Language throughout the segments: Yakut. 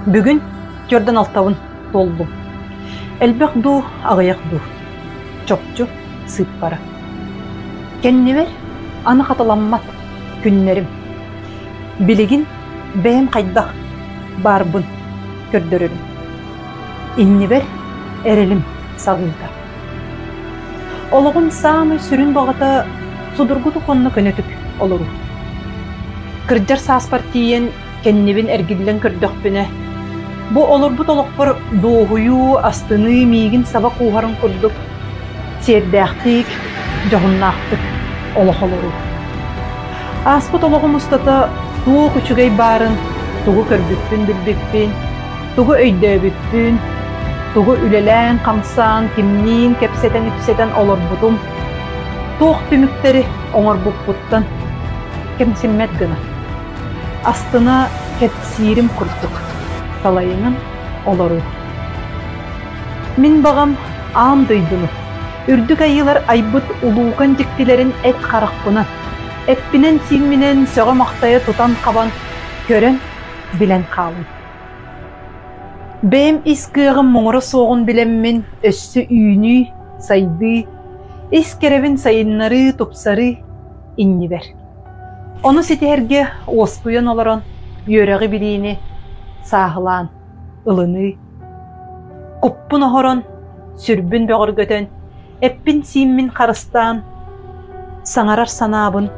Бүгүн түөрдэн алтабын туоллум. Элбэх дуу, аҕыйах дуу? Чопчу сыыппара. Кэннибэр аны хатыламмат күннэрим. Билигин бэйэм хайдах баарбын көрдөрөрүм. Иннибэр эрэлим саҕыыта. Олоҕум саамай сүрүн баҕата судургутук уонна көнөтүк олоруу. Кырдьар сааспар тиийэн кэннибин эргиллэн көрдөхпүнэ, бу олорбут олохпор дуоһуйуу, астыныы миигин саба кууһарын курдук сиэрдээхтик, дьоһуннаахтык олох олоруу. Ааспыт олоҕум устата туох үчүгэй баарын, тугу көрбүппүн-билбиппин, тугу өйдөөбүппүн, тугу үлэлээн-хамсаан, кимниин кэпсэтэн-ипсэтэн олорбутум, туох түмүктэри оҥорбуппуттан кэмсиммэт гына астына кэпсиирим курдук салайынан олоруу. Мин баҕам аан дойдуну, үрдүк айыылар айбыт улуукан дьиктилэрин эт харахпынан, эппинэн-сиимминэн сөҕө-махтайа тутан-хабан, көрөн, билэн хаалым. Бэйэм ис кыаҕым муҥура суоҕун билэммин өссө үүнүү, сайдыы, ис кэрэбин сайыннарыы, тупсарыы иннибэр. Ону ситиһэргэ уоскуйан олорон үөрэҕи-билиини сааһылаан ылыныы, куппун оһорон, сүрбүн бөҕөргөтөн, эппин-сииммин харыстаан, саҥарар санаабын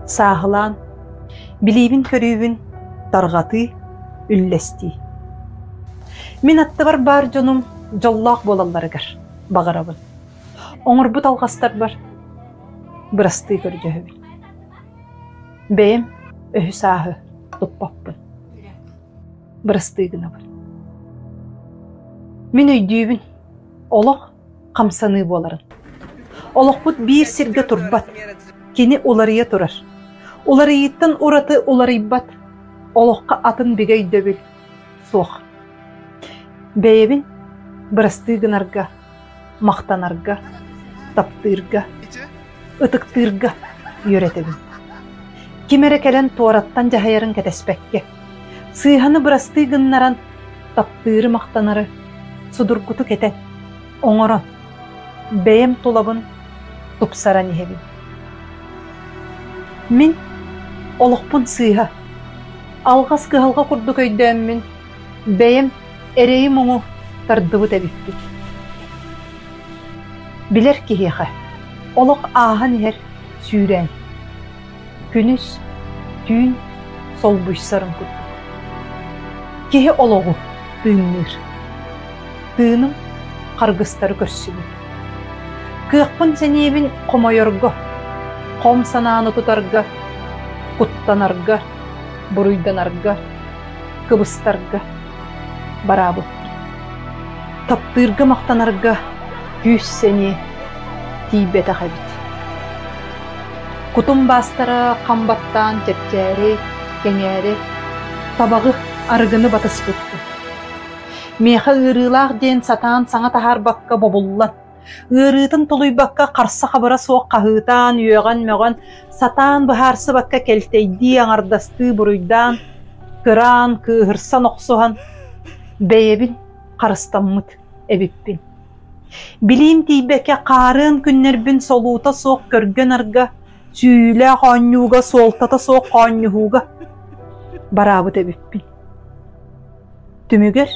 сааһылаан, билиибин-көрүүбүн тарҕатыы, үллэстии. Мин аттыбар баар дьонум дьоллоох буолалларыгар баҕарабын. Оҥорбут алҕастарбар бырастыы көрдөһөбүн. Бэйэм өһү-сааһы туппаппын. Бырастыы гынабын. Мин өйдүүбүн, олох хамсаныы буоларын. Олохпут биир сиргэ турбат, кини уларыйа турар. Уларыйыыттан ураты уларыйбат, олоххо атын бигэ өйдөбүл суох. Бэйэбин бырастыы гынарга махтанарга, таптыырга, ытыктыырга үөрэтэбин. Ким эрэ кэлэн туораттан дьаһайарын кэтэспэккэ, сыыһаны бырастыы гыннаран, таптыыры-махтанары судургутук этэн, оҥорон, бэйэм тулабын тупсаран иһэбин. Мин олохпун сыыһа, алҕас кыһалҕа курдук өйдөөммүн, Бэйэм эрэйи-муҥу тардыбыт эбиппин. Билэр киһиэхэ олох ааһан иһэр сүүрээн, күнүс, түүн солбуйсарын курдук. Киһи олоҕу тыынныыр. Тыыным харгыстары көрсүбүт. Кыахпын-сэниэбин хомойорго, хом санааны тутарга, куттанарга, буруйданарга кыбыстарга бараабыппын. Таптыырга махтанарга күүс-сэниэ тиийбэтэх эбит. Кутум баастара хам баттаан чэпчээри, кэҥээри, табаҕы, арыгыны батыспыппын. Миэхэ ыарыылаах диэн сатаан саҥа таһаарбакка бобуллан, Ыарыытын тулуйбакка харса-хабыра суох хаһыытаан, үөҕэн-мөҕөн, сатаан быһаарсыбакка кэлтэйдии, аҥардастыы буруйдаан, кыраан, кыыһырсан охсуһан, бэйэбин харыстаммыт эбиппин. Билиим тиийбэккэ хаарыан күннэрбин солуута суох көргө-нарга, сүүйүүлээх оонньууга, суолтата суох хоонньуһууга бараабыт эбиппин. Түмүгэр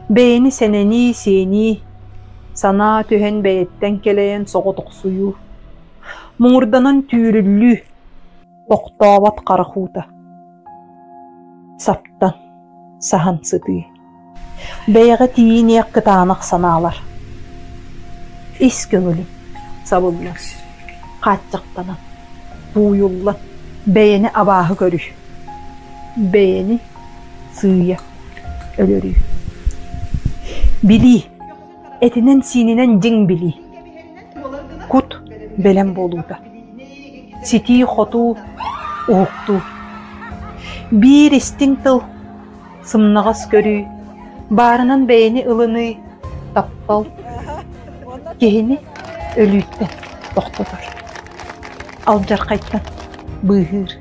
бэйэни сэнэнии, сиэнии, санаа түһэн бэйэттэн кэлэйэн соҕотохсуйуу, муҥурданан түүрүллүү, тохтообот харах уута, саптан, саһан сытыы, бэйэҕэ тиийиниэх кытаанах санаалар, ис көҥүлүм сабыллан, хааччахтанан, тууйуллан, бэйэни абааһы көрүү, бэйэни сыыйа өлөрүү. Билии, этинэн-сиининэн дьиҥ билии. Кут бэлэм буолуута. Ситии-хотуу, уһуктуу. Биир истиҥ тыл, сымнаҕас көрүү, баарынан бэйэни ылыныы, таптал киһини өлүүттэн тохтотор, алдьархайтан быыһыыр.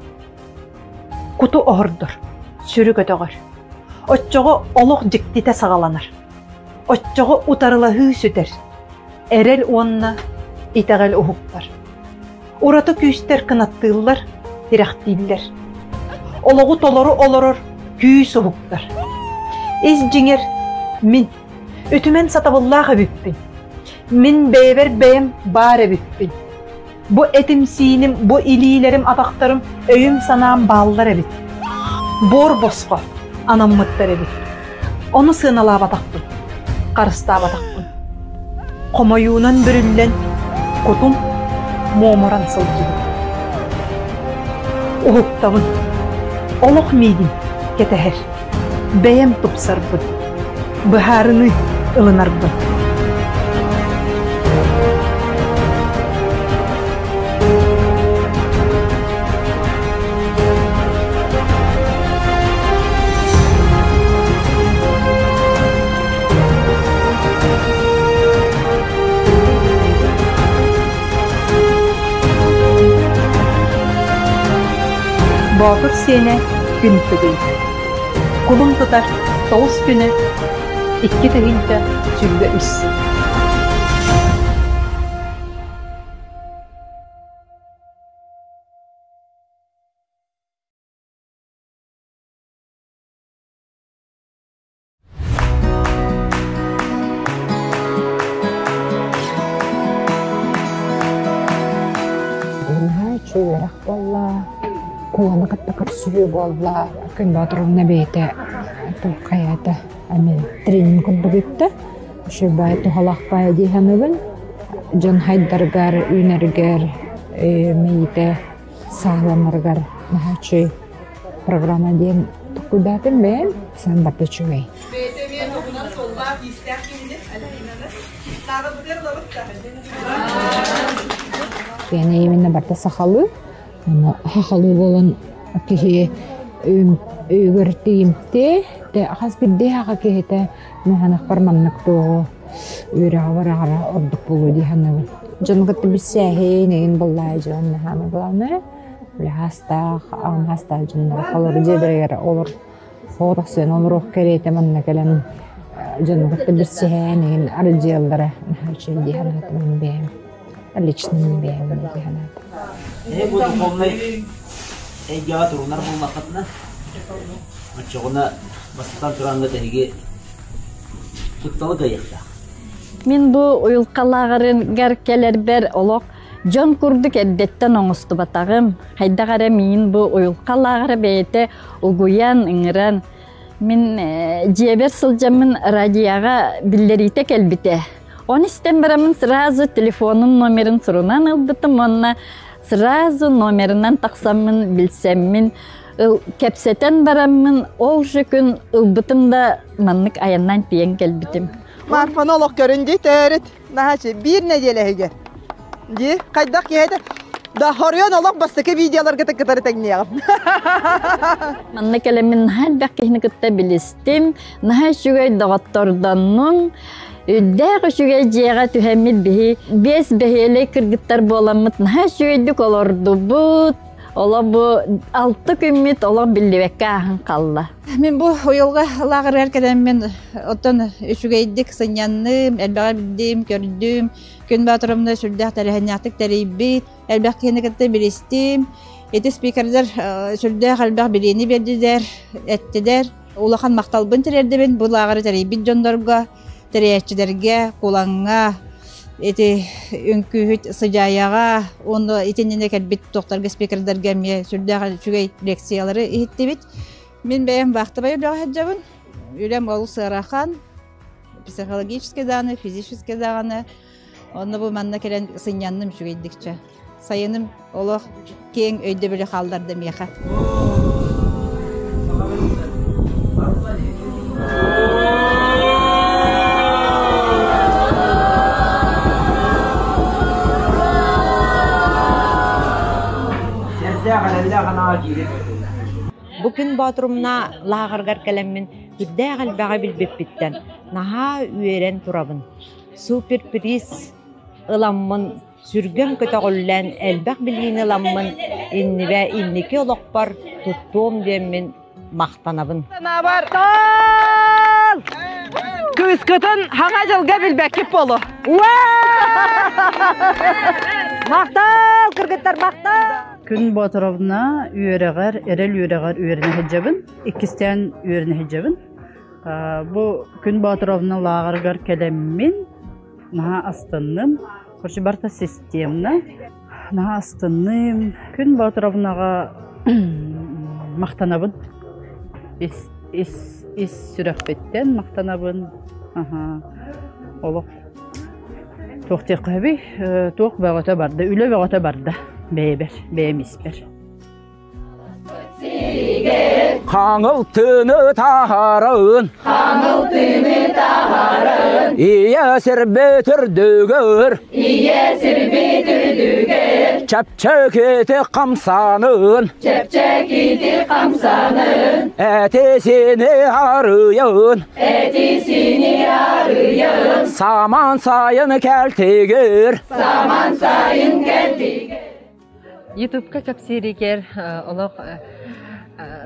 Куту оһордор, сүрү көтөҕөр. Оччоҕо олох дьиктитэ саҕаланар. Оччоҕо утарылаһыы сүтэр. Эрэл уонна итэҕэл уһуктар. Ураты күүстэр кынаттыыллар, тирэхтииллэр. Олоҕу толору олорор күүс уһуктар. Ис дьиҥэр мин үтүмэн сатабыллаах эбиппин. Мин бэйэбэр бэйэм баар эбиппин. Бу этим-сииним, бу илиилэрим, атахтарым, өйүм-санаам бааллар эбит. Буор босхо анаммыттар эбит. Ону сыаналаабатахпын, харыстаабатахпын. Хомойуунан бүрүллэн, кутум муомуран сылдьыбыт. Уһуктабын. Олох миигин кэтэһэр. Бэйэм тупсарбын. Быһаарыныы ылынарбын. Боотур сиэнэ күн тыгый. Кулун тутар тоҕус күнэ 2023. Наһаа үчүгэй үөрэх буолла, куоланы кытта көрсүһүү буолла. Күн Боотуровна бэйэтэ туох хайаата эмиэ тренинг курдук ыытта. Үчүгэй туһалаах баайа дии саныыбын. Дьон хайдарыгар, үүнэригэр, мэйиитэ сааһыланарыгар наһаа үчүгэй программа диэн толкуйдаатым бэйэм. Саам барыта үчүгэй. Бэйэтэ эмиэ туһунан суоллаах-иистээх киһини Альбинаны Тааҕырбытыгар ылабыт да. Киэнэ именно барыта сахалыы. Аны сахалыы буолан киһи өйүгэр тиийимтиэ, хас биирдии саха киһитэ маханахпар маннык туоҕу үөрэҕи бараҕара ордук буолуо дии саныыбын. Дьону кытта билсээһин, эҥин буоллаҕа дьон наһаа главное үлэ хаастаах, аҕам хаастаах дьоннор олору дьиэлэригэр олор соҕотохсуйан олоруох кэриэтэ манна кэлэн дьону кытта билсиһэн эҥин арылдьыйаллара наһаа үчүгэй дии санаатым мин бэйэм. Лично мин бэйэм дии санаатым. Эһи бу духовнай эйгэҕэ турунар буоллаххытына, оччоҕуна бастатан тураҥҥыт эһиги кутталы кыайыахтаах. Мин бу уйулҕалааҕарыгар кэлэрбэр олох дьон курдук эрдэттэн оҥостубатаҕым. Хайдах эрэ миин бу уйулҕалааҕара бэйэтэ угуйан, ыҥыран мин дьиэбэр сылдьаммын радиоҕа биллэриитэ кэлбитэ. Оны истэн бараммын сразу телефонун номерин сурунан ылбытым уонна сразу номерынан тахсаммын билсэммин кэпсэтэн бараммын ол же күн ылбытым да маннык айаннаан тиийэн кэлбитим. Марфаны олох көрүн дии төрүт наһаачы биир нэдиэлэ иһигэр дии хайдах киһи да хоруйан олох бастакы видеоларга кытары тэҥниэҕим. Манна кэлэммин наһаа элбэх киһини кытта билистим, наһаа үчүгэй доҕоттордоннум. Үрдээх үчүгэй дьиэҕэ түһэммит биһи биэс бэһиэлэй кыргыттар буоламмыт наһаа үчүгэйдик олордубут. Олох бу алты күммүт олох биллибэккэ ааһан хаалла. Мин бу уйулҕа лааҕырыгар кэлэммин оттон үчүгэйдик сынньанным, элбэҕи билдим, көрдүм. Күн Боотурумна сүрдээх тэрээһиннээхтик тэрийбит, элбэх киһини кытта билистим. Ити спикердэр сүрдээх элбэх билиини биэрдилэр, эттилэр. Улахан махталбын тириэрдэбин бу лааҕыры тэрийбит дьоннорго, тэрийээччилэргэ, Кулаҥҥа, ити үҥкүүһүт Сыдьаайаҕа уонна итиннэ кэлбит туохтарга спикердэргэ эмиэ сүрдээх үчүгэй лекциялары иһиттибит. Мин бэйэм вахтовай үлэҕэ сылдьабын. Үлэм олус ыарахан, психологически даҕаны, физически даҕаны. Онно бу манна кэлэн сынньанным үчүгэйдикчэ. Сайыным олох киэҥ өйдөбүлү хаалларда миэхэ. Бу күн Боотурумна лааҕырыгар кэлэммин үрдээх элбэҕи билбиппиттэн наһаа үөрэн турабын. Суперприз ыламмын сүргэм көтөҕүллэн, элбэх билиини ыламмын, иннибэ инники олохпор туттуом диэммин Махтанабын. Санаабар кыыскытын хаҥа дьылга билбэккит болу. Махтал, кыргыттар, махтал! Күн Боотуровна үөрэҕэр, эрэл үөрэҕэр үөрэнэ сылдьабын. Иккистээн үөрэнэ сылдьабын. Бу Күн Боотуровна лааҕырыгар кэлэммин наһаа астынным. Короче, барыта системно. Наһаа астынным. Күн Боотуровнаҕа махтанабын. Ис, ис, ис сүрэхпиттэн махтанабын. Аха. Олох туох диэххэ сөбүй? Туох бөҕөтө барда, үлэ бөҕөтө барда бэйэбэр, бэйэм испэр. Хаҥыл тыыны таһарын Хаҥыл тыыны таһарын Ийэ сирбит үрдүгэр Ийэ сирбит үрдүгэр Чэпчэкити хамсанын Чэпчэкити хамсанын Эти-сини арыйын Эти-сини арыйын Саман сайын кэлтигир Саман сайын кэлтигир Ютубка кэпсииригэр олох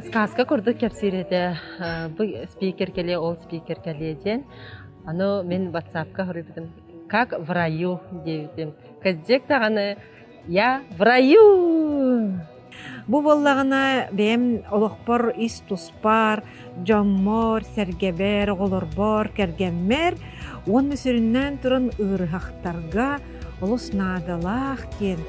сказка курдук кэпсиир этэ. Бу спикер кэлиэ, ол спикер кэлиэ диэн. Аны мин ватсапка хоруйбутум как в раю диэбитим. Кырдьык даҕаны я в раю! Бу буоллаҕына бэйэм олохпор ис туспар, дьоммор, сэргэбэр, оҕолорбор, кэргэммэр уонна сүрүннээн туран ыарыһахтарга олус наадалаах диэн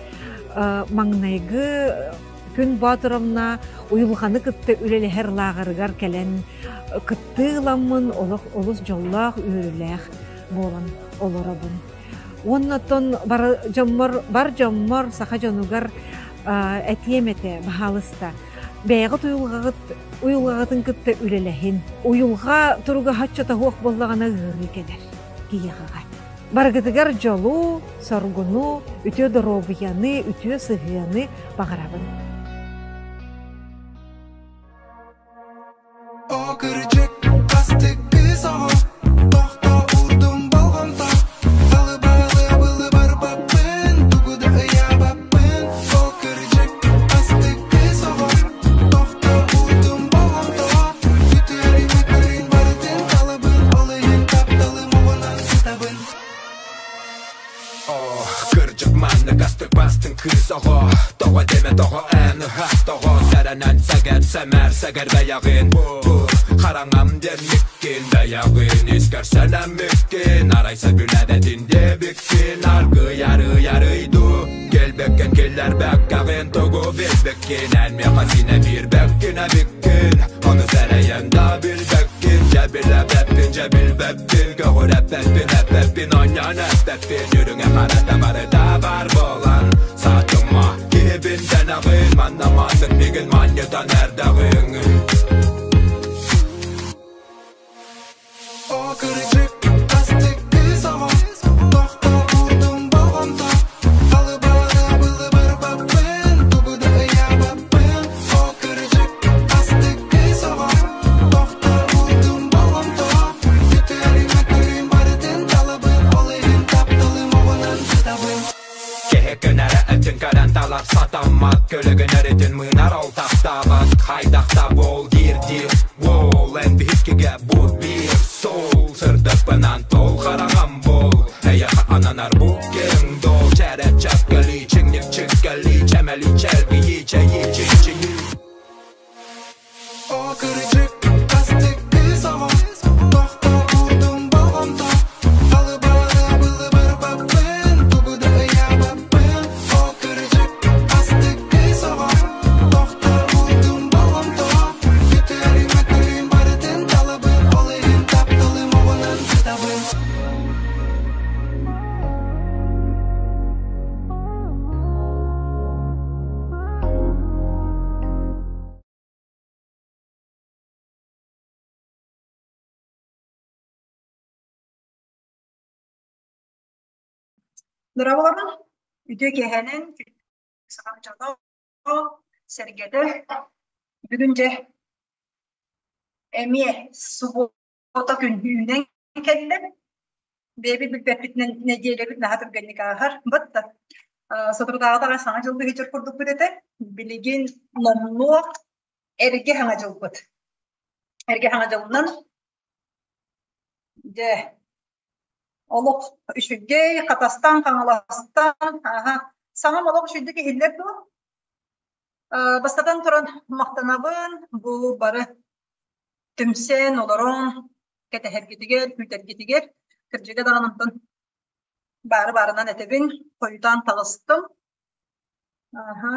маҥнайгы Күн Боотуровна уйулҕаны кытта үлэлэһэр лааҕырыгар кэлэн кыттыы ыламмын олох олус дьоллоох, үөрүүлээх буолан олоробун. Уонна оттон бар дьоммор, бар дьоммор, саха дьонугар этиэм этэ, баһаалыста, бэйэҕит уйулҕаҕыт уйулҕаҕытын кытта үлэлэһин. Уйулҕа туруга соччото суох буоллаҕына ыарыы кэлэр киһиэхэҕэ. Барыгытыгар дьолу, соргуну, үтүө доруобуйаны, үтүө сыһыаны баҕарабын. О кырдьык, астык кыыс оҕо, тохто уурдум болҕомто, Балыбалы былы барбаппын, тугу да ыйаабаппын. О кырдьык, астык кыыс оҕо, тохто уурдум болҕомто, Үтүөрүмэ көрүн барытын талабын, ол иһин тапталым оҕунан сытабын. Кырдьык маннык астык бастыҥ кыыс оҕо Тоҕо дэмэ тоҕо эн ыһах тоҕо Сэрэнэн сэгэр сэмээр сэгэр бэйэҕин Бу хараҥам диэн миккин бэйэҕин Искэр сэнэммиккин Арай сөбүлээбэтин диэбиккин Аргыый арый арый дуу Кэлбэккин киллэрбэккэҕин Тугу билбиккин Эн миэхэ синэ биирбэккин эбиккин Ону сэрэйэн да билбэккин Дьэ билэбэппин дьэ билбэппин Көҕүрэппэппин эппэппин оонньоон эппэппин Үрүҥэ харата барыта баар буолан Саатыма киһибин дэнэҕин Манна маннык мигин манньытан эрдэҕиҥ О кырдьык, астык кыыс оҕо, тохто уурдум болҕомто, Балыбалы былы барбаппын, тугу да ыйаабаппын. О кырдьык, астык кыыс оҕо, тохто уурдум болҕомто, Үтүөрүмэ көрүн барытын талабын, ол иһин тапталым оҕунан сытабын. Киһи көнөрө өтүн көрөн талар сатаммат Көлөгөн өрүтүн мыынар ол таптаабат Хайдахта буол диир диир Уол эн биһиккигэ бу биир суол Сырдыкпынан тол хараҥам буол Эйэхэ ананар бу киэҥ дол Чэрэ чэккэли чиҥник чиккэли Чэмэли чэлгийи чэйи чинчийи О кырдьык, астык кыыс оҕо, тохто уурдум болҕомто, Балыбалы былы барбаппын, тугу да ыйаабаппын. О кырдьык, астык кыыс оҕо, тохто уурдум болҕомто, Үтүөрүмэ көрүн барытын талабын, ол иһин тапталым оҕунан сытабын. Дорооболорун, үтүө киэһэнэн, саха дьоно, сэргэтэ. Бүгүн дьэ эмиэ субуота күн үүнэн кэллэ. Бэйэбит билбэппитинэн нэдиэлэбит наһаа түргэнник ааһар. Батта соторутааҕыта аҕай саҥа дьыл быһыытыгар курдукпут этэ. Билигин номнуо эргэ саҥа дьылбыт. Эргэ саҥа дьылынан дьэ олох үчүгэй Хатастан, Хаҥаластан аха саҥам олох үчүгэйдик иһиллэр дуо? Бастатан туран махтанабын бу бары түмсэн олорон кэтэһэргитигэр, күүтэргитигэр кырдьыга даҕаны онтон баары баарынан этэбин, хойутаан таҕыстым. Аха,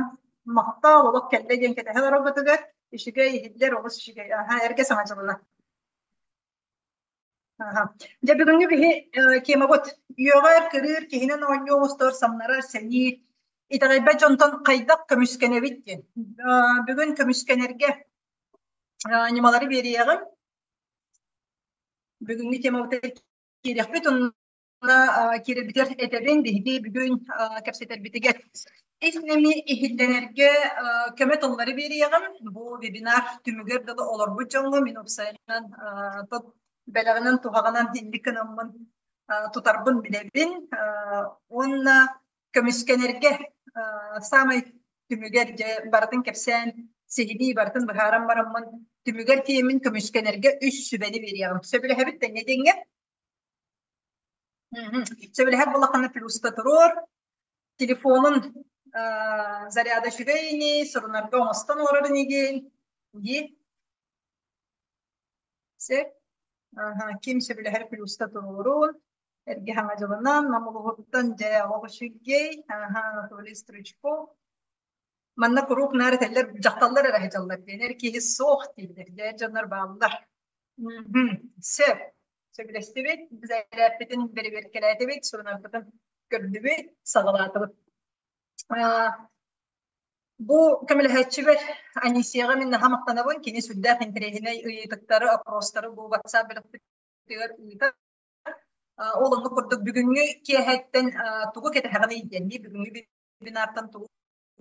махтал олох кэллэ диэн кэтэһэ олороргутугар үчүгэй иһиллэр олус үчүгэй. Аха, эргэ саҥа дьылына. Аха. Дьэ бүгүҥҥү биһи темабыт үөҕэр, кырыыр, киһинэн оонньуу оҥостор, самнарар, сэниир, итэҕэйбэт дьонтон хайдах көмүскэнэбит диэн. Бүгүн көмүскэнэргэ ньымалары биэриэҕим. Бүгүҥҥү темабытыгар киириэхпит. Киирэрбитигэр этэбин, биһиги бүгүн кэпсэтэрбитигэр ис нэми иһиллэнэргэ көмө тыллары биэриэҕим. Бу вебинар түмүгэр дылы олорбут дьоҥҥо мин уопсайынан бэлэҕинэн туһаҕынан инник гынаммын тутарбын билэбин. Уонна көмүскэнэргэ саамай түмүгэр дьэ барытын кэпсээн сиһилии барытын быһааран бараммын түмүгэр тиийэммин көмүскэнэргэ үс сүбэни биэриэҕим. Сөбүлэһэбит тэҥҥэ диэҥҥэ? Сөбүлэһэр буоллаххына плюска туруор. Телефонун заряда үчүгэй ини, сурунарга оҥостон олорор инигин. Дии. Сөп. Ким сөбүлэһэр плюска туруорун. Эргэ хаҥа дьылынан, Нам улууһуттан дьэ олох үчүгэй. Анатолий Стручков. Манна куруук наар этэллэр, дьахталлар эрэ сылдьаллар диэн, эр киһи суох дииллэр, дьэ дьоннор бааллар. Сөп. Сөбүлэстибит, бизэрээппитин бэрэбиэркэлээтибит, сурунарбытын көрдүбүт, саҕалаатыбыт. Бу көмөлөһөөччүбэр Анисияҕа мин наһаа махтанабын. Кини сүрдээх интэриэһинэй ыйытыктары, опростары бу WhatsApp бөлөхпүтүгэр ыытар. Ол оннук курдук бүгүҥҥү киэһэттэн тугу кэтэһэҕиний диэн, бүгүҥҥү вебинартан тугу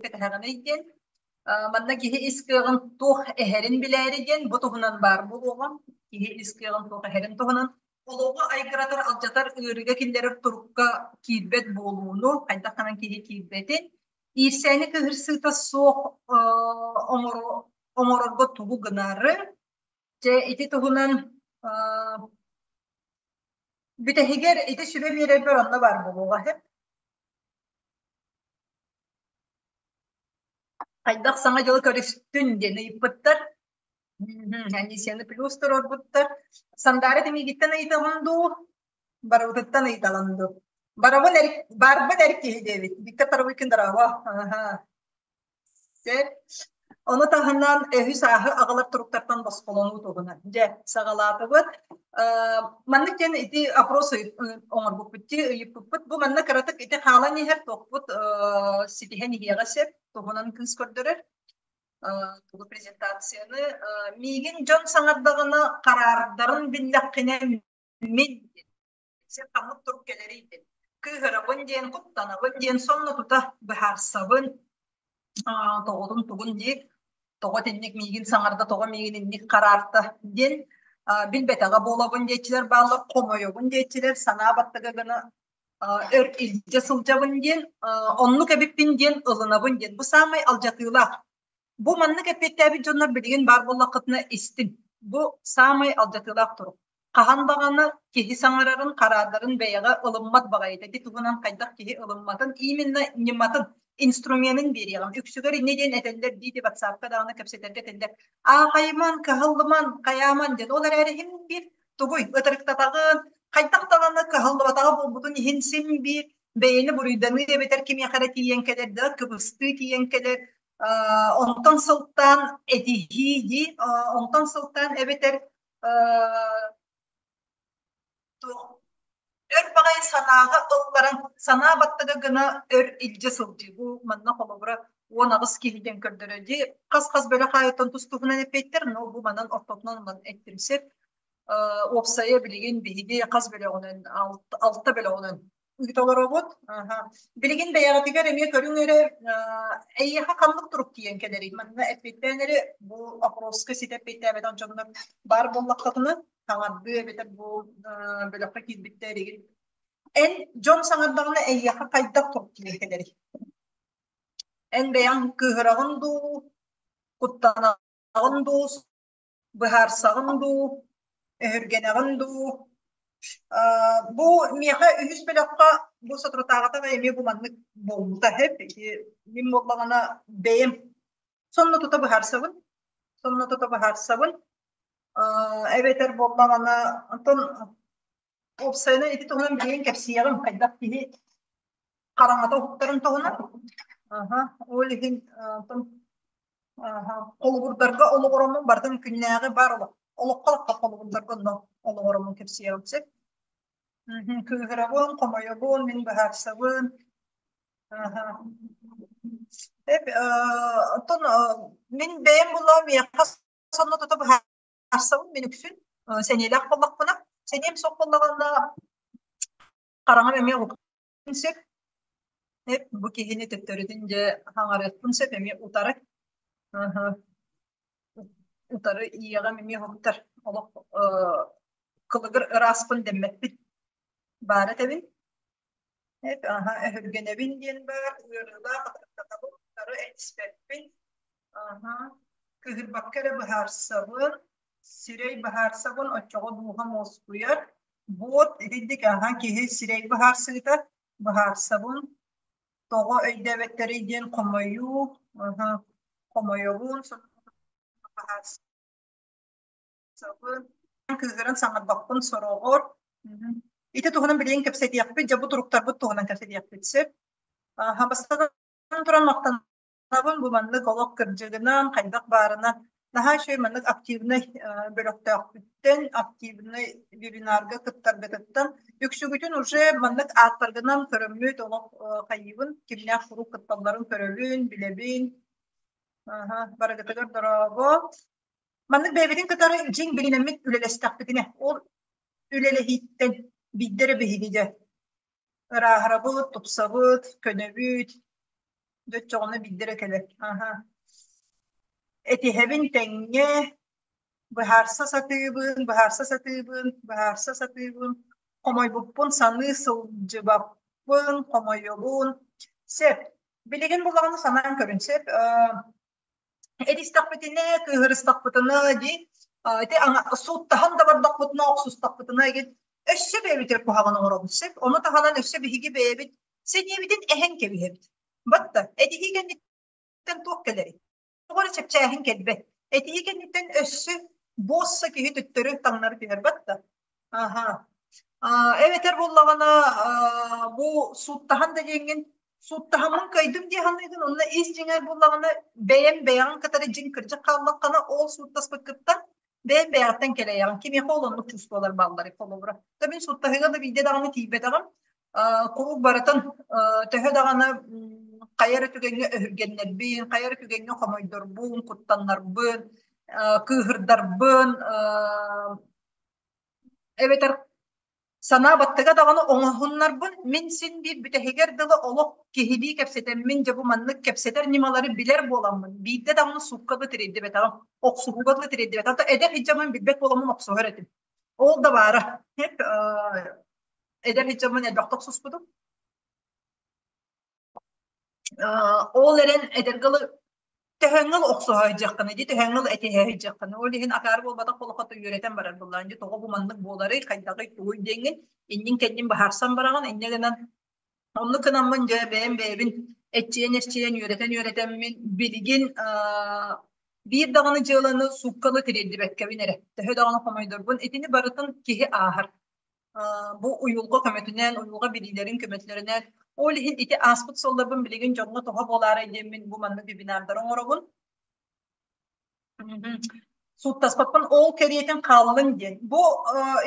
кэтэһэҕиний диэн манна киһи ис кыаҕын туох эһэрин билээри диэн бу туһунан баар буолуоҕа киһи ис кыаҕын туох эһэрин туһунан олоҕу айгыратар алдьатар ыарыыга киллэрэр турукка киирбэт буолууну хайдах гынан киһи киирбэтин иирсээни кыһырсыыта суох оҥорорго тугу гынары дьэ ити туһунан бүтэһигэр ити сүбэ биэрэрбэр онно баар буолуоҕа Хайдах Саҥа дьылы көрүстүн диэн ыйыппыттар. Анисияны плюс туруорбуттар. Сандаара тимиигиттэн ыйытабын дуу, барыбытыттан ыйыталан дуу? Барабын эр, барбын эр киһи диэбит. Виктор Тарабыкин дорообо. Аха. Сөп. Ону таһынан өһү-сааһы аҕалар туруктартан босхолонуу туһунан. Дьэ, саҕалаатыбыт. Маннык диэн ити опрос оҥорбуппут дии, ыйыппыппыт. Бу манна кыратык ити хаалан иһэр туохпут ситиһэн иһиэҕэ сөп. Туһунан кыыс көрдөрөр. Тугу презентацияны. Миигин дьон саҥардаҕына хараардарын биллэххинэ мин Син ханнык турук кэлэрий диэн. Кыыһырабын диэн, куттанабын диэн сонно тута быһаарсабын. Тоҕотун тугун дии, тоҕо итинник миигин саҥарда, тоҕо миигин инник хараарта диэн билбэтэҕэ буолабын диэччилэр бааллар, хомойобун диэччилэр, санаа баттыга гына өр илдьэ сылдьабын диэн, оннук эбиппин диэн ылынабын диэн. Бу саамай алдьатыылаах. Бу маннык эппиэттээбит дьоннор билигин баар буоллаххытына истин. Бу саамай алдьатыылаах турук. Хаһан даҕаны киһи саҥарарын, хараардарын бэйэҕэ ылыммат баҕайыта. Ити туһунан хайдах киһи ылымматын, именно ньыматын, инструменын биэриэҕим. Үксүгэр инньэ диэн этэллэр дии ватсапка даҕаны кэпсэтэргэ этэллэр. Аахайыман, кыһаллыман, хайааман диэн. Ол эрээри иһин биир тугуй, ытырыктатаҕын, хайдах даҕаны кыһаллыбатаҕа буолбутун иһин син биир бэйэни буруйданыы эбэтэр кимиэхэ эрэ тиийэн кэлэр да, кыбыстыы тиийэн кэлэр, онтон сылтаан этиһии дии, онтон сылтаан эбэтэр туох өр баҕайы санааҕа ылларан санаа баттыга гына өр илдьэ сылдьыы бу манна холобура 18 киһи диэн көрдөрөр дии хас-хас бөлөх аайыттан тус-туһунан эппиэттэр но бу манан ортотунан ылан эттим сөп уопсайа билигин биһиги хас бөлөҕүнэн алта бөлөҕүнэн ыыта олоробут. Билигин бэйэҕитигэр эмиэ көрүҥ эрэ, эйиэхэ ханнык турук тиийэн кэлэрий? Манна эппиэттээн эрэ бу опроска ситэ эппиэттээбэтэх дьоннор баар буоллаххытына, саҥардыы эбэтэр бу бөлөххө киирбиттэр игин. Эн дьон саҥардаҕына эйиэхэ хайдах турук тиийэн кэлэрий? Эн бэйэҥ кыыһыраҕын дуу, куттанаҕын дуу? Быһаарсаҕын дуу, өһүргэнэҕин дуу? Бу миэхэ үһүс бөлөххө бу соторутааҕыта эмиэ бу маннык буолбута сөп. Мин буоллаҕына бэйэм сонно тута быһаарсабын. Сонно тута быһаарсабын. Эбэтэр буоллаҕына онтон уопсайынан ити туһунан билигин кэпсиэҕим хайдах киһи хараҥата уһуктарын туһунан. Аха, ол иһин онтон холобурдарга олоҕуроммун барытын күннээҕи баар олох олоххо холобурдарга онно олоҕуроммун кэпсиэҕим сөп. Кыыһырабын, хомойобун, мин быһаарсабын. Оттон мин бэйэм буллаҕым миэхэ сонно тута быһаарсабын мин үксүн сэниэлээх буоллахпына сэниэм суох буоллаҕына хараҥам эмиэ уһуктуон сөп. Бу киһини төттөрүтүн дьэ хаҥарыахпын сөп эмиэ утары. Утары иэҕэм эмиэ уһуктар. Олох кылыгыр ырааспын дэммэппин. Баара этэбин. Аһа, өһүргэнэбин диэн баар, ыарыылаах атахтатабын, утары этиспэппин. Аһа, кыыһырбакка эрэ быһаарсабын, сирэй быһаарсабын, оччоҕо дууһам уоскуйар. Буот итинник аһа киһи сирэй быһаарсыыта, быһаарсабын, тоҕо өйдөөбөттөрүй диэн хомойуу, аһа, хомойобун, быһаарсабын. Кыыһыран саҥарбаппын сороҕор. Ити туһунан билигин кэпсэтиэхпит, дьэ бу туруктарбыт туһунан кэпсэтиэхпит сөп. Бастатан туран махтанабын бу маннык олох кырдьыгынан, хайдах баарынан наһаа үчүгэй маннык активнай бөлөхтөөхпүттэн, активнай вебинарга кыттаргытыттан үксүгүтүн уже маннык ааттаргынан көрөммүт олох хайыыбын, кимнээх куруук кытталларын көрөбүн, билэбин. Барыгытыгар дорообо. Маннык бэйэбитин кытары дьиҥ билинэммит үлэлэстэхпитинэ, ол үлэлэһииттэн биирдэ эрэ биһиги дьэ ырааһырабыт, тупсабыт, көнөбүт, дьэ оччоҕуна биирдэ эрэ кэлэр. Аһа. Этиһэбин тэҥҥэ, быһаарса сатыыбын, быһаарса сатыыбын, быһаарса сатыыбын, хомойбуппун саныы сылдьыбаппын, хомойобун. Сөп. Билигин булаҕын санаан көрүн сөп. Этистэхпитинэ, кыыһырыстахпытына дии, ити сууттаһан да бардахпытына, охсустахпытына игин өссө бэйэбитигэр куһаҕан оҥоробут сөп. Ону таһынан өссө биһиги бэйэбит сэниэбитин эһэн кэбиһэбит. Батта, этиһии кэнниттэн туох кэлэрий? Тоҕо эрэ чэпчээһин кэлбэт. Этиһии кэнниттэн өссө буосса киһи төттөрү таҥнары түһэр батта. Аха. Эбэтэр буоллаҕына бу сууттаһан да диэҥҥин сууттаһаммын кыайдым дии саныыгын, онно ис дьиҥэр буоллаҕына бэйэм бэйэҕин кытары дьиҥ кырдьык хааллаххына ол сууттаспыккыттан бэйэм бэйэҕиттэн кэлэйэҕин. Кимиэхэ ол оннук чувстволар баалларый холобура. То мин сууттаһыыга да биирдэ даҕаны тиийбэтэҕим. Куруук барытын төһө даҕаны хайа эрэ түгэҥҥэ өһүргэннэрбин, хайа эрэ түгэҥҥэ хомойдорбун, куттаннарбын, кыыһырдарбын, эбэтэр санаа баттыга даҕаны оҥоһуннарбын мин син биир бүтэһигэр дылы олох киһилии кэпсэтэммин дьэ бу маннык кэпсэтэр ньымалары билэр буоламмын биирдэ даҕаны суукка да тириэрдибэтэҕим охсуһууга да тириэрдибэтэҕим эдэр сылдьаммын билбэт буоламмын охсуһар этим ол да баара эдэр сылдьаммын элбэхтэ охсуспутум Ол эрэн эдэргэ төһөҥҥө охсуһа сылдьыаххыный дии, төһөҥҥө этиһэ сылдьыаххыный. Ол иһин акаары буолбатах буоллахха үөрэтэн барар буоллаҕыҥ дии, тоҕо бу маннык буоларый, хайдаҕый, тугуй диэҥҥин иннин-кэннин быһаарсан бараҕын. Инньэ гынан оннук гынаммын дьэ бэйэм бэйэбин эрчийэн-эрчийэн, үөрэтэн-үөрэтэммин билигин биир даҕаны дьыаланы суукканы тириэрдибэккэбин эрэ, төһө даҕаны хомойдорбун, итини барытын киһи ааһар. Бу уйулҕа көмөтүнэн, уйулҕа билиилэрин көмөтүлэринэн, ол иһин ити ааспыт суолларбын билигин дьоҥҥо тоҕо буолаарай диэммин бу маннык вебинардары оҥоробун. Сууттаспаппын ол кэриэтин хааллын диэн. Бу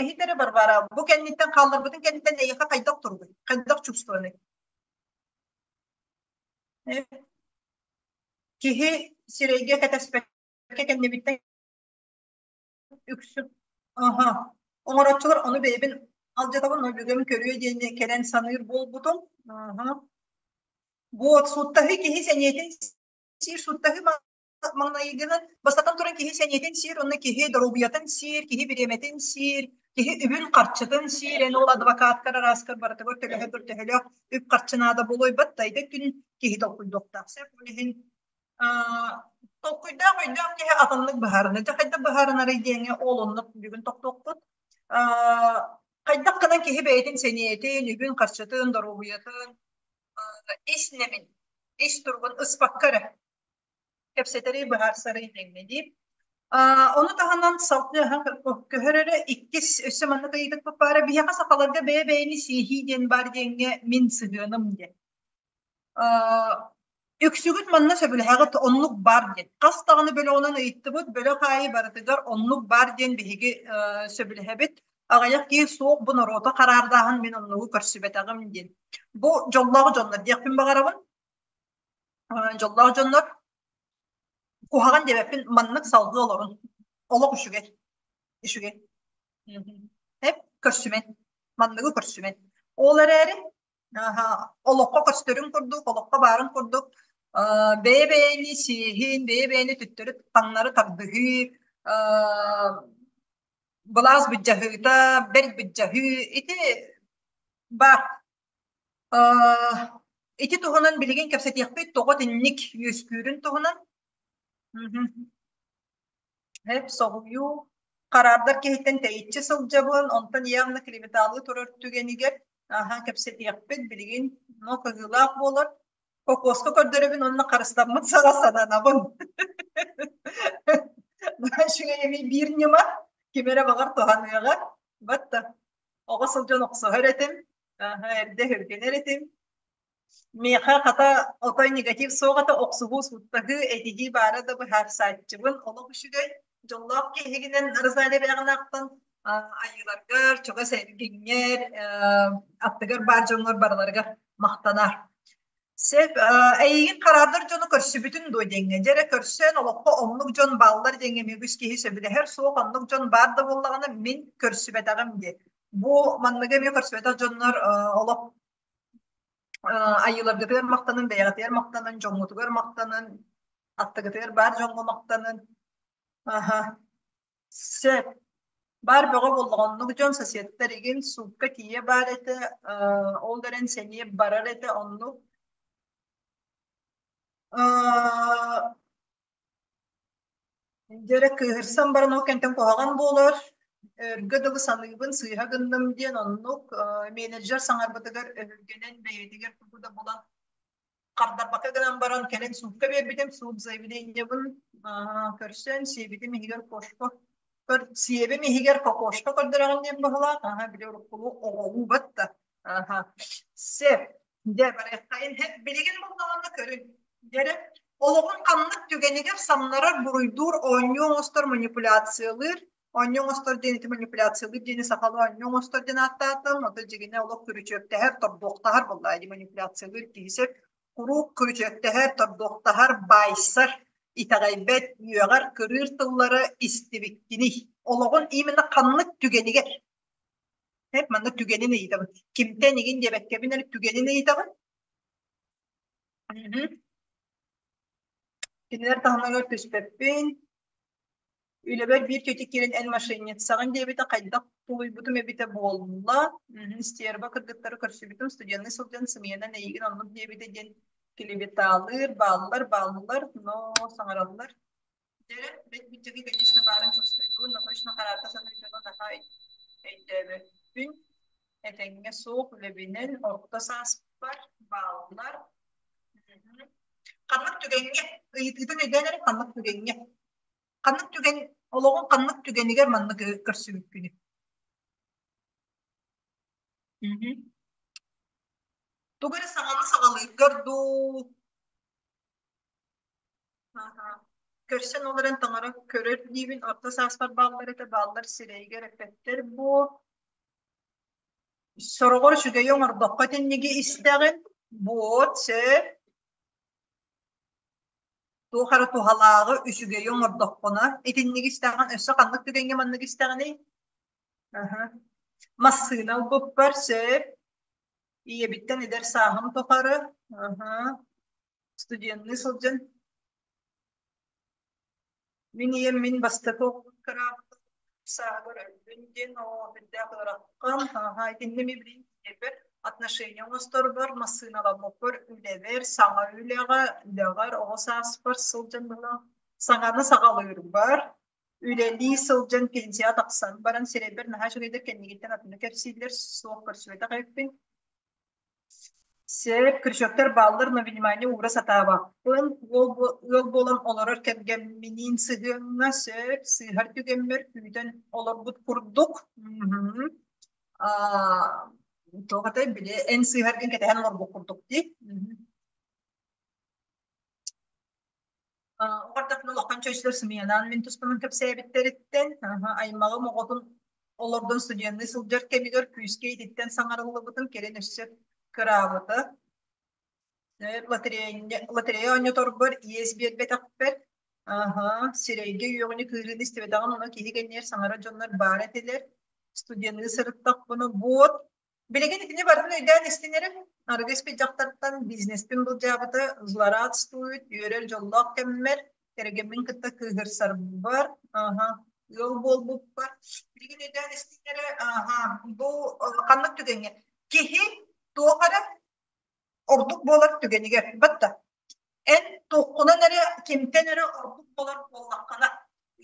иһит эрэ Варвара, бу кэнниттэн хаалларбытын кэнниттэн эйиэхэ хайдах туругуй? Хайдах чувствованый? Киһи сирэйгэ кэтэспэккэ кэннибиттэн үксүн аха оҥорооччулар ону бэйэбин алдьатабын өбүгэм көрүө диэн кэлэн саныыр буолбутум аха вот сууттаһыы киһи сэниэтин сиир сууттаһыы маҥнайгынан бастатан туран киһи сэниэтин сиир онно киһи доруобуйатын сиир киһи бириэмэтин сиир киһи үбүн харчытын сиир эн ол адвокаткар арааскар барытыгар төлөһө төһөлөөх үп харчы наада буолуой баттайда күн киһи толкуйдуохтаах сөп ол иһин. Толкуйдаах өйдөөх киһи атыннык быһаарынар. Дьэ хайдах быһаарынарый диэҥҥэ ол оннук бүгүн тохтуохпут. Хайдах гынан киһи бэйэтин сэниэтин, үбүн-харчытын, доруобуйатын, ис нэмин, ис туругун ыспакка эрэ кэпсэтэри быһаарсарый диэҥҥэ дии. Ону таһынан салгыы көһөр эрэ иккис өссө маннык ыйытыкпыт баара биһиэхэ сахаларга бэйэ-бэйэни сиэһии диэн баар диэҥҥэ мин сыһыаным диэн. Үксүгүт манна сөбүлэһэҕит оннук баар диэн. Хас даҕаны бөлөҕүнэн ыйыттыбыт, бөлөх аайы барытыгар оннук баар диэн биһиги сөбүлэһэбит. Аҕыйах киһи суох бу норуоту хараардааһын мин оннугу көрсүбэтэҕим диэн. Бу дьоллоох дьоннор диэхпин баҕарабын. Дьоллоох дьоннор куһаҕан диэбэппин маннык салгыы олорун. Олох үчүгэй. Үчүгэй. Эп көрсүмэн. Манныгы көрсүмэн. Ол эрээри олоххо көстөрүн курдук, олоххо баарын курдук бэйэ-бэйэни сиэһин, бэйэ-бэйэни төттөрү таҥнары тардыһыы, былаас былдьаһыыта, бэрт былдьаһыы ити баар. Ити туһунан билигин кэпсэтиэхпит, тоҕо итинник үөскүүрүн туһунан. Эп соһуйуу, хараардар киһиттэн тэйиччи сылдьабын, онтон явно клеветалыы турар түгэнигэр аһа кэпсэтиэхпит, билигин но кыһыылаах буолар. Кокоска көрдөрөбүн уонна харыстаммыт саҕа сананабын. Үчүгэй эмиэ биир ньыма, ким эрэ баҕар туһаныаҕа. Батта оҕо сылдьан охсуһар этим, аһа эрдэ өһүргэнэр этим. Миэхэ хата отой негатив суох этэ, охсуһуу, сууттаһыы, этиһии баара да быһаарсааччыбын. Олох үчүгэй, дьоллоох киһигинэн Розалия Бэҕэнаахтан айыыларгар, чугас эргиҥҥэр, аттыгар баар дьоҥҥор барыларыгар махтанар. Сөп, эйигин хараардар дьону көрсүбүтүн дуо диэҥҥэ. Дьэ эрэ көрсөн, олоххо оннук дьон бааллар диэҥҥэ эмиэ үгүс киһи сөбүлэһэр, суох оннук дьон баар да буоллаҕына мин көрсүбэтэҕим диэн. Бу манныгы эмиэ көрсүбэтэх дьоннор олох айыыларгытыгар махтанын, бэйэҕитигэр махтанын, дьоҥҥутугар махтанын, аттыгытыгар баар дьоҥҥо махтанын. Аха. Сөп. Баар бөҕө буоллаҕа оннук дьон соседтар игин суукка тиийэ баар этэ, ол да эрэн сэниэ барар этэ оннук. Дьэ эрэ кыыһырсан баран ол кэнтэн куһаҕан буолар, өргө дылы саныыбын сыыһа гынным диэн оннук менеджер саҥарбытыгар өһүргэнэн бэйэтигэр тугу да булан хардарбакка гынан баран кэлин суукка биэрбитим, суут заявлениебын көрсөн сиэбитим иһигэр кошка көр сиэбим иһигэр кокошка көрдөрөҕүн диэн быһыылаах, аһа били уруккулуу оҕолуу батта аха сөп дьэ барыаххайын билигин буллаҕына көрүн дьэ олоҕун ханнык түгэнигэр самнарар буруйдуур оонньуу оҥостор манипуляциялыыр оонньуу оҥостор диэн ити манипуляциялыыр диэни сахалыы оонньуу оҥостор диэн ааттаатым ото дьигинэ олох күрүчүөктэһэр тордуохтаһар буоллаа дии манипуляциялыыр киһи сөп куруук күрүчүөктэһэр тордуохтаһар баайсар итэҕэйбэт үөҕэр кырыыр тыллары истибиккиний олоҕун именно ханнык түгэнигэр Эп манна түгэнин ыйытабын. Кимтэн игин диэбэккэбин эрэ түгэнин ыйытабын. Кинилэр таһымыгар түспэппин. Үлэбэр биир тетя киирэн эн мошенницаҕын диэбитэ хайдах тулуйбутум эбитэ буолла. Стерва кыргыттары көрсүбүтүм, студенныы сылдьан сымыйанан эйигин оннук диэбитэ диэн клеветалыыр, бааллар, бааллар, но саҥараллар. Дьэ, бэт-бүччэги, конечно, баарын чувствуйбун, но точно хараарда саныыр дьону наһаа өйдөөбөппүн. Этэҥҥэ суох үлэбинэн орто сааспар бааллар. Ханнык түгэҥҥэ, ыйытыытын өйдөөн эрэ ханнык түгэҥҥэ, ханнык түгэн олоҕуҥ ханнык түгэнигэр маннык көрсүбүккүнүй? Тугу эрэ саҥаны саҕалыыргар дуу, Көрсөн олорон таҥара көрөр диибин, орто сааспар бааллар этэ, бааллар сирэйигэр эппэттэр буо. Сороҕор үчүгэйи оҥорбокко итинниги истэҕин, буот, сөп. Туох эрэ туһалааҕы, үчүгэйи оҥордоххуна итинниги истэҕин, өссө ханнык түгэҥҥэ маннык истэҕиний? Аһа. Массыына ылбыппар сөп. Ийэбиттэн эдэр сааһым тухары. Аһа. Студенныы сылдьан мин ийэм мин бастакы оҕобун кыраабытын сааһыгар өлбүн диэн оо үрдээх ыарахан аһа итиннэ эмиэ билигин ийэбэр отношения оҥосторбор массыыналаммыппар үлэбэр саҥа үлэҕэ үлэҕэр оҕо сааспар сылдьан быһыылаах. Саҥаны саҕалыырбар, үлэлии сылдьан пенсияҕа тахсан баран сирэйбэр наһаа үчүгэйдик кэннигиттэн атыны кэпсииллэр, суох көрсүбэтэх эбиппин. Сөп, крючоктар бааллар, но внимание уура сатаабаппын. Ыал буолан олорор кэргэмминиин сыһыаҥҥа сөп, сыыһар түгэммэр күүтэн олорбут курдук. Аа, туох этэй, били эн сыыһаргын кэтэһэн олорбут курдук дии. Оҕордохпуна улахан чөчүлэр сымыйанаан мин туспунан кэпсээбиттэриттэн, аймаҕым оҕотун олордон студенныы сылдьар кэмигэр күүскэ ититтэн саҥарыллыбытын кэлин өссө кыраабыта. Лотерея оонньоторбор иэс биэрбэтэхпэр, сирэйгэ үөҕүнү кыырыыны истибэтэҕим, онон киһи кэннигэр саҥарар дьоннор баар этилэр. Студенныы сырыттахпына буот Билигин итини барытын өйдөөн истин эрэ, арыгы испит дьахтартан бизнеспин былдьаабыта злорадствует, үөрэр дьоллоох кэммэр, кэргэммин кытта кыыһырсарбар, аха, ыал буолбуппар. Билигин өйдөөн истин эрэ, аха, бу ханнык түгэҥҥэ киһи туох эрэ ордук буолар түгэнигэр, батта Эн туоххунан эрэ, кимтэн эрэ ордук буолар буоллаххына,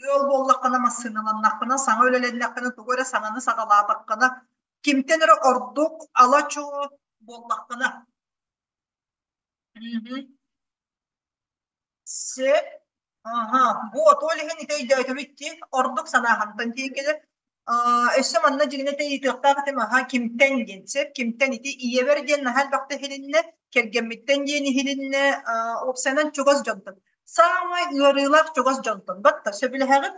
ыал буоллаххына, массыыналаннаххына, саҥа үлэлэннэххинэ, тугу эрэ саҥаны саҕалаатаххына, кимтэн эрэ ордук ала-чуо буоллаххына. Мгм. Сөп. Аһа, вот, ол иһин ити өйдөөтүбүт дии, ордук санааһынтан тиийэн кэлэр. Аа, өссө манна дьиҥинэ ыйытыахтаах этим, аһа, кимтэн диэн, сөп, кимтэн ити ийэбэр диэн наһаа элбэхтэ иһилиннэ, кэргэммиттэн диэн иһилиннэ, аа, уопсайынан чугас дьонтон. Саамай ыарыылаах чугас дьонтон. Батта, сөбүлэһэҕит?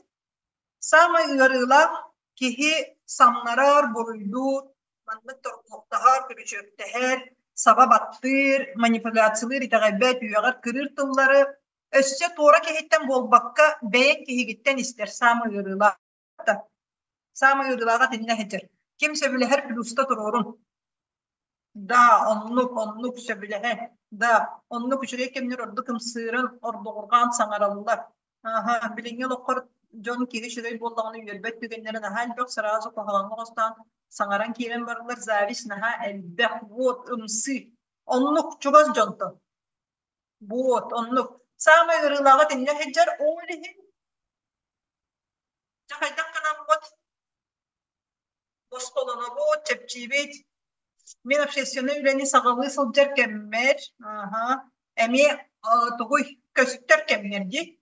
Саамай ыарыылаах киһи самнарар, буруйдуур, маннык торгуохтаһар, күрүчүөктэһэр, саба баттыыр, манипуляциялыыр, итэҕэйбэт, үөҕэр, кырыыр тыллары өссө туора киһиттэн буолбакка, бэйэҥ киһигиттэн истэр саамай ыарыылаах. Саамай ыарыылааҕа итиннэ сылдьар. Ким сөбүлэһэр плюста туруорун. Да, оннук, оннук сөбүлэһэ. Да, оннук үчүгэй кэмнэр ордук ымсыыран, ордуҕурҕаан саҥараллар. Аһа, билиҥҥи олоххор дьон киһи үчүгэй буоллаҕына үөрбэт түгэннэрэ наһаа элбэх, сразу куһаҕаҥҥа хостоон саҥаран киирэн бараллар, зависть наһаа элбэх, вот ымсыы. Оннук чугас дьонтон. Вот, оннук. Саамай ыарыылааҕа итиннэ сылдьар, ол иһин дьэ хайдах гынаммыт босхолонобут, чэпчиибит. Мин общественнай үлэни саҕалыы сылдьар кэммэр, аһа, эмиэ тугуй көстөр кэмнэр дии.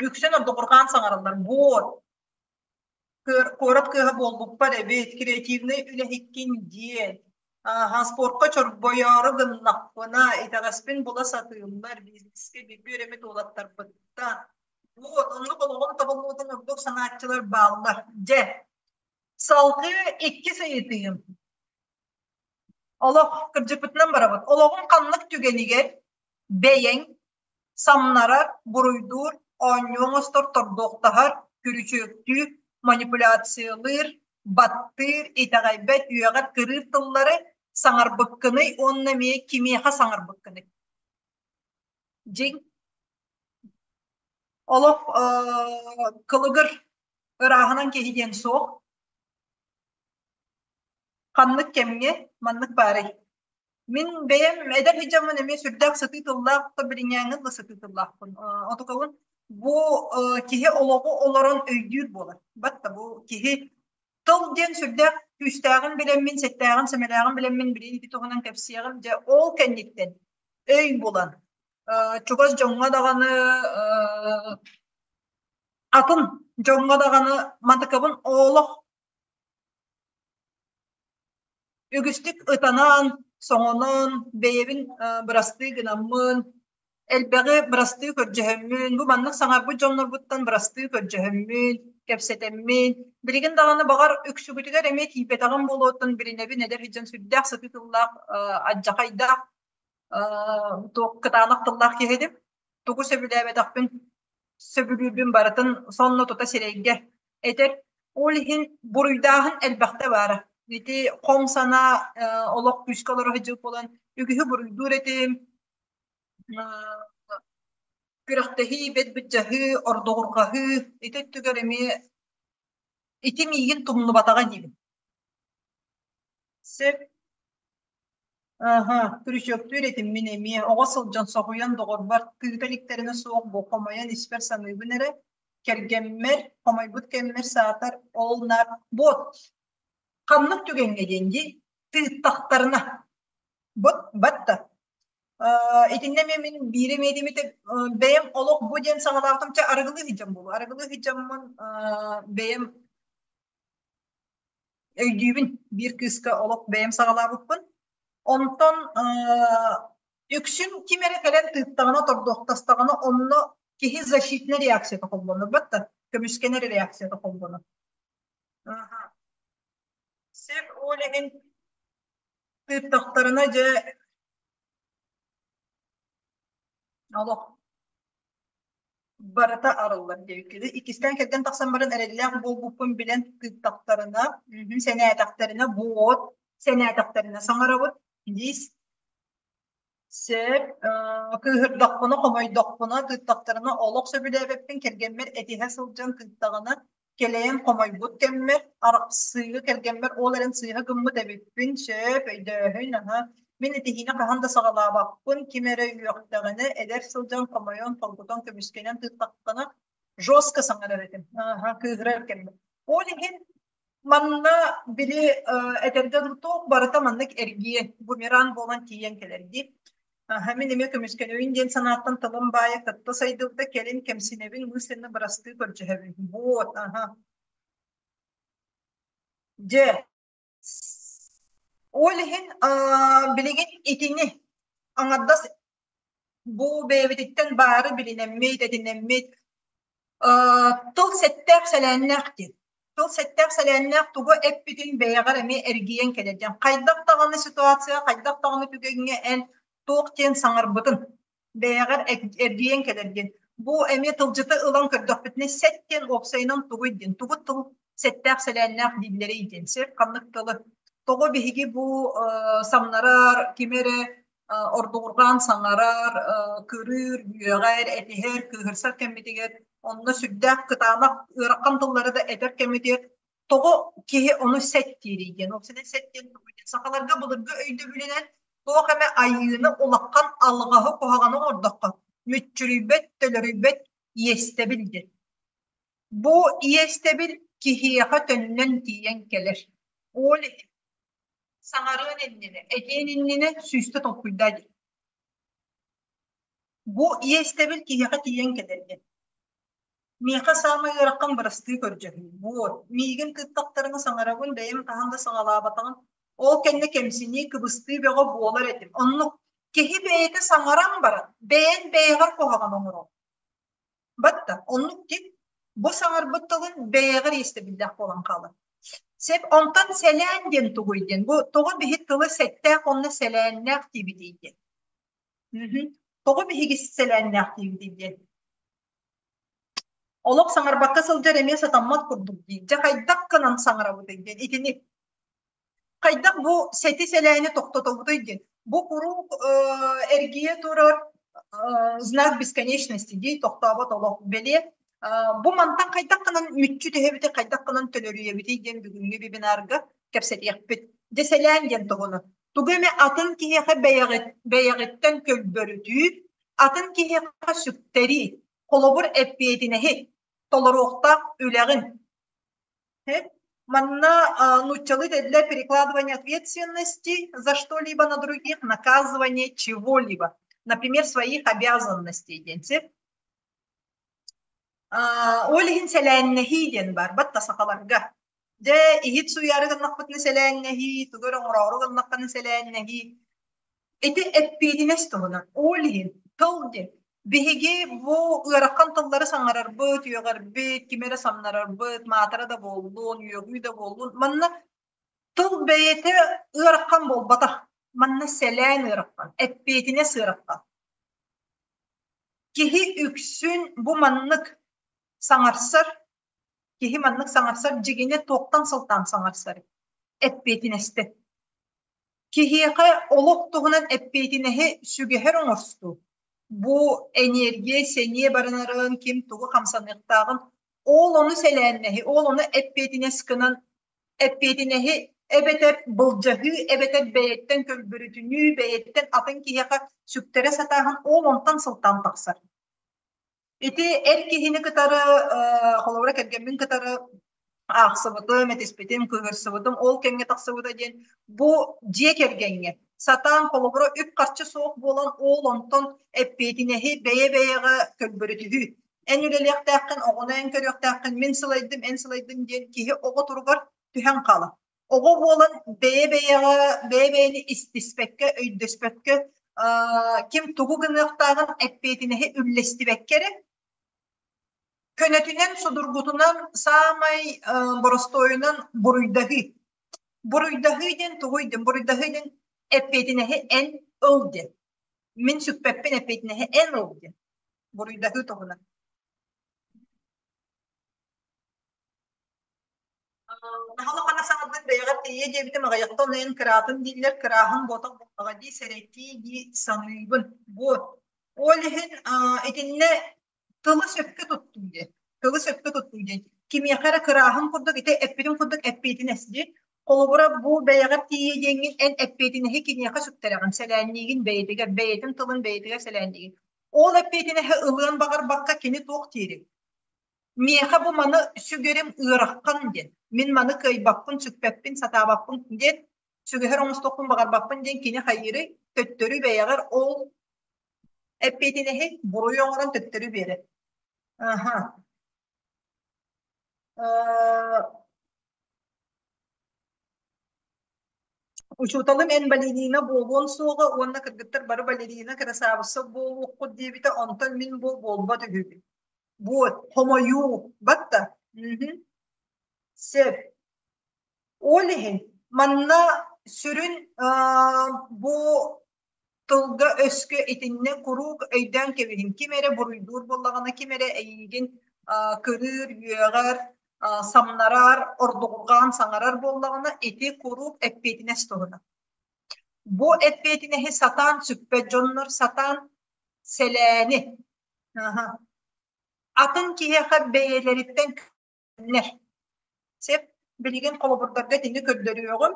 Үксүн ордугурҕаан саҥараллар. Вот. Куорат кыыһа буолбуппар эбит, креативнай үлэһиккин диэн. Аһа, спортка чорбойоору гыннахпына, итэҕэспин була сатыыллар, бизнескэ бииргэ үөрэммит уолаттарбыттан. Вот, оннук олоҕун тобуллубутун ордук санааччылар бааллар. Дьэ, салгыы иккис ыйытыым. Олох, кырдьыкпытынан барабыт. Олоҕуҥ ханнык түгэнигэр бэйэҥ самнарар, буруйдуур, оонньуу оҥостор, тордуохтаһар, күрүчүөктүүр, манипуляциялыыр, баттыыр, итэҕэйбэт, үөҕэр, кырыыр тыллары саҥарбыккыный уонна эмиэ кимиэхэ саҥарбыккыный? Дьиҥ олох кылыгыр ырааһынан киһи диэн суох. Ханнык кэмҥэ маннык баарый? Мин бэйэм эдэр сылдьаммын эмиэ сүрдээх сытыы тыллаах, билиҥҥээҥҥи да сытыы тыллаахпын. Отукабын бу киһи олоҕу олорон өйдүүр буолар. Батта бу киһи тыл диэн сүрдээх күүстээҕин билэммин, сэттээҕин, сэмэлээҕин билэммин билигин ити туһунан кэпсиэҕим. Дьэ ол кэнниттэн өй булан, чугас дьоҥҥо даҕаны атын дьоҥҥо даҕаны мантыкабын олох Үгүстүк ытанан, соҥонон, бэйэбин бырастыы гынаммын, элбэҕи бырастыы көрдьөһөммүн, бу маннык саҥарбыт дьоннорбуттан бырастыы көрдьөһөммүн, кэпсэтэммин, билигин даҕаны баҕар үксүгүтүгэр эмиэ тиийбэтэҕим буолуоттан билинэбин эдэр сылдьан сүрдээх сытыы тыллаах, алдьахайдаах, туох кытаанах тыллаах киһи этим. Тугу сөбүлээбэтэхпин сөбүлүүрбүн барытын сонно тута сирэйгэ этэр. Ол иһин буруйдааһын элбэхтэ баара. Ити хом санаа олох күүскэ олоро сылдьыбыт буолан үгүһү буруйдуур этим. Күрэхтэһии, бэт былдьаһыы, ордуҕурҕаһыы ити өттүгэр эмиэ ити миигин тумнубатаҕа диибин. Сөп. Аһа, күрүчүөктүүр этим мин эмиэ. Оҕо сылдьан соһуйан доҕорбор тыыта иликтэринэ суох бу хомойон испэр саныыбын эрэ, кэргэммэр, хомойбут кэммэр саатар ол наар буот ханнык түгэҥҥэ диэн дии тыыттахтарына бот батта итиннэ эмиэ мин биири эмиэ этим бэйэм олох бу диэн саҕалаабытым чэ арыгылыы сылдьан буолуо арыгылыы сылдьаммын бэйэм өйдүүбүн биир кыыска олох бэйэм саҕалаабыппын онтон үксүн ким эрэ кэлэн тыыттаҕына тордуохтастаҕына онно киһи защитнай реакцията холбонор батта көмүскэнэр реакцията холбонор Сөп ол иһин тыыттахтарына дьэ олох барыта арыллар диэбиккэ Иккистээн кэргэн тахсан баран эрэллээх буолбуппун билэн тыыттахтарына, сэнээтэхтэринэ буот, сэнээтэхтэринэ саҥарабыт дии Сөп, кыыһырдахпына, хомойдохпуна, тыыттахтарына олох сөбүлээбэппин, кэргэммэр этиһэ сылдьан тыыттаҕына, кэлэйэн хомойбут кэммэр, арахсыыга кэргэммэр ол эрэн сыыһа гыммыт эбиппин, сөп, өйдөөһүн, аһа. Мин этиһиини хаһан да саҕалаабаппын, ким эрэ үөхтэҕинэ, эдэр сылдьан хомойон, хоргутан, көмүскэнэн тыыттаххына, жестко саҥарар этим, аһа, кыыһырар кэммэр. Ол иһин Манна били этэргэ дылы туох барыта маннык эргиэн, бумеранг буолан тиийэн кэлэр дии. Мин эмиэ көмүскэнэбин диэн санааттан тылым баайа кытта сайдыбыта, кэлин кэмсинэбин, мысленно бырастыы көрдөһөбүн. Вот, аха. Дьэ, ол иһин билигин итини аҥардас бу бэйэбититтэн баары билинэммит, этинэммит, тыл сэттээх сэлээннээх диэн. Тыл сэттээх сэлээннээх тугу эппитин бэйэҕэр эмиэ эргийэн кэлэр диэн. Хайдах даҕаны ситуация, хайдах даҕаны түгэҥҥэ эн туох диэн саҥарбытын бэйэҕэр эргийэн кэлэр диэн. Бу эмиэ тылдьыты ылан көрдөхпүтүнэ сэт диэн уопсайынан тугуй диэн, тугу тыл сэттээх сэлээннээх дииллэрий диэн. Сөп ханнык тылы. Тоҕо биһиги бу самнарар, ким эрэ ордугурҕаан саҥарар, кырыыр, үөҕэр, этиһэр, кыыһырсар кэммитигэр онно сүрдээх кытаанах ыарахан тыллары да этэр кэммитигэр тоҕо киһи ону сэт диирий диэн. Ол сэт диэн сахаларга былыргы өйдөбүлүнэн туох эмэ айыыны улахан алҕаһы куһаҕаны оҥордоххо мүччүрүйбэт, төлөрүйбэт иэстэбил диэн. Бу иэстэбил киһиэхэ төннөн тиийэн кэлэр. Ол саҥарыан иннинэ, этиэн иннинэ сүүстэ толкуйдаа диэн. Бу иэстэбил киһиэхэ тиийэн кэлэр диэн. Миэхэ саамай ыарахан бырастыы көрдьөһүү. Вот, миигин тыыттахтарына саҥарабын, бэйэм хаһан да саҕалаабатаҕым. Ол кэннэ кэмсинии, кыбыстыы бөҕө буолар этим. Оннук киһи бэйэтэ саҥаран баран, бэйэн бэйэҕэр куһаҕан оҥорор. Батта, оннук дии. Бу саҥарбыт тылын бэйэҕэр иэстэбиллээх буолан хаалар. Сеп, онтон сэлээн диэн тугуй диэн. Бу тоҕо биһи тылы сэттээх уонна сэлээннээх диибитий диэн. Тоҕо биһиги сэлээннээх диибитий диэн. Олох саҥарбакка сылдьар эмиэ сатаммат курдук дии. Дьэ хайдах гынан саҥарабытый диэн итини хайдах бу сэти сэлээни тохтотобутуй диэн. Бу куруук эргийэ турар знак бесконечности дии тохтообот олох бэлиэ. Бу мантан хайдах гынан мүччү түһэбитий, хайдах гынан төлөрүйэбитий диэн бүгүҥҥү вебинарга кэпсэтиэхпит. Дьэ сэлээн диэн туһунан. Тугу эмэ атын киһиэхэ бэйэҕит, бэйэҕиттэн көлбөрүтүү, атын киһиэхэ сүктэрии, холобур эппиэтинэһи толоруохтаах үлэҕин Манна нууччалыы этиллэр перекладывание ответственности за что-либо на других, наказывание чего-либо, например, своих обязанностей диэн сир. Ол иһин сэлээннэһии диэн баар, батта сахаларга. Дьэ, иһит суйаары гыннахпытына сэлээннэһии, тугу эрэ оҥороору гыннаххына сэлээннэһии. Ити эппиэтинэс туһунан. Ол иһин тыл диэн биһиги бу ыарахан тыллары саҥарарбыт, үөҕэрбит, кими эрэ самнарарбыт, маатыра да буоллун, үөҕүү да буоллун, манна тыл бэйэтэ ыарахан буолбатах. Манна сэлээн ыарахан, эппиэтинэс ыарахан. Киһи үксүн бу маннык саҥарсар, киһи маннык саҥарсар дьигинэ туохтан сылтаан саҥарсар? Эппиэтинэстэн. Киһиэхэ олох туһунан эппиэтинэһи сүгэһэр оҥостуу, бу энергия, сэниэ барынарын, ким тугу хамсаныахтааҕын, ол ону сэлээннэһи, ол ону эппиэтинэс гынан эппиэтинэһи Эбэтэр былдьаһыы, эбэтэр бэйэттэн көлбөрүтүнүү, бэйэттэн атын киһиэхэ сүктэрэ сатааһын ол онтон сылтаан тахсар. Ити эр киһини кытары, холобура кэргэммин кытары аахсыбытым, этиспитим, кыыһырсыбытым ол кэмҥэ тахсыбыта диэн бу дьиэ кэргэҥҥэ сатаан холобура үп-харчы суох буолан ол онтон эппиэтинэһи бэйэ-бэйэҕэ көлбөрүтүһүү. Эн үлэлиэхтээххин, оҕону эн көрүөхтээххин, мин сылайдым, эн сылайдым диэн киһи оҕо туругар түһэн хаалар. Оҕо буолан бэйэ-бэйэҕэ бэйэ-бэйэни истиспэккэ, өйдөспөккө, ким тугу гыныахтааҕын эппиэтинэһи үллэстибэккэ эрэ көнөтүнэн, судургутунан, саамай боростуойунан буруйдаһыы. Буруйдаһыы диэн тугуй диэн? Буруйдаһыы диэн эппиэтинэһи эн ыл диэн. Мин сүкпэппин эппиэтинэһи эн ыл диэн. Буруйдаһыы туһунан. Наһаа саҥардын бэйэҕэр тиийиэ диэбитим аҕыйахта ону эн кыраатын дииллэр, кырааһын буотах буоллаҕа дии сэрэйтии дии саныыбын. Вот. Ол иһин итиннэ тылы сөпкө туттуу диэн. Тылы сөпкө туттуу диэн. Кимиэхэ эрэ кырааһын курдук ити эппитин курдук эппиэтинэс дии. Холобура бу бэйэҕэр тиийиэ диэҥҥин эн эппиэтинэһи киниэхэ сүктэрэҕин, сэлээнниигин бэйэтигэр, бэйэтин тылын бэйэтигэр сэлээнниигин. Ол эппиэтинэһи ылыан баҕарбакка кини туох диирий? Миэхэ бу маны сүгэрим ыарахан диэн, мин маны кыайбаппын, сүкпэппин, сатаабаппын диэн, сүгэһэр оҥостуохпун баҕарбаппын диэн кини хайыырый, төттөрү бэйэҕэр ол эппиэтинэһи буруй оҥорон төттөрү биэрэр. Аха. Учууталым эн балерина буолуон суоҕа уонна кыргыттар бары балерина кырасаабысса буолуоххут диэбитэ, онтон мин бу буолбат үһүбүн. Вот, хомойуу, батта. Сөп. Ол иһин манна сүрүн бу тылга-өскө итиннэ куруук өйдөөн кэбиһиҥ. Ким эрэ буруйдуур буоллаҕына, ким эрэ эйиигин кырыыр, үөҕэр, самнарар, ордугурҕаан саҥарар буоллаҕына, ити куруук эппиэтинэс туһунан. Бу эппиэтинэһи сатаан сүкпэт дьоннор сатаан сэлээни атын киһиэхэ бэйэлэриттэн көрүнэр. Сөп. Билигин холобурдарга итини көрдөрүөҕүм.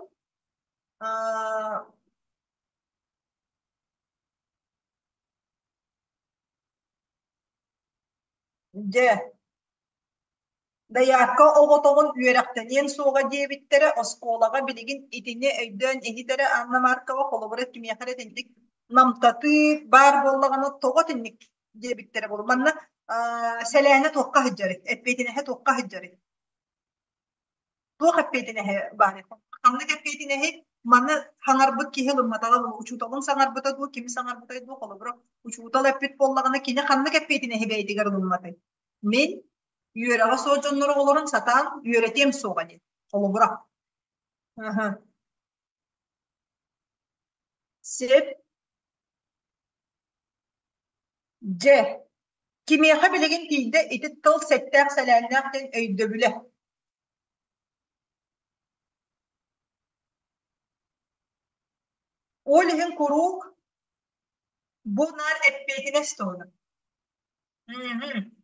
Дьэ, Дайаакка оҕотоҕун үөрэхтэниэн суоҕа диэбиттэрэ, оскуолаҕа билигин итини өйдөөн иһит эрэ Анна Маркова холобура кимиэхэ эрэ итинник намтатыы баар буоллаҕына тоҕо итинник диэбиттэрэ буолуо. Манна сэлээнэ туохха сылдьарый, эппиэтинэһэ туохха сылдьарый? Туох эппиэтинэһэ баарый? Ханнык эппиэтинэһи маны саҥарбыт киһи ылымматаҕа буолуо, учууталын саҥарбыта дуу, кими саҥарбытай дуу, холобура учуутал эппит буоллаҕына кини ханнык эппиэтинэһи бэйэтигэр ылымматай? Мин үөрэҕэ суох дьоннор оҕолорун сатаан үөрэтиэм суоҕа диэн холобура. Сөп. Дьэ, кимиэхэ билигин тиийдэ ити тыл сэттээх-сэлээннээх диэн өйдөбүлэ? Ол иһин куруук бу наар эппиэтинэс туһунан.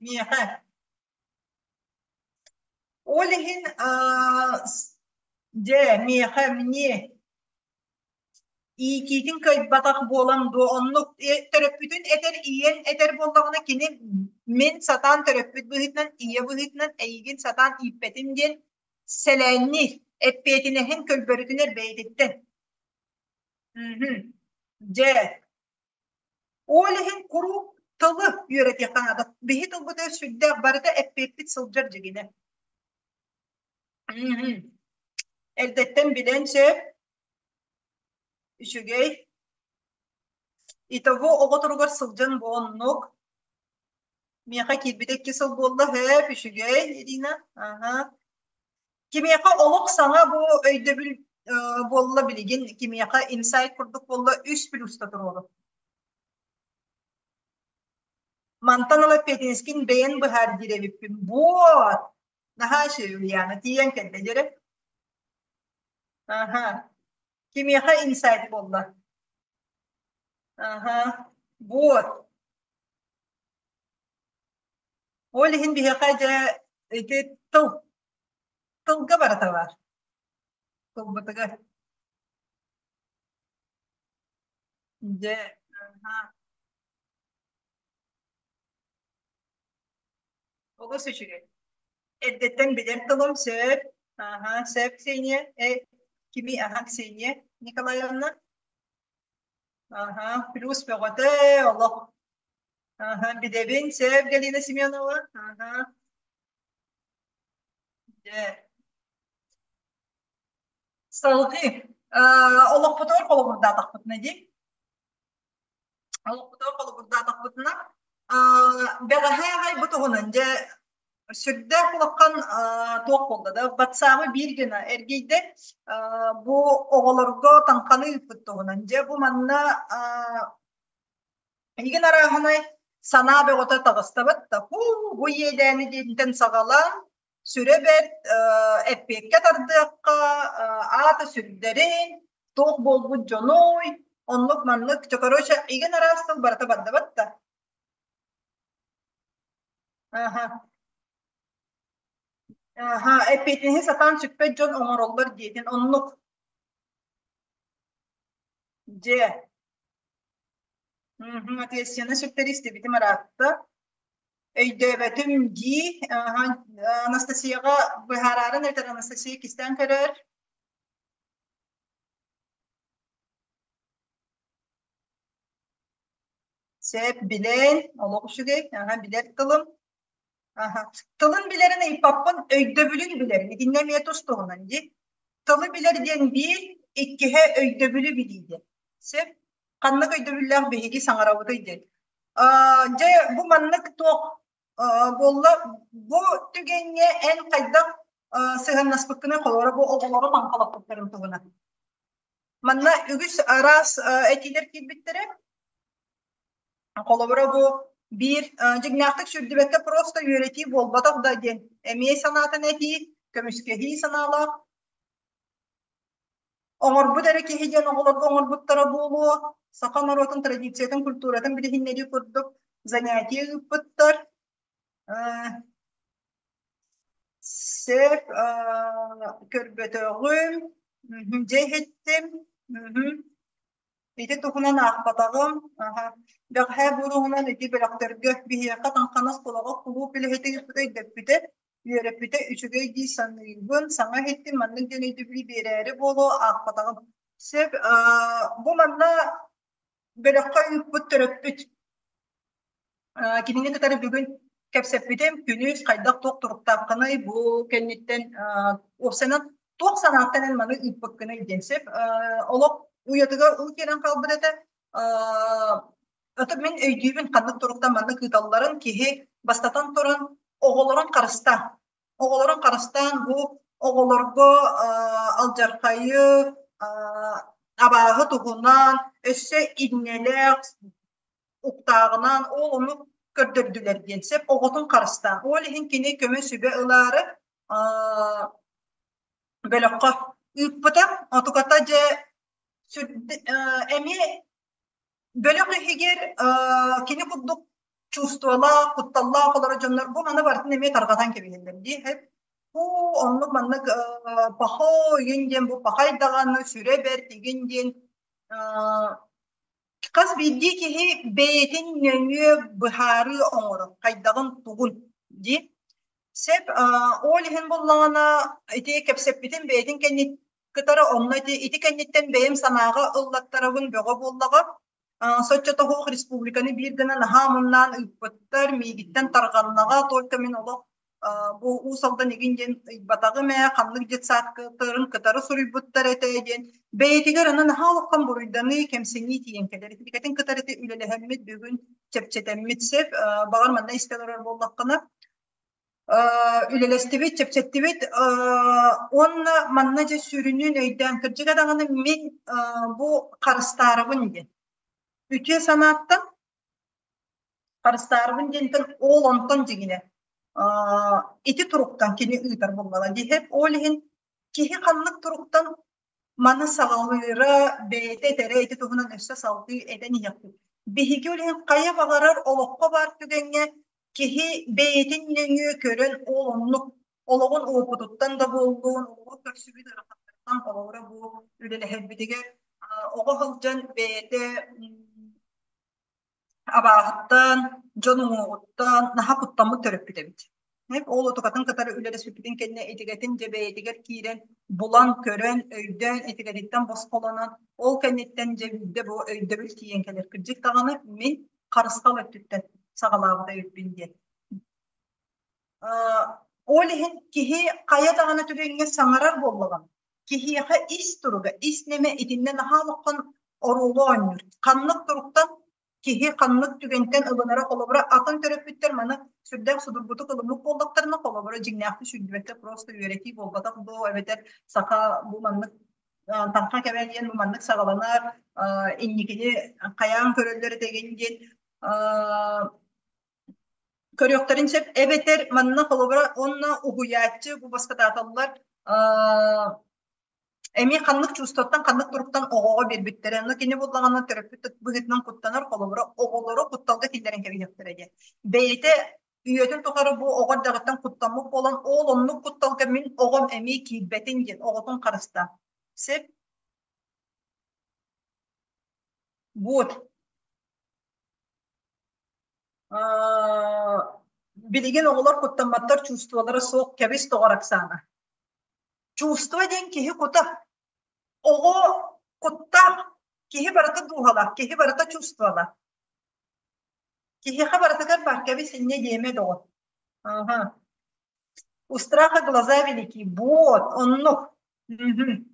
Миэхэ. Ол иһин дьэ, миэхэ мне иитиитин кыайбатах буолан дуо оннук төрөппүтүн этэр ийэн этэр буоллаҕына кини мин сатаан төрөппүт быһыытынан ийэ быһыытынан эйигин сатаан ииппэтим диэн сэлээнниир эппиэтинэһин көлбөрүтүнэр бэйэтиттэн дьэ Ол иһин куруук тылы үөрэтиэххэ наада. Биһи тылбытыгар сүрдээх барыта эппиэппит сылдьар дьигинэ. Эрдэттэн билэн сөп. Үчүгэй. Итого оҕо туругар сылдьан бу оннук. Миэхэ киирбитэ 2 сыл буолла, сөп, үчүгэй, Ирина. Аха. Кимиэхэ олох саҥа бу өйдөбүл буолла билигин, кимиэхэ инсайт курдук буолла үс плюста туруору. Мантан ыла эппиэтинэскин бэйэн быһаар диир эбиппин. Вот! Наһаа үчүгэй Ульяна, тиийэн кэллэ дьэрэ. Аха. Кимиэхэ инсайт буолла? Аха. Вот. Ол иһин биһиэхэ дьэ ити тыл тылга барыта баар. Тылбытыгар. Дьэ, олус үчүгэй. Эрдэттэн билэр тылым сөп. Аха, сөп, Ксения. Кими? Аха, Ксения Николаевна. Аха, плюс бөҕөтө олох. Аха, билэбин, сөп, Галина Семенова. Аха. Дьэ. Салгыы олохпутугар холобурдаатахпытына дии. Олохпутугар холобурдаатахпытына бэҕэһээ аҕай бу туһунан дьэ сүрдээх улахан туох буолла да ватсабы биир гына эргийдэ бу оҕолорго таҥханы ыыппыт туһунан дьэ бу манна Эйигин арааһынай санаа бөҕөтө таҕыстабыт да һуу бу иэдээни диэнтэн саҕалаан сүрэ бэрт эппиэккэ тардыахха аата сүрдэрин туох буолбут дьонуй оннук маннык короче игин араас тыл барыта бардыбат да аха аха эппиэтинэһи сатаан сүкпэт дьон оҥороллор диэтин оннук дьэ ответственность сүктэри истибитим ыраатта Өйдөөбөтүм дии. Анастасияҕа быһаараарын этэр Анастасия кистээн көрөр. Сөп билэн, олох үчүгэй. Аха, билэр тылым. Аха. Тылын билэрин ыйыппаппын, өйдөбүлүн билэрин. Итиннэ эмиэ тус туһунан дии. Тылы билэр диэн биир, иккиһэ өйдөбүлү билии диэн. Сөп. Ханнык өйдөбүллээх биһиги саҥарабытый диэн. Дьэ, бу маннык туох буолла, бу түгэҥҥэ эн хайдах сыһыаннаспыккыный холобура бу оҕолору таҥхалаппыттарын туһунан. Манна үгүс араас этиилэр киирбиттэрэ. Холобура бу биир дьиҥнээхтик сүүрдүбэккэ просто үөрэтии буолбатах да диэн эмиэ санаатын этии, көмүскэһии санаалаах. Оҥорбут эрэ киһи диэн оҕолорго оҥорбуттара буолуо, саха норуотун традициятын, культуратын билиһиннэрии курдук занятие ыыппыттар. Сөп көрбөтөҕүм, дьэ иһиттим. Ити туһунан аахпатаҕым. Бэҕэһээ буруһунан ити бөлөхтөргө биһиэхэ Таҥханас кулаҕа кулууп үлэһитэ ыыппыта өйдөппүтэ. Үөрэппитэ үчүгэй дии саныыбын, саҥа иһиттим, маннык диэн өйдөбүлү биэрээри буолуо, аахпатаҕым. Сөп, бу манна бөлөххө ыыппыт төрөппүт кинини кытары бүгүн кэпсэппитим, күнүс хайдах туох туруктааххыный, бу кэнниттэн уопсайынан туох санааттан эн маны ыыппыккыный диэн сөп. Олох уйатыгар уу киирэн хаалбыт этэ. Ото мин өйдүүбүн ханнык туруктан маннык ыыталларын киһи бастатан туран оҕолорун харыстаан оҕолорун харыстаан бу оҕолорго алдьархайы абааһы туһунан өссө иннэлээх уктааҕынан ол ону көрдөрдүлэр диэн сөп оҕотун харыстаан ол иһин кини көмө сүбэ ылаары бөлөххө ыыппыта отуката дьэ эмиэ Бөлөх иһигэр кини курдук чувстволаах, кутталлаах олорор дьоннор бу маны барытын эмиэ тарҕатан кэбиһэллэр дии. Бу оннук маннык пахо игин диэн бу пахай даҕаны сүрэ бэрт игин диэн хас биирдии киһи бэйэтин нөҥүө быһаарыы оҥорор хайдаҕын тугун дии. Сөп ол иһин буллаҕына ити кэпсэппитин бэйэтин кэнниттэн кытары онно ити, ити кэнниттэн бэйэм санааҕа ыллаттарабын бөҕө буоллаҕа. Соччото суох республиканы биир гына наһаа омуннаан ыыппыттар, миигиттэн тарҕаннаҕа, только мин олох бу Уус Алдан игин диэн ыйбатаҕым ээ, ханнык детсадкаларын кытары суруйбуттар этэ диэн бэйэтигэр аны наһаа улахан буруйданыы, кэмсинии тиийэн кэлэр. Итинникэтин кытары ити үлэлэһэммит бүгүн чэпчэтэммит сөп. Баҕар манна истэ олорор буоллаххына үлэлэстибит, чэпчэттибит уонна манна дьэ сүрүнүн өйдөөн кырдьыга даҕаны мин бу харыстаарабын диэн үтүө санааттан харыстаарабын диэнтэн ол онтон дьиҥинэ ити туруктан кини ыытар буоллаҕа дии ол иһин киһи ханнык туруктан Маны саҕалыыра, бэйэтэ этэрэ ити туһунан өссө салгыы этэн иһиэхпит. Биһиги ол иһин хайа баҕарар олоххо баар түгэҥҥэ киһи бэйэтин нөҥүө көрөн ол оннук олоҕун уопутуттан да буоллун, олоҕу көрсүбүт ыарахаттарыттан. Холобура бу үлэлэһэрбитигэр оҕо сылдьан бэйэтэ абааһыттан, дьон уҥуоҕуттан наһаа куттаммыт төрөппүт эбит. Ол отукатын кытары үлэлэспиппитин кэннэ итигэтин дьэ бэйэтигэр киирэн, булан, көрөн, өйдөөн, итигэтиттэн босхолонон, ол кэнниттэн дьэ биирдэ бу өйдөбүл тиийэн кэлэр. Кырдьык даҕаны мин харысхал өттүттэн саҕалаабыта эбиппин диэн. Ол иһин киһи хайа даҕаны түгэҥҥэ саҥарар буоллаҕына, киһиэхэ ис туруга, ис нэмэ итиннэ наһаа улахан оруолу оонньуур. Ханнык туруктан киһи ханнык түгэнтэн ылынара холобура атын төрөппүттэр маны сүрдээх судургутук ылыммыт буоллахтарына холобура дьиҥнээхтик сүрдүбэккэ просто үөрэтии буолбатах дуо эбэтэр саха бу маннык таҥха кэмэ диэн бу маннык саҕаланар инникини хайаан көрөллөр этэгин диэн көрүөхтэрин сөп эбэтэр манна холобура уонна уһуйааччы бу баскытааталлар эмиэ ханнык чувствоттан ханнык туруктан оҕоҕо биэрбиттэрэ но кини буоллаҕына төрөппүт быһыытынан куттанар холобура оҕолору кутталга киллэрэн кэбиһиэхтэрэ диэн бэйэтэ үйэтин тухары бу оҕо эрдэҕиттэн куттаммыт буолан ол оннук кутталга мин оҕом эмиэ киирбэтин диэн оҕотун харыстаа сөп вот Билигин оҕолор куттамматтар, чувстволара суох, кэбис тоҕор Оксана. Чувство диэн киһи кута. Оҕо куттаах, киһи барыта дууһалаах, киһи барыта чувстволаах. Киһиэхэ барытыгар баар, кэбис инньэ диэмэ доҕор. Ага. У страха глаза велики. Вот, оннук. Мгм.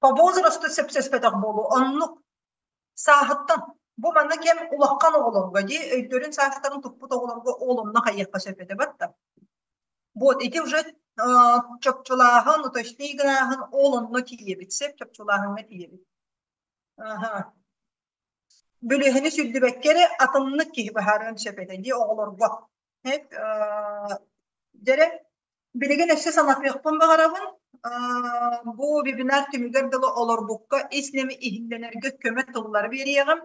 По возрасту сөпсөспөтөх буолуу оннук сааһыттан бу манна кэм улахан оҕолорго дии өйдөрүн саастарын туппут оҕолорго ол онно хайыахха сөп этэ батта вот ити уже чопчулааһын уточней гынааһын ол онно тиийэбит сөп чопчулааһыҥҥа тиийэбит аха бүлүөһэни сүрдүбэккэ эрэ атыннык киһи быһаарыан сөп этэ дии оҕолорго Дьэрэ, билигин өссө санатыахпын баҕарабын, бу вебинар түмүгэр дылы олорбукка ис нэми иһиллэнэргэ көмө тыллары биэриэҕим.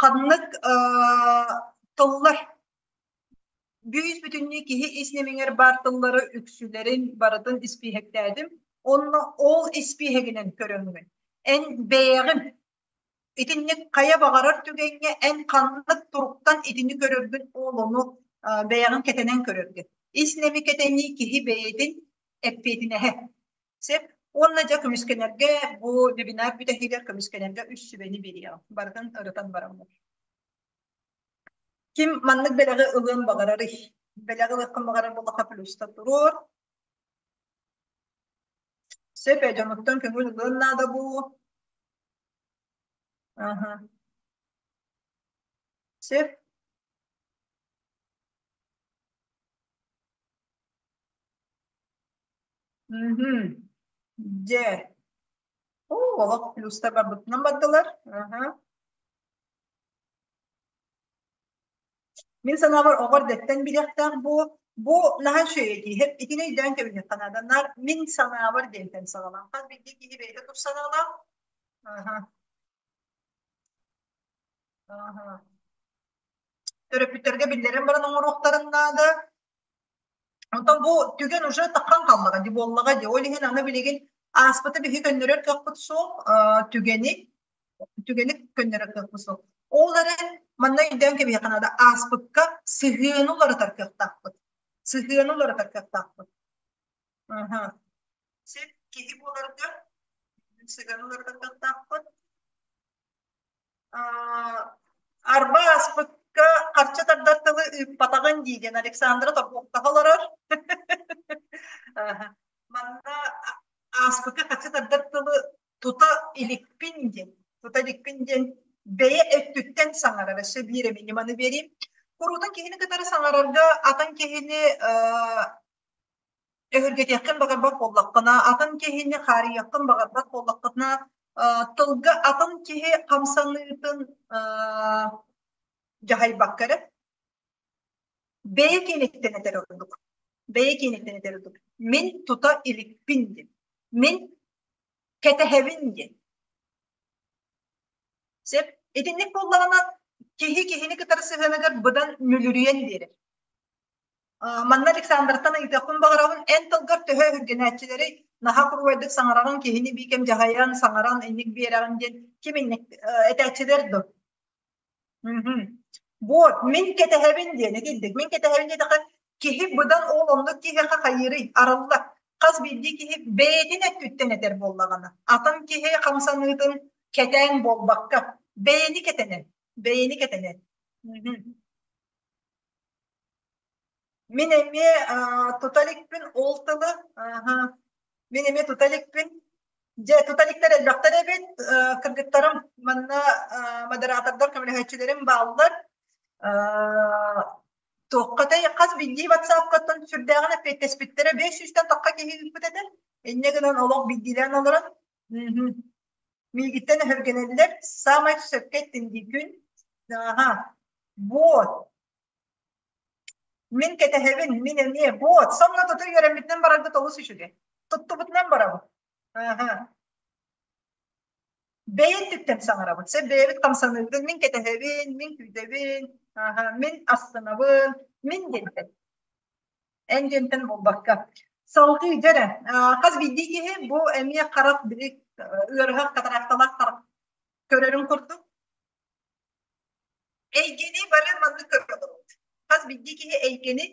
Ханнык тыллар бүүс бүтүннүү киһи ис нэмиҥэр баар тыллары үксүлэрин барытын испииһэктээтим. Онно ол испииһэгинэн көрөҥҥүн. Эн бэйэҕин Итинник хайа баҕарар түгэҥҥэ эн ханнык туруктан итини көрөргүн ол ону бэйэҕин кэтэнэн көрөргүн. Ис нэми кэтэнии киһи бэйэтин эппиэтинэһэ. Сөп. Уонна дьэ көмүскэнэргэ бу вебинар бүтэһигэр көмүскэнэргэ үс сүбэни биэриэҕим. Барытын ырытан бараммыт. Ким маннык бэлэҕи ылыан баҕарарый? Бэлэҕи ылыаххын баҕарар буоллахха плюста туруор. Сөп ээ, дьонуттан көҥүл ылыан наада буолуо. Аха. Сөп. Мгм. Дьэ. Оо, олох плюстар барбытынан бардылар. Аха. Мин санаабар оҕо эрдэттэн билиэхтээх бу бу наһаа үчүгэй дии итини өйдөөн кэбиһиэххэ наада наар мин санаабар диэнтэн саҕалаан хас биирдии киһи бэйэтэ тус санаалаах аха аха төрөппүттэргэ биллэрэн баран оҥоруохтарын наада Онтон бу түгэн уже таххан хааллаҕа дии буоллаҕа дии. Ол иһин аны билигин ааспыты биһи көннөрөр кыахпыт суох, түгэни түгэни көннөрөр кыахпыт суох. Ол эрэн манна өйдөөн кэбиһиэххэ наада ааспыкка сыһыаны уларытар кыахтаахпыт. Сыһыаны уларытар кыахтаахпыт. Аха. Сир киһи буоларга сыһыаны уларытар кыахтаахпыт. Арба ааспыкка харчы тардар тылы ыыппатаҕын дии диэн Александра торбуохтаһа олорор. Манна ааспыкка харчы тардар тылы тута иликпин диэн, тута иликпин диэн бэйэ өттүттэн саҥарар. Өссө биир эмиэ ньыманы биэриим. Куруутун киһини кытары саҥарарга атын киһини өһүргэтиэххин баҕарбат буоллаххына, атын киһини хаарыйыаххын баҕарбат буоллаххына, тылга атын киһи хамсаныытын дьаһайбакка эрэ бэйэ киэниттэн этэр ордук. Бэйэ киэниттэн этэр ордук. Мин тута иликпин диэн. Мин кэтэһэбин диэн. Сөп. Итинник буоллаҕына киһи киһини кытары сыһыаныгар быдан мүлүрүйэн биэрэр. Манна Александртан ыйытыахпын баҕарабын, эн тылгар төһө өһүргэнээччилэрий? Наһаа куруубайдык саҥараҕын, киһини биикэм дьаһайан, саҥаран инник биэрэҕин диэн ким инник этээччилэр дуо? Вот, мин кэтэһэбин диэн итинник. Мин кэтэһэбин диэтэххэ, киһи быдан ол оннук киһиэхэ хайыырый, арыллар. Хас биирдии киһи бэйэтин өттүттэн этэр буоллаҕына, атын киһи хамсаныытын кэтээн буолбакка, бэйэни кэтэнэн, бэйэни кэтэнэн. Мин эмиэ тута иликпин ол тылы, мин эмиэ тута иликпин. Дьэ, тута иликтэр элбэхтэр эбит. Кыргыттарым манна модератордар көмөлөһөөччүлэрим бааллар. Туохха хас биирдии ватсапкаттан сүрдээҕин эппиэттэспиттэрэ 500-тэн тахха киһи ыыппыт этэ. Инньэ гынан олох биирдиилээн олорон миигиттэн өһүргэнэллэр. Саамай сөпкө эттин дии күн. Аха. Вот. Мин кэтэһэбин, мин эмиэ. Вот, сонно тута үөрэммитинэн бараргыт олус үчүгэй. Туттубутунан барабыт. Аха. Бэйэ өттүттэн саҥарабыт. Сэ бэйэбит хамсаныыбытын мин кэтэһэбин, мин күүтэбин, аха, мин астынабын, мин диэнтэн. Эн диэнтэн буолбакка. Салгыы дьэрэ, хас биирдии киһи бу эмиэ харах били ыарыһах катаракталаах харах көрөрүн курдук Эйгэни бары маннык көрөбүт. Хас биирдии киһи эйгэни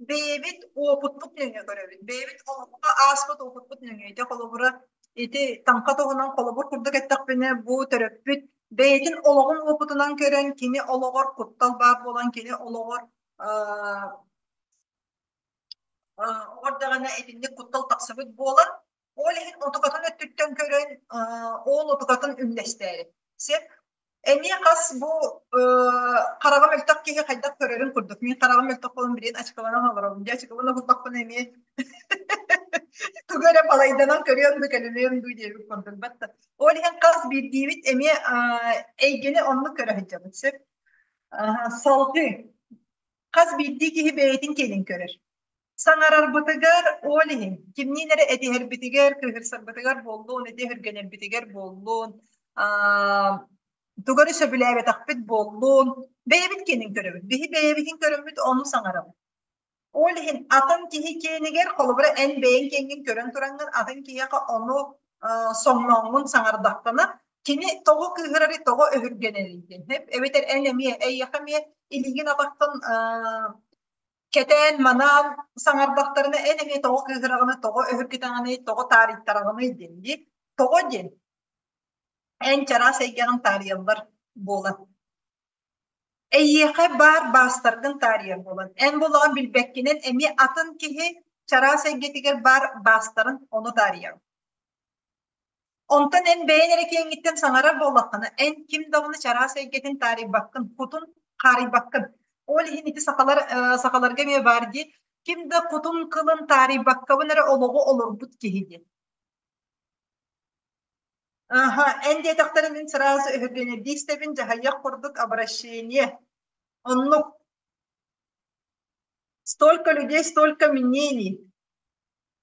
бэйэбит уопутпут нөҥүө көрөбүт. Бэйэбит олоххо ааспыт уопутпут нөҥүө. Ити холобура ити таҥха туһунан холобур курдук эттэхпинэ, бу төрөппүт бэйэтин олоҕун уопутунан көрөн, кини олоҕор куттал баар буолан, кини олоҕор оҕор даҕаны итинник куттал тахсыбыт буолан, ол иһин отукатын өттүттэн көрөн, ол отукатын үллэстээри. Сөп. Эмиэ хас бу хараҕа мөлтөх киһи хайдах көрөрүн курдук. Мин хараҕым мөлтөх буолан билигин ачыкыланан олоробун. Дьэ ачыкылана буллахпына эмиэ тугу эрэ балайданан көрүөм дуу, кэлимиэм дуу диэбит курдук. Батта. Ол иһин хас биирдиибит эмиэ эйгэни оннук көрө сылдьабыт. Сөп. Салгыы. Хас биирдии киһи бэйэтин киэнин көрөр. Саҥарарбытыгар ол иһин, кимниин эрэ этиһэрбитигэр, кыыһырсарбытыгар буоллун, ити өһүргэнэрбитигэр буоллун, тугу эрэ сөбүлээбэтэхпит буоллун, бэйэбит киэнин көрөбүт. Биһи бэйэбитин көрөммүт ону саҥарабыт. Ол иһин атын киһи киэнигэр, холобура, эн бэйэҥ киэҥҥин көрөн тураҥҥын атын киһиэхэ ону соҥнооҥҥун саҥардаххына, кини тоҕо кыыһырарый, тоҕо өһүргэнэрий диэн. Эбэтэр эн эмиэ, эйиэхэ эмиэ илиигин атаххын кэтээн-манаан саҥардахтарына эн эмиэ тоҕо кыыһыраҕыный, тоҕо өһүргэтэҕиний, тоҕо таарыйтараҕыный диэн дии. Тоҕо диэн эн чараас эйгэҕин таарыйаллар буолан. Эйиэхэ баар баастаргын таарыйар буолан. Эн буолаҕын билбэккинэн эмиэ атын киһи чараас эйгэтигэр баар баастарын ону таарыйар. Онтон эн бэйэн эрэ киэҥҥиттэн саҥарар буоллаххына, эн ким даҕаны чараас эйгэтин таарыйбаккын, кутун хаарыйбаккын. Ол иһин ити сахалар сахаларга эмиэ баар дии, ким да кутун кылын таарыйбаккабын эрэ олоҕу олорбут киһи диэн. Аха, эн диэтэхтэрэ мин сразу өһүргэнэрдии истэбин, дьаһайыах курдук обращение. Оннук. Столько людей, столько мнений.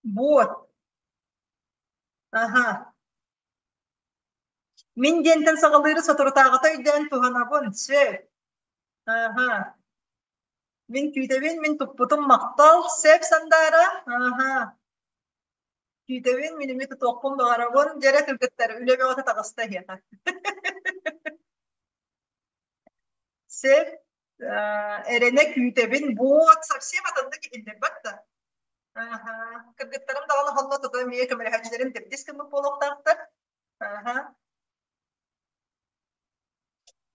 Вот. Аһа. Мин диэнтэн саҕалыыры соторутааҕыта өйдөөн туһанабын, сөп. Аһа. Мин күүтэбин, мин туппутум махтал, сөп Сандаара. Аһа. Күүтэбин, мин эмиэ тутуохпун баҕарабын. Дьэрэ кыргыттар, үлэ бөҕөтө таҕыста эһиэхэ. Сөп. Эрэнэ күүтэбин. Вот, совсем атыннык иһиллэрбэт да. Аха. Кыргыттарым даҕаны онно тута эмиэ көмөлөһөөччүлэрим төрдүс гыммыт буолуохтаахтар. Аха.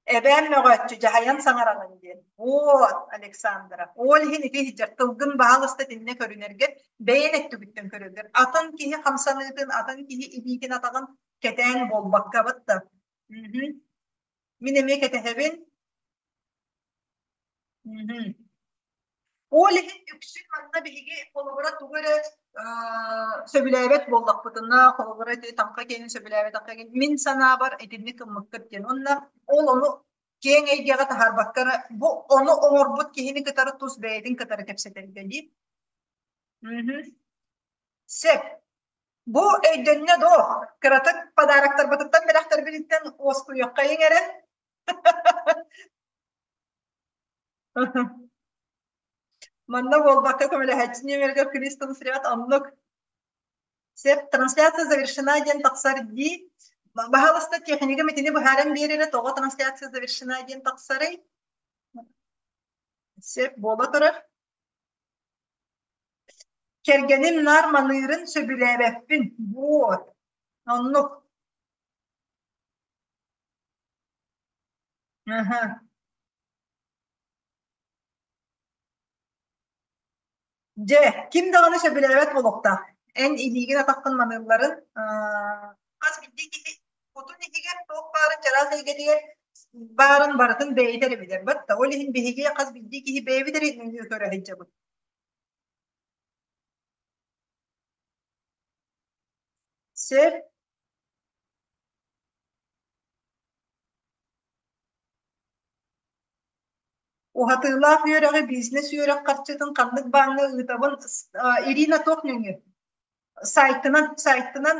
Эбээм мөҕөөччү дьаһайан саҥараҕын диэн. Вот, Александра. Ол иһин ити иһдьэр тылгын баһаалыста итиннэ көрүнэргэр бэйэн өттүгүттэн көрөллөр. Атын киһи хамсаныытын, атын киһи илиитин-атаҕын кэтээн буолбаккабыт да. Мгм. Мин эмиэ кэтэһэбин. Мгм. Ол иһин үксүн манна биһиги холобура тугу эрэ сөбүлээбэт буоллахпытына, холобура ити таҥха киэнин сөбүлээбэтэххэ мин санаабар итинник гыммыккыт диэн. Уонна ол ону киэҥ эйгэҕэ таһаарбакка эрэ бу ону оҥорбут киһини кытары тус бэйэтин кытары кэпсэтэргэ дии. Мгм. Сөп. Бу өйдөннө дуо? Кыратык подароктарбытыттан бэлэхтэрбититтэн уоскуйуоххайыҥ эрэ. Манна буолбакка көмөлөһөөччү нүөмэригэр Кристал Сряд оннук. Сөп, трансляция завершена диэн тахсар дии. Баһаалыста техникам итини быһааран биэр эрэ, тоҕо трансляция завершена диэн тахсарый? Сөп, буола турар. Кэргэним наар маныырын сөбүлээбэппин. Вот. Оннук. Аха. Дьэ, ким даҕаны сөбүлээбэт буолуохтаах. Эн илиигин атаххын маныылларын хас биирдии киһи кутун иһигэр туох баарын чараас эйгэтигэр баарын барытын бэйэтэ эрэ билэр. Батта ол иһин биһиги хас биирдии киһи бэйэбит эрэ көрө сылдьабыт. Сөп. Уһатыылаах үөрэҕи бизнес үөрэх харчытын ханнык бааҥҥа ыытабын Ирина туох нөҥүө? Сайтынан, сайтынан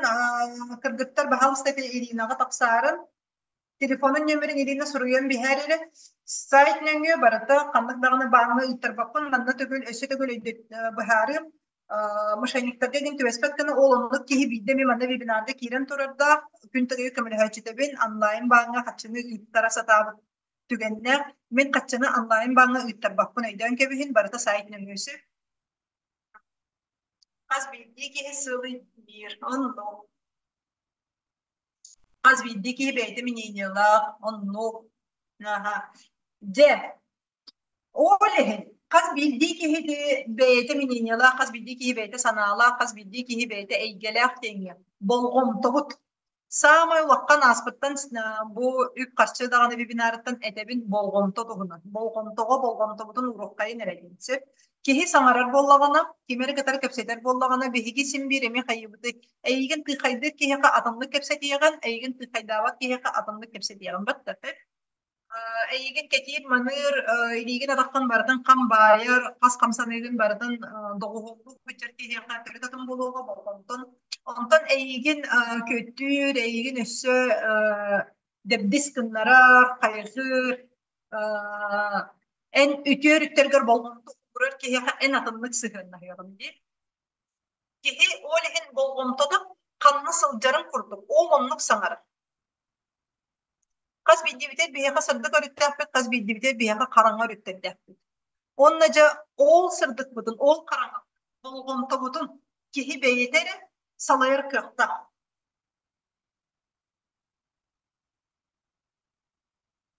кыргыттар баһаалыста ити Иринаҕа тахсаарын телефонун нүөмэрин Ирина суруйан биһээр эрэ. Сайт нөҥүө барыта ханнык даҕаны бааҥҥа ыыттарбаппын манна төгүл өссө төгүл быһаарыым мошенниктарга диэн түбэспэт гына ол оннук киһи биирдэ эмэ манна вебинарга киирэн турардаах күн тыгыы көмөлөһөөччүтэбин онлайн бааҥҥа харчыны ыыттара сатаабыт түгэннээх мин харчыны онлайн бааҥҥа ыыттарбаппын өйдөөн кэбиһин барыта сайт нөҥүө сөп хас биирдии киһи сылый биир оннук хас биирдии киһи бэйэтэ мнениелаах оннук аха дьэ Ол иһин хас биирдии киһи бэйэтэ мнениелаах, хас биирдии киһи бэйэтэ санаалаах, хас биирдии киһи бэйэтэ эйгэлээх диэҥҥэ болҕомтобут саамай улахан ааспыттан бу үп-харчы даҕаны вебинарыттан этэбин болҕомто туһунан. Болҕомтоҕо болҕомтобутун уруоххайын эрэ диэн сөп. Киһи саҥарар буоллаҕына, ким эрэ кытары кэпсэтэр буоллаҕына, биһиги син биир эмиэ хайыыбытый? Эйигин тыыхайдыыр киһиэхэ атыннык кэпсэтиэҕин, эйигин тыыхайдаабат киһиэхэ атыннык кэпсэтиэҕин. Баттата Эйигин кэтиир-маныыр, илиигин атаххын барытын хам баайар, хас хамсаныыгын барытын доҕуһуоллуур быччар киһиэхэ төрүт атын буолуоҕа болҕомтон. Онтон эйигин күөттүүр, эйигин өссө дэбдис гыннарар, хайҕыыр, эн үтүө өрүттэргэр болҕомто уурар киһиэхэ эн атыннык сыһыаннаһыаҕын дии. Киһи ол иһин болҕомтото ханна сылдьарын курдук, ол оннук саҥарар. Хас биирдиибитигэр биһиэхэ сырдык өрүттээхпит, хас биирдиибитигэр биһиэхэ хараҥа өрүттэрдээхпит. Уонна дьэ ол сырдыкпытын, ол хараҥа болҕомтобутун киһи бэйэтэ эрэ салайар кыахтаах.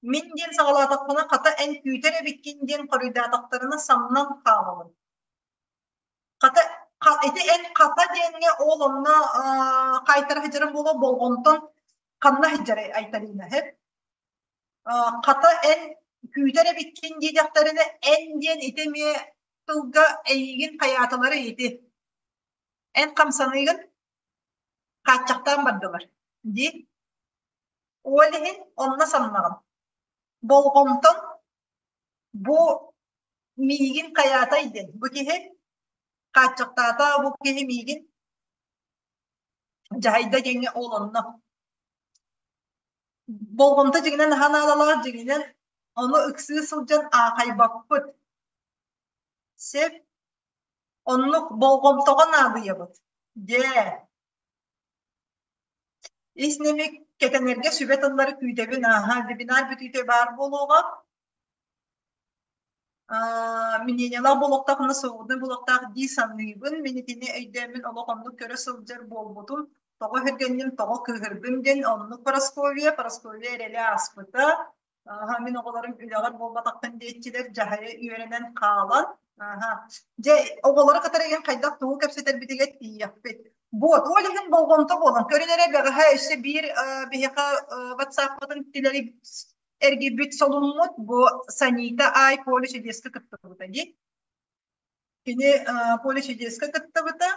Мин диэн саҕалаатахпына, хата эн күүтэр эбиккин диэн хоруйдаатахтарына самнан хаалабын. Хата ити эн хата диэҥҥэ ол онно хаайтара сылдьарым буолуо болҕомтон ханна сылдьарый Айталина һэп хата эн күүтэр эбиккин диэтэхтэринэ эн диэн ити эмиэ тылга эйигин хайаатылары ити эн хамсаныыгын хааччахтаан бардылар дии ол иһин онно самнаҕын болҕомтон бу миигин хайаатай диэн бу киһи хааччахтаата бу киһи миигин дьаһайда диэҥҥэ ол онно болҕомто дьиҥинэн наһаа наадалаах дьиҥинэн ону ыксыы сылдьан аахайбаппыт сөп оннук болҕомтоҕо наадыйабыт дьэ ис нэмик кэтэнэргэ сүбэ тыллары күүтэбин ааһа вебинар бүтүүтэ баар буолуоҕа Мнениелаах буолуохтаах уонна свободнай буолуохтаах дии саныыбын. Мин итини өйдөөммүн олох оннук көрө сылдьар буолбутум. Тоҕо өһүргэнним, тоҕо кыыһырдым диэн оннук Парасковья, Парасковья эрэлэ ааспыта. Аха, мин оҕолорум үлэҕэр буолбатаххын диэччилэр дьаһайа үөрэнэн хаалан. Аха. Дьэ, оҕолору кытары игин хайдах тугу кэпсэтэрбитигэр тиийиэхпит. Вот, ол иһин болҕомто буолан, көрүн эрэ бэҕэһээ өссө биир биһиэхэ WhatsApp-пытын тилэри эргийбит солуммут бу Санита Ай Поле чудеска кыттыбыта дии. Кини Поле чудеска кыттыбыта.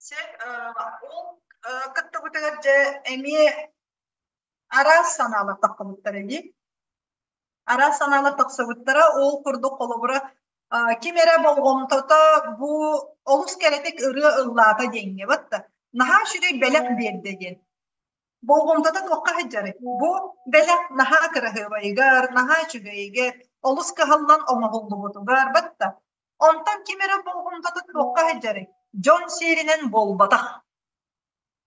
Сөп, ол кыттыбытыгар дьэ эмиэ араас санаалар тахсыбыттара дии. Араас санаалар тахсыбыттара. Ол курдук холобура ким эрэ болҕомтото бу олус кэрэтик ырыа ыллаата диэҥҥэ батта наһаа үчүгэй бэлэх биэрдэ диэн. Болҕомтото туохха сылдьарый? Бу бэлэх наһаа кыраһыабайыгар, наһаа үчүгэйигэр. Олус кыһаллан оҥоһуллубутугар батта. Онтон ким эрэ болҕомтотун туохха сылдьарый? Дьон сиэринэн буолбатах.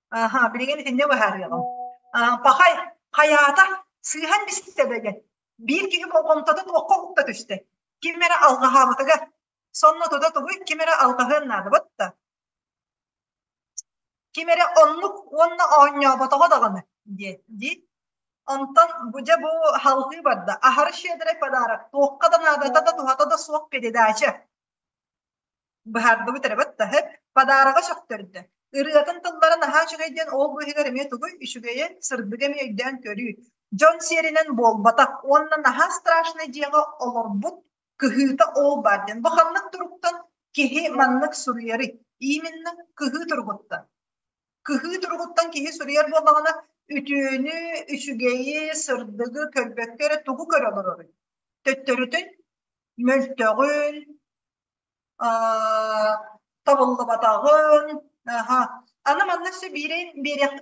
Аха, билигин итиннэ быһаарыаҕым. Пахай, хайаата, сыыһан бистэ диэн. Биир киһи болҕомтото туохха уһукта түстэ? Ким эрэ алҕаһаабытыгар. Сонно тута тугуй, ким эрэ алҕаһыан наада батта. Ким эрэ оннук уонна оонньооботоҕо даҕаны диэн дии. Онтон бу дьэ бу салҕыы барда. Аһары щедрай подарок, туохха да наадата да туһата да суох передача. Быһаардыбыт эрэ баттаһы подарога сөхтөрдө. Ырыатын тыллара наһаа үчүгэй диэн ол быыһыгар эмиэ тугуй үчүгэйэ, сырдыга эмиэ өйдөөн көрүү. Дьон сиэринэн буолбатах уонна наһаа страшнай дьиэҕэ олорбут кыһыыта ол баар диэн. Бу ханнык туруктан киһи маннык суруйарый? Именно кыһыы туругуттан. Кыһыы туругуттан киһи суруйар буоллаҕына, үтүөнү, үчүгэйи, сырдыгы көрбөккө эрэ тугу көрө олороруй? Төттөрүтүн мөлтөҕүн, табыллыбатаҕын, аха. Аны маннык сөп биирин биэриэх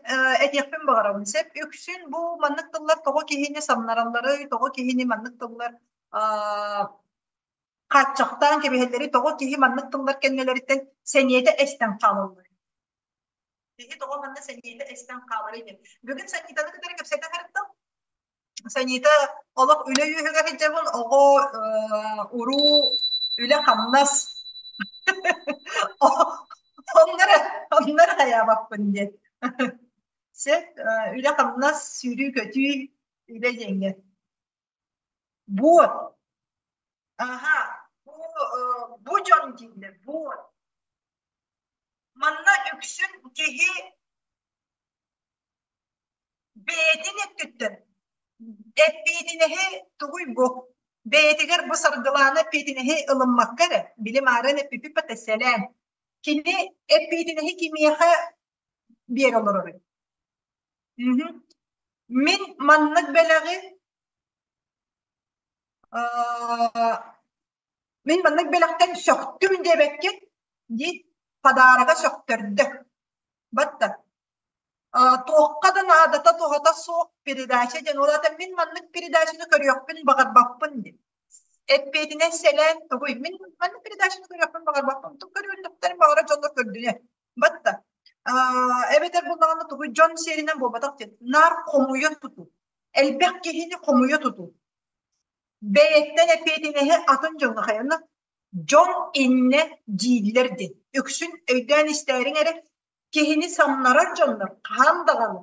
этиэхпин баҕарабын сөп. Үксүн бу маннык тыллар тоҕо киһини самнаралларый, тоҕо киһини маннык тыллар хааччахтаан кэбиһэллэрий, тоҕо киһи маннык тыллар кэннилэриттэн сэниэтэ эстэн хаалалларый? Киһи тоҕо манна сэниэтэ эстэн хааларый диэн. Бүгүн Санитаны кытары кэпсэтэ сырыттым. Санита олох үлэ үөһүгэр сылдьабын, оҕо, уруу, үлэ-хамнас онно эрэ онно эрэ хайаабаппын диэн. Сөп, үлэ-хамнас, сүүрүү-көтүү, үлэ диэҥҥэ. Вот. Аха, бу, бу дьон дииллэр, вот. Манна үксүн киһи Бэйэтин өттүттэн эппиэтинэһи тугуй бу? Бэйэтигэр бу Саргылаана эппиэтинэһи ылыммакка эрэ, били маарыын эппиппит сэлээн, кини эппиэтинэһи кимиэхэ биэрэ олороруй? Мин маннык бэлэҕи мин маннык бэлэхтэн сөхтүм диэбэккин дии подарога сөхтөрдө. Батта туохха да наадата туһата суох передача диэн ол аата мин маннык передачаны көрүөхпүн баҕарбаппын диэн. Эппиэтинэс сэлээн тугуй? Мин маннык передачаны көрүөхпүн баҕарбаппын. Тугу көрүөхтэрин баҕарар дьоннор көрдүнэ. Батта. Эбэтэр буллаҕына тугуй дьон сиэринэн буолбатах диэн. Наар хомуйа тутуу. Элбэх киһини хомуйа тутуу. Бэйэттэн эппиэтинэһи атын дьоҥҥо хайана дьон иннэ дииллэр диэн. Үксүн өйдөөн истээриҥ эрэ Киһини самнарар дьоннор хаһан даҕаны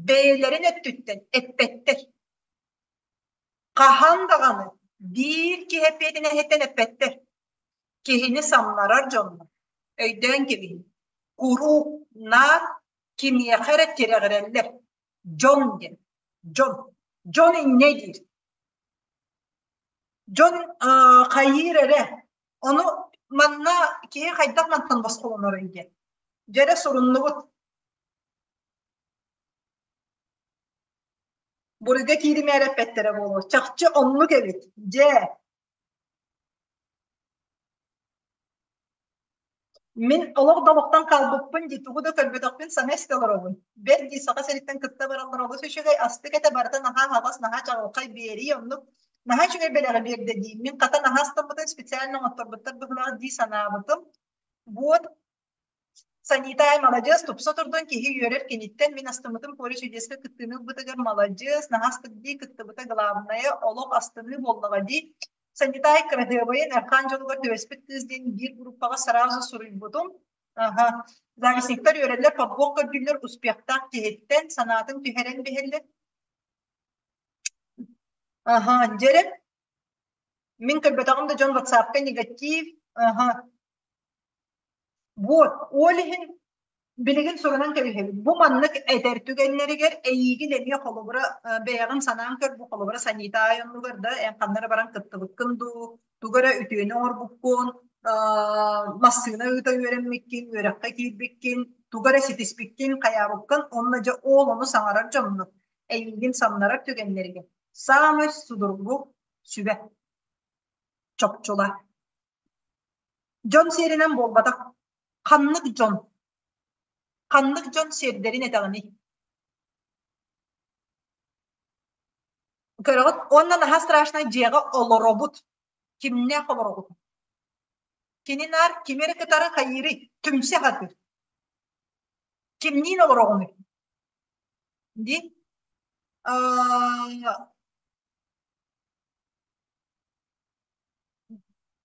бэйэлэрин өттүттэн эппэттэр. Хаһан даҕаны биир киһи эппиэтинэһиттэн эппэттэр. Киһини самнарар дьоннор өйдөөн кэбиһиҥ, куруук наар кимиэхэ эрэ тирэҕирэллэр. Дьон диэн, дьон, дьон инньэ диир. Дьон хайыыр эрэ, ону манна киһи хайдах мантан босхолонорой диэн. Дьэрэ суруннубут. Буруйга кииримээри эппэттэрэ буолуо. Чахчы оннук эбит. Дьэ, Мин олох да олохтон хаалбыппын дии, тугу да көрбөтөхпүн саҥа истэ олоробун. Бэрт дии, Саха сириттэн кытта бараллар олус үчүгэй, астык этэ барыта наһаа аһаҕас, наһаа чаҕылхай биэрии, оннук наһаа үчүгэй бэлэҕи биэрдэ дии. Мин хата наһаа астаммытын специально оҥотторбуттар быһыылаах дии санаабытым. Вот Санитай маладьыас, тупса турдун, киһи үөрэр киниттэн. Мин астыммытым Поле чудеска кыттыыны ылбытыгар маладьыас, наһаа астык дии, кыттыбыта главное, олох астыныы буоллаҕа дии. Санитай кыраһыабайын Эрхаан дьолугар түбэспит кыыс диэн биир группаҕа сразу суруйбутум. Аха. Завистниктар үөрэллэр, подвох көрдүүллэр успехтаах киһиттэн, санаатын түһэрэн биһэллэр. Аха, дьэрэ. Мин көрбөтөҕүм да дьон ватсапка негатив. Аха. Вот, ол иһин билигин сурунан кэбиһэбит. Бу маннык этэр түгэннэригэр эйиигин эмиэ холобура бэйэҕин санаан көр, бу холобура санитар оннугар да эн ханна эрэ баран кыттыбыккын дуу, тугу эрэ үтүөнү оҥорбуккун, массыына ыыта үөрэммиккин, үөрэххэ киирбиккин, тугу эрэ ситиспиккин, хайаабыккын, уонна дьэ ол ону саҥарар дьоннук эйиигин самнарар түгэннэригэр саамай судургу сүбэ чопчула. Дьон сиэринэн буолбатах. Ханнык дьон? Ханнык дьон сиэрдэрин этэҕиний? Көрөҕүт, уонна наһаа страшнай дьиэҕэ олоробут. Кимнээх олороҕут? Кини наар кими эрэ кытары хайыырый? Түмсэ сатыыр. Кимниин олороҕунуй? Дии.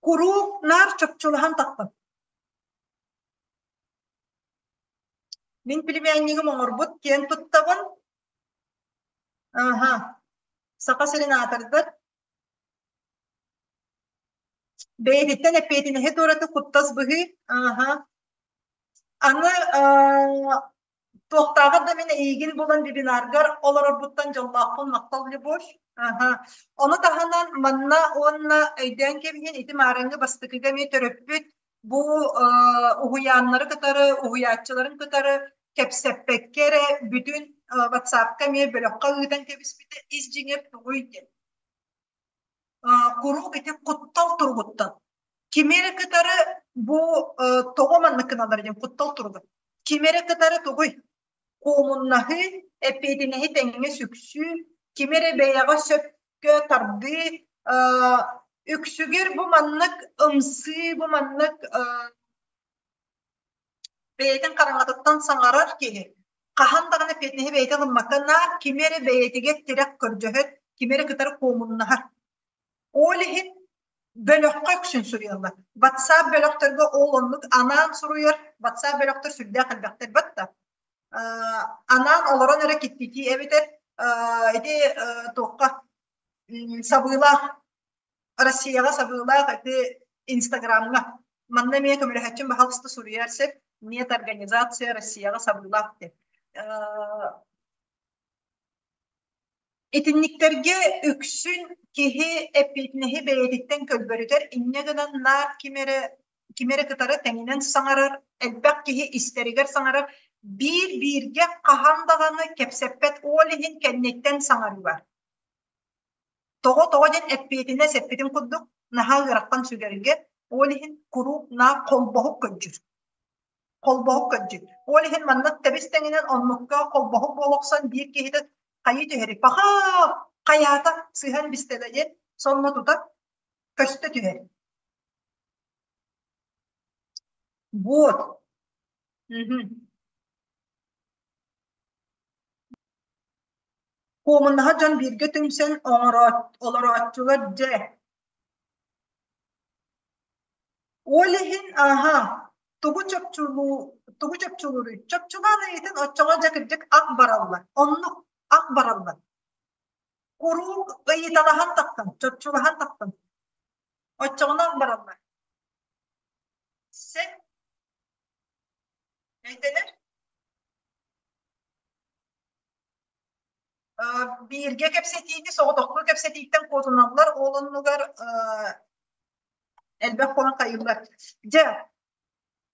Куруук наар чопчулаһан тахсан. Мин племяннигым оҥорбут киэн туттабын. Аха. Саха сирин аатырдар. Бэйэтиттэн эппиэтинэһи туораты куттас быһыы. Аха. Аны туохтааҕар да мин эйигин булан вебинаргар олорорбуттан дьоллоохпун махтал Любовь. Аха. Ону таһынан манна уонна өйдөөн кэбиһин ити маарыҥҥы бастакыга эмиэ төрөппүт бу уһуйааннары кытары, уһуйааччыларын кытары кэпсэппэккэ эрэ бүтүн WhatsApp-ка эмиэ бөлөххө ыытан кэбиспитэ ис дьиҥэр тугуй диэн. Куруук ити куттал туругуттан. Кими эрэ кытары бу тоҕо маннык гыналлар диэн куттал туруга. Кими эрэ кытары тугуй? Куомуннаһыы, эппиэтинэһи тэҥҥэ сүксүү, кими эрэ бэйэҕэ сөпкө тардыы, үксүгэр бу маннык ымсыы, бу маннык бэйэтин хараҥатыттан саҥарар киһи хаһан даҕаны эппиэтинэһи бэйэтэ ылыммакка наар кими эрэ бэйэтигэр тирэх көрдөһөр, кими эрэ кытары куомуннаһар. Ол иһин бөлөххө үксүн суруйаллар. WhatsApp бөлөхтөргө ол оннук анаан суруйар WhatsApp бөлөхтөр сүрдээх элбэхтэр батта. Анаан олорон эрэ киттитии эбэтэр ити туохха сабыылаах Россияҕа сабыылаах ити Инстаграмҥа манна эмиэ көмөлөһөөччүм баһаалыста суруйар сөп нет организация Россияҕа сабыылаах диэн. Итинниктэргэ үксүн киһи эппиэтинэһи бэйэтиттэн көлбөрүтэр, инньэ гынан наар ким эрэ кими эрэ кытары тэҥинэн саҥарар, элбэх киһи истэригэр саҥарар, биир-бииргэ хаһан даҕаны кэпсэппэт, ол иһин кэнниттэн саҥарыы бар. Тоҕо-тоҕо диэн эппиэтинэс эппитин курдук наһаа ыарахан сүгэргэ, ол иһин куруук наар холбоһук көрдүүр. Холбоһук көрдүүр. Ол иһин маннык тэбис тэҥинэн оннукка холбоһук буола охсон биир киһитэ хайыы түһэри пахаа хайаата сыһан бистэлэ диэн сонно тута көстө түһэр. Вот. Мгм. Куомуннаһар дьон бииргэ түмсэн олорооччулар дьэ. Ол иһин аһа тугу чопчулуу тугу чопчулууруй? Чопчулаан ыйытын оччоҕо дьэ кырдьык ах бараллар. Оннук ах бараллар. Куруук ыйыталаһан тахсан, чопчулаһан тахсан. Оччоҕуна ах бараллар. Сен өйдөнөр? Бииргэ кэпсэтиини соҕотохтуу кэпсэтииттэн куотуналлар, ол оннугар элбэх буолан хайыыллар. Дьэ,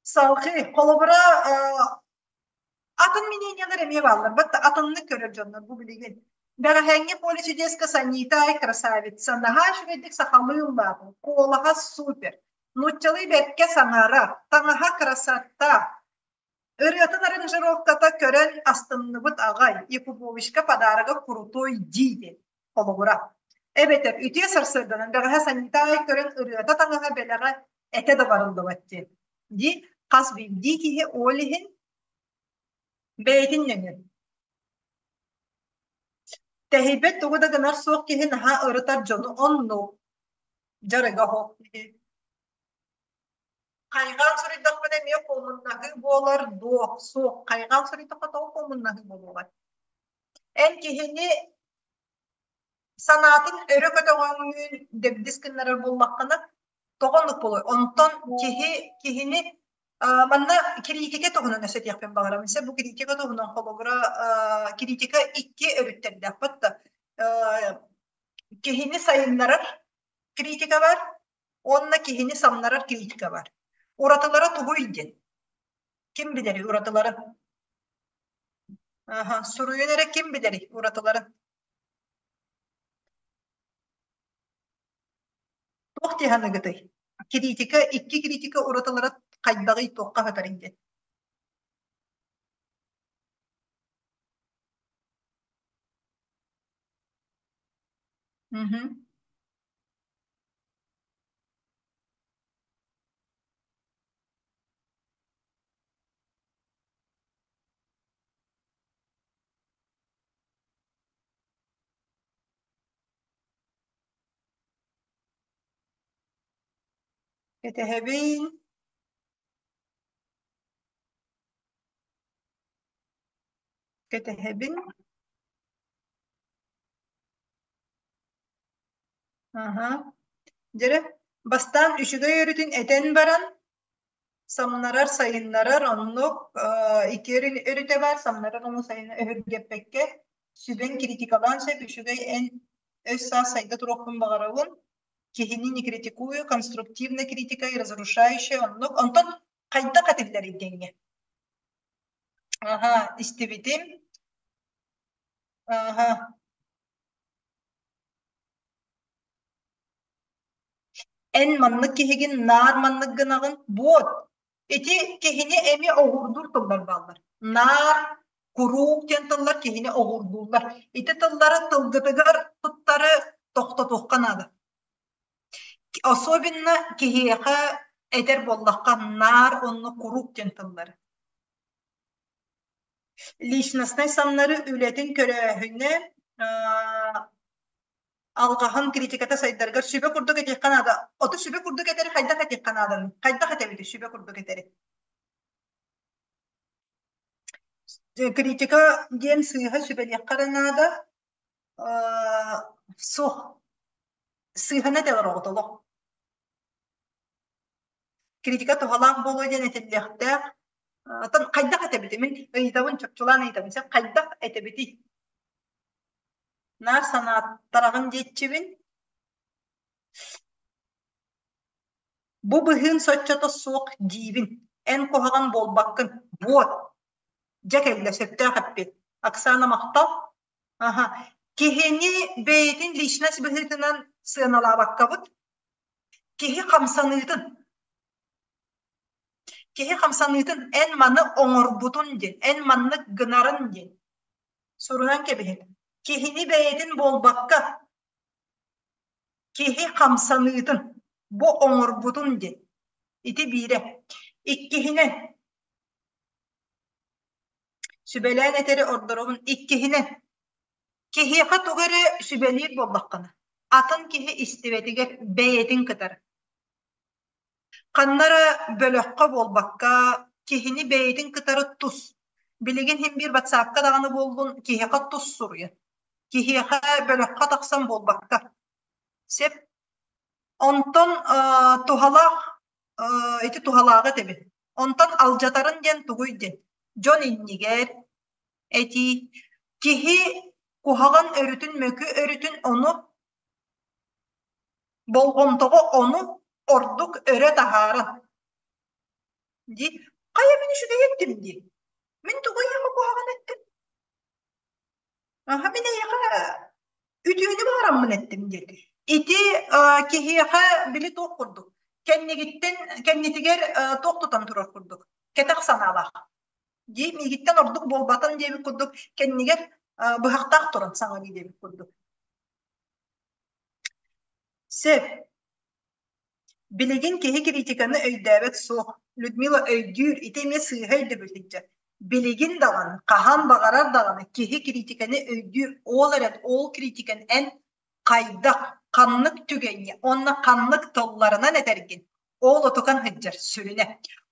салгыы, холобура, атын мнениелар эмиэ бааллар, бат атыннык көрөр дьоннор бу билигин. Бэҕэһээҥҥи поле чудеска Санита красавица, наһаа үчүгэйдик сахалыы ыллаатын, куолаһа супер, нууччалыы бэркэ саҥарар, таҥаһа красота, Ырыатын аранжировката көрөн астынныбыт аҕай, Якубовичка подарога крутой дии диэн холобура. Эбэтэр үтүө сарсыарданан бэҕэһээ санитарий көрөн ырыата таҥаһа бэлэҕэ этэ да барыллыбат диэн. Дии хас биирдии киһи ол иһин бэйэтин нөҥүө. Тэһийбэт тугу да гынар суох киһи наһаа ырытар дьону оннук дьарыга оһох киһи. Хайҕаан суруйдахпына эмиэ куомуннаһыы буолар дуо? Суох. Хайҕаан суруйдахха тоҕо куомуннаһыы буолуоҕай? Эн киһини санаатын өрө көтөҕөҥҥүн дэбдис гыннарар буоллаххына, тоҕо оннук буолуой? Онтон киһи киһини манна кириитикэ туһунан өссө этиэхпин баҕарабын. Сэ бу кириитикэ туһунан холобура кириитикэ икки өрүттэрдээх да киһини сайыннарар критика бар уонна киһини самнарар критика бар. Уратылара тугуй диэн? Ким билэрий уратыларын? Аха, суруйун эрэ ким билэрий уратыларын? Туох дии саныгытый? Критика, икки критика уратылара хайдаҕый, туохха сытарый диэн? Мгм. Кэтэһэбин. Кэтэһэбин. Аһа. Дьэрэ, бастаан үчүгэй өрүтүн этэн баран, самнарар, сайыннарар оннук икки өрүтэ баар, самнарар уонна сайыннарар өһүргэппэккэ, сүбэҥ критикалаан сөп, үчүгэй эн өс-саас сайда туруохпун баҕарабын, киһини не критикую, конструктивная критика и разрушающая оннук. Онтон хайдах этиллэрий диэҥҥэ? Аһа, истибитим. Аһа. Эн маннык киһигин наар маннык гынаҕын, буот! Ити киһини эмиэ оҕурдуур тыллар бааллар. Наар, куруук диэн тыллар киһини оҕурдууллар. Ити тыллары тылгытыгар туттары тохтотуохха наада. Особенно киһиэхэ этэр буоллахха наар уонна куруук диэн тыллары. Личностнай самнары үлэтин көрөөһүнэ алҕаһын критиката сайдарыгар сүбэ курдук этиэххэ наада. Оту сүбэ курдук этэри хайдах этиэххэ нааданы? Хайдах этэбитий сүбэ курдук этэри? Критика диэн сыыһа сүбэлиэххэ эрэ наада. Суох. Сыыһаны этэлэр оҕото олох. Критика туһалаах буолуо диэн этиллиэхтээх. Оттон хайдах этэбитий? Мин ыйытабын, чопчулаан ыйытабын. Сен хайдах этэбитий? Наар санааттараҕын диэччибин. Бу быһыын соччото суох диибин. Эн куһаҕан буолбаккын. Буот. Дьэ кэллэ, сөптөөх эппиэт. Оксана махтал. Аха. Киһини бэйэтин личность быһыытынан сыаналаабаккабыт. Киһи хамсаныытын Киһи хамсаныытын эн маны оҥорбутун диэн, эн маннык гынарын диэн сурунан кэбиһин. Киһини бэйэтин буолбакка, киһи хамсаныытын бу оҥорбутун диэн. Ити биирэ. Иккиһинэн, сүбэлээн этэри ордоробун. Иккиһинэн, киһиэхэ тугу эрэ сүбэлиир буоллаххына, атын киһи истибэтигэр бэйэтин кытары. Ханна эрэ бөлөххө буолбакка, киһини бэйэтин кытары тус. Билигин иһин биир ватсапка даҕаны буоллун, киһиэхэ тус суруйан. Киһиэхэ бөлөххө тахсан буолбакка. Сөп. Онтон туһалаах ити туһалааҕы этэбин. Онтон алдьатарын диэн тугуй диэн. Дьон иннигэр этии киһи куһаҕан өрүтүн, мөкү өрүтүн ону Болҕомтоҕо ону ордук өрө таһааран дии хайа мин үчүгэй эттим дии мин тугу эйиэхэ куһаҕан эттим аха мин эйиэхэ үтүөнү баҕараммын эттим диэн ити киһиэхэ били туох курдук кэннигиттэн кэннитигэр туох тутан турар курдук кэтэх санаалаах дии миигиттэн ордук буолбатын диэбит курдук кэннигэр быһахтаах туран саҥа дии диэбит курдук Сөп. Билигин киһи критиканы өйдөөбөт суох. Людмила өйдүүр, ити эмиэ сыыһа өйдөбүл сылдьар. Билигин даҕаны, хаһан баҕарар даҕаны киһи критиканы өйдүүр, ол эрэн ол критиканы эн хайдах, ханнык түгэҥҥэ уонна ханнык тылларынан этэргин ол отукан сылдьар сүрүнэ.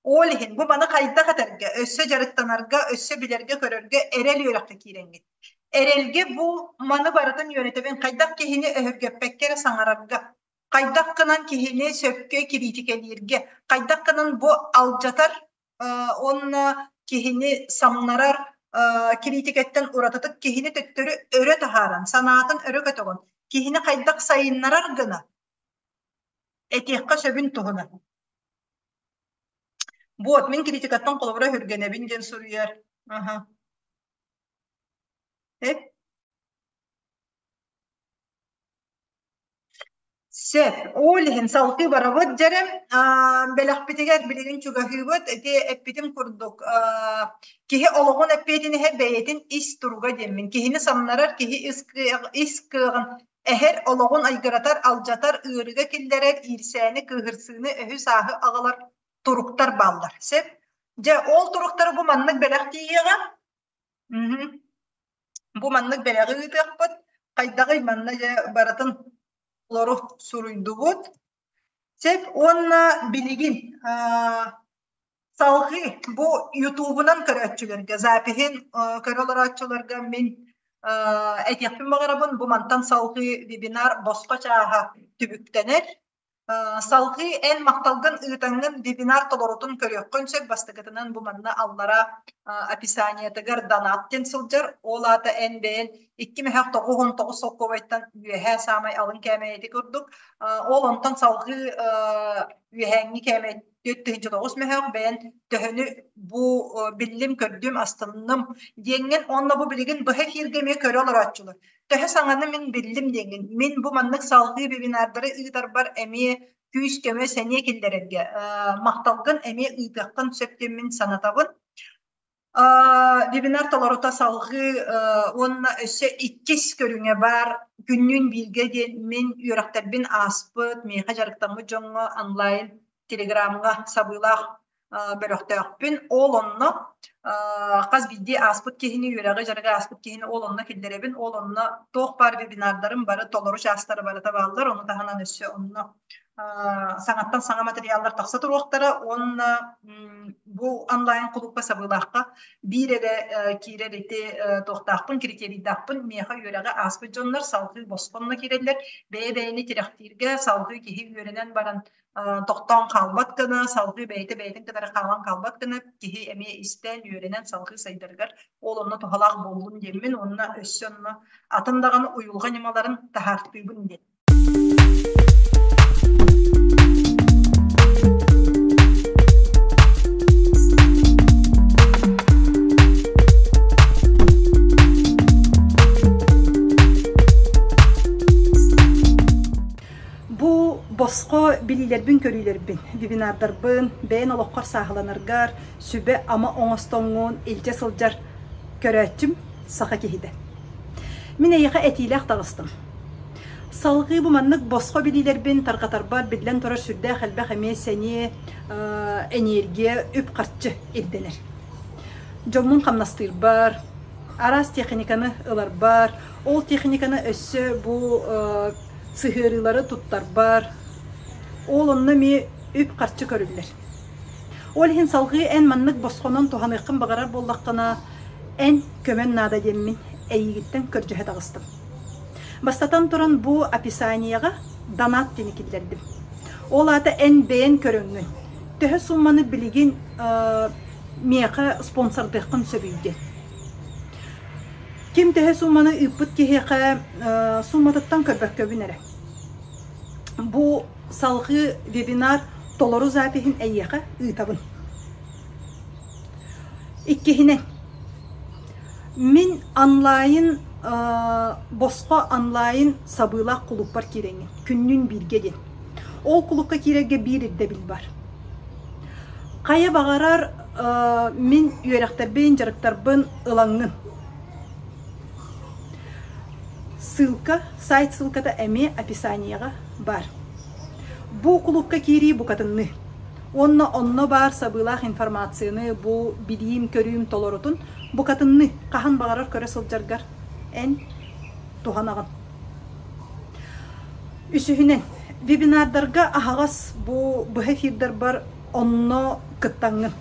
Ол иһин бу маны хайдах этэргэ, өссө дьарыктанарга, өссө билэргэ-көрөргө эрэл үөрэххэ киирэҥҥит. Эрэлгэ бу маны барытын үөрэтэбин хайдах киһини өһүргэппэккэ эрэ саҥарарга, хайдах гынан киһини сөпкө кириитикэлииргэ, хайдах гынан бу алдьатар уонна киһини самнарар кириитикэттэн уратытык киһини төттөрү өрө таһааран, санаатын өрө көтөҕөн, киһини хайдах сайыннарар гына этиэххэ сөбүн туһунан. Вот, мин критикаттан холобура өһүргэнэбин диэн суруйар. Аха. Эп. Сөп. Ол иһин салгыы барабыт дьэрим. Бэлэхпитигэр билигин чугаһыыбыт. Ити эппитим курдук киһи олоҕун эппиэтинэһэ бэйэтин ис туруга диэммин. Киһини самнарар киһи ис кыаҕын эһэр, олоҕун айгыратар, алдьатар, ыарыыга киллэрэр, иирсээни, кыыһырсыыны, өһү-сааһы аҕалар туруктар бааллар. Сөп. Дьэ, ол туруктары бу маннык бэлэх тиийиэҕэ. Бу маннык бэлэҕи ыытыахпыт. Хайдаҕый манна дьэ барытын олору суруйдубут. Сөп уонна билигин салҕыы бу ютубунан көрөөччүлэргэ запиһын көрө олорооччуларга мин этиэхпин баҕарабын бу мантан салҕыы вебинар босхо чааһа түбүктэнэр. Салҕыы эн махталгын ыытаҥҥын вебинар толорутун көрүөххүн сөп. Бастакытынан бу манна аллара описаниетыгар донат диэн сылдьар. Ол аата эн бэйэн 2 999 солкуобайтан үөһээ саамай алын кээмэйэ ити курдук. Ол онтон салҕыы үөһээҥҥи кээмэй 4 009 мөһөөх бэйэн төһөнү бу биллим, көрдүм, астынным диэҥҥин уонна бу билигин быһа эфиргэ эмиэ көрө олорооччулар. Төһө саҥаны мин биллим диэҥҥин, мин бу маннык салҕыы вебинардары ыытарбар эмиэ күүс-көмө, сэниэ киллэрэргэ махталгын эмиэ ыытыаххын сөп диэн мин санатабын. Вебинар толорута салҕыы уонна өссө иккис көрүҥэ баар күннүүн бииргэ диэн мин үөрэхтэрбин ааспыт, миэхэ дьарыктаммыт дьоҥҥо онлайн телеграмҥа сабыылаах бөлөхтөөхпүн. Ол онно хас биирдии ааспыт киһини, үөрэҕи дьарыгы ааспыт киһини ол онно киллэрэбин. Ол онно туох баар вебинардарым бары толору чаастара барыта бааллар. Ону таһынан өссө онно саҥаттан саҥа материаллар тахса туруохтара уонна бу онлайн кулуупка сабыылаахха биир эрэ киирэр ити туохтаахпын критерийдаахпын миэхэ үөрэҕи ааспыт дьоннор салгыы босхонно киирэллэр бэйэ-бэйэни тирэхтииргэ салгыы киһи үөрэнэн баран тохтоон хаалбат гына салгыы бэйэтэ бэйэтин кытары хаалан хаалбат гына киһи эмиэ истэн үөрэнэн салгыы сайдарыгар ол онно туһалаах буоллун диэммин уонна өссө онно атын даҕаны уйулҕа ньымаларын таһаартыыбын диэн. Бу босхо билиилэрбин-көрүүлэрбин, вебинардарбын бэйэн олоххор сааһыланаргар сүбэ-ама оҥостоҥҥун илдьэ сылдьар көрөөччүм саха киһитэ. Мин эйиэхэ этиилээх таҕыстым. Салҕыы бу маннык босхо билиилэрбин тарҕатарбар биллэн турар сүрдээх элбэх эмиэ сэниэ, энергия, үп-харчы ирдэнэр. Дьоммун хамнастыырбар, араас техниканы ыларбар, ол техниканы өссө бу сыһыарыылары туттарбар, ол онно эмиэ үп-харчы көрүллэр. Ол иһин салҕыы эн маннык босхонон туһаныаххын баҕарар буоллаххына, эн көмөн наада диэммин эйигиттэн көрдөһө таҕыстым. Бастатан туран бу описаниеҕа донат диэни киллэрдим. Ол аата эн бэйэн көрөҥҥүн, төһө сумманы билигин миэхэ спонсордыаххын сөбүй диэн. Ким төһө сумманы ыыппыт киһиэхэ сумматыттан көрбөккөбүн эрэ. Бу салҕыы вебинар толору запиһын эйиэхэ ыытабын. Иккиһинэн, мин онлайн босхо онлайн сабыылаах кулууппар киирэҥҥин, күннүүн бииргэ диэн. Ол кулуупка киирэргэ биир ирдэбил бар. Хайа баҕарар мин үөрэхтэрбин, дьарыктарбын ылаҥҥын. Ссылка, сайт ссылката эмиэ описаниеҕа баар. Бу кулуупка киирии букатынныы. Уонна онно баар сабыылаах информацияны бу билиим-көрүүм толорутун букатынныы хаһан баҕарар көрө сылдьаргар эн туһанаҕын. Үсүһүнэн, вебинардарга аһаҕас бу быһа эфирдарбар онно кыттаҥҥын.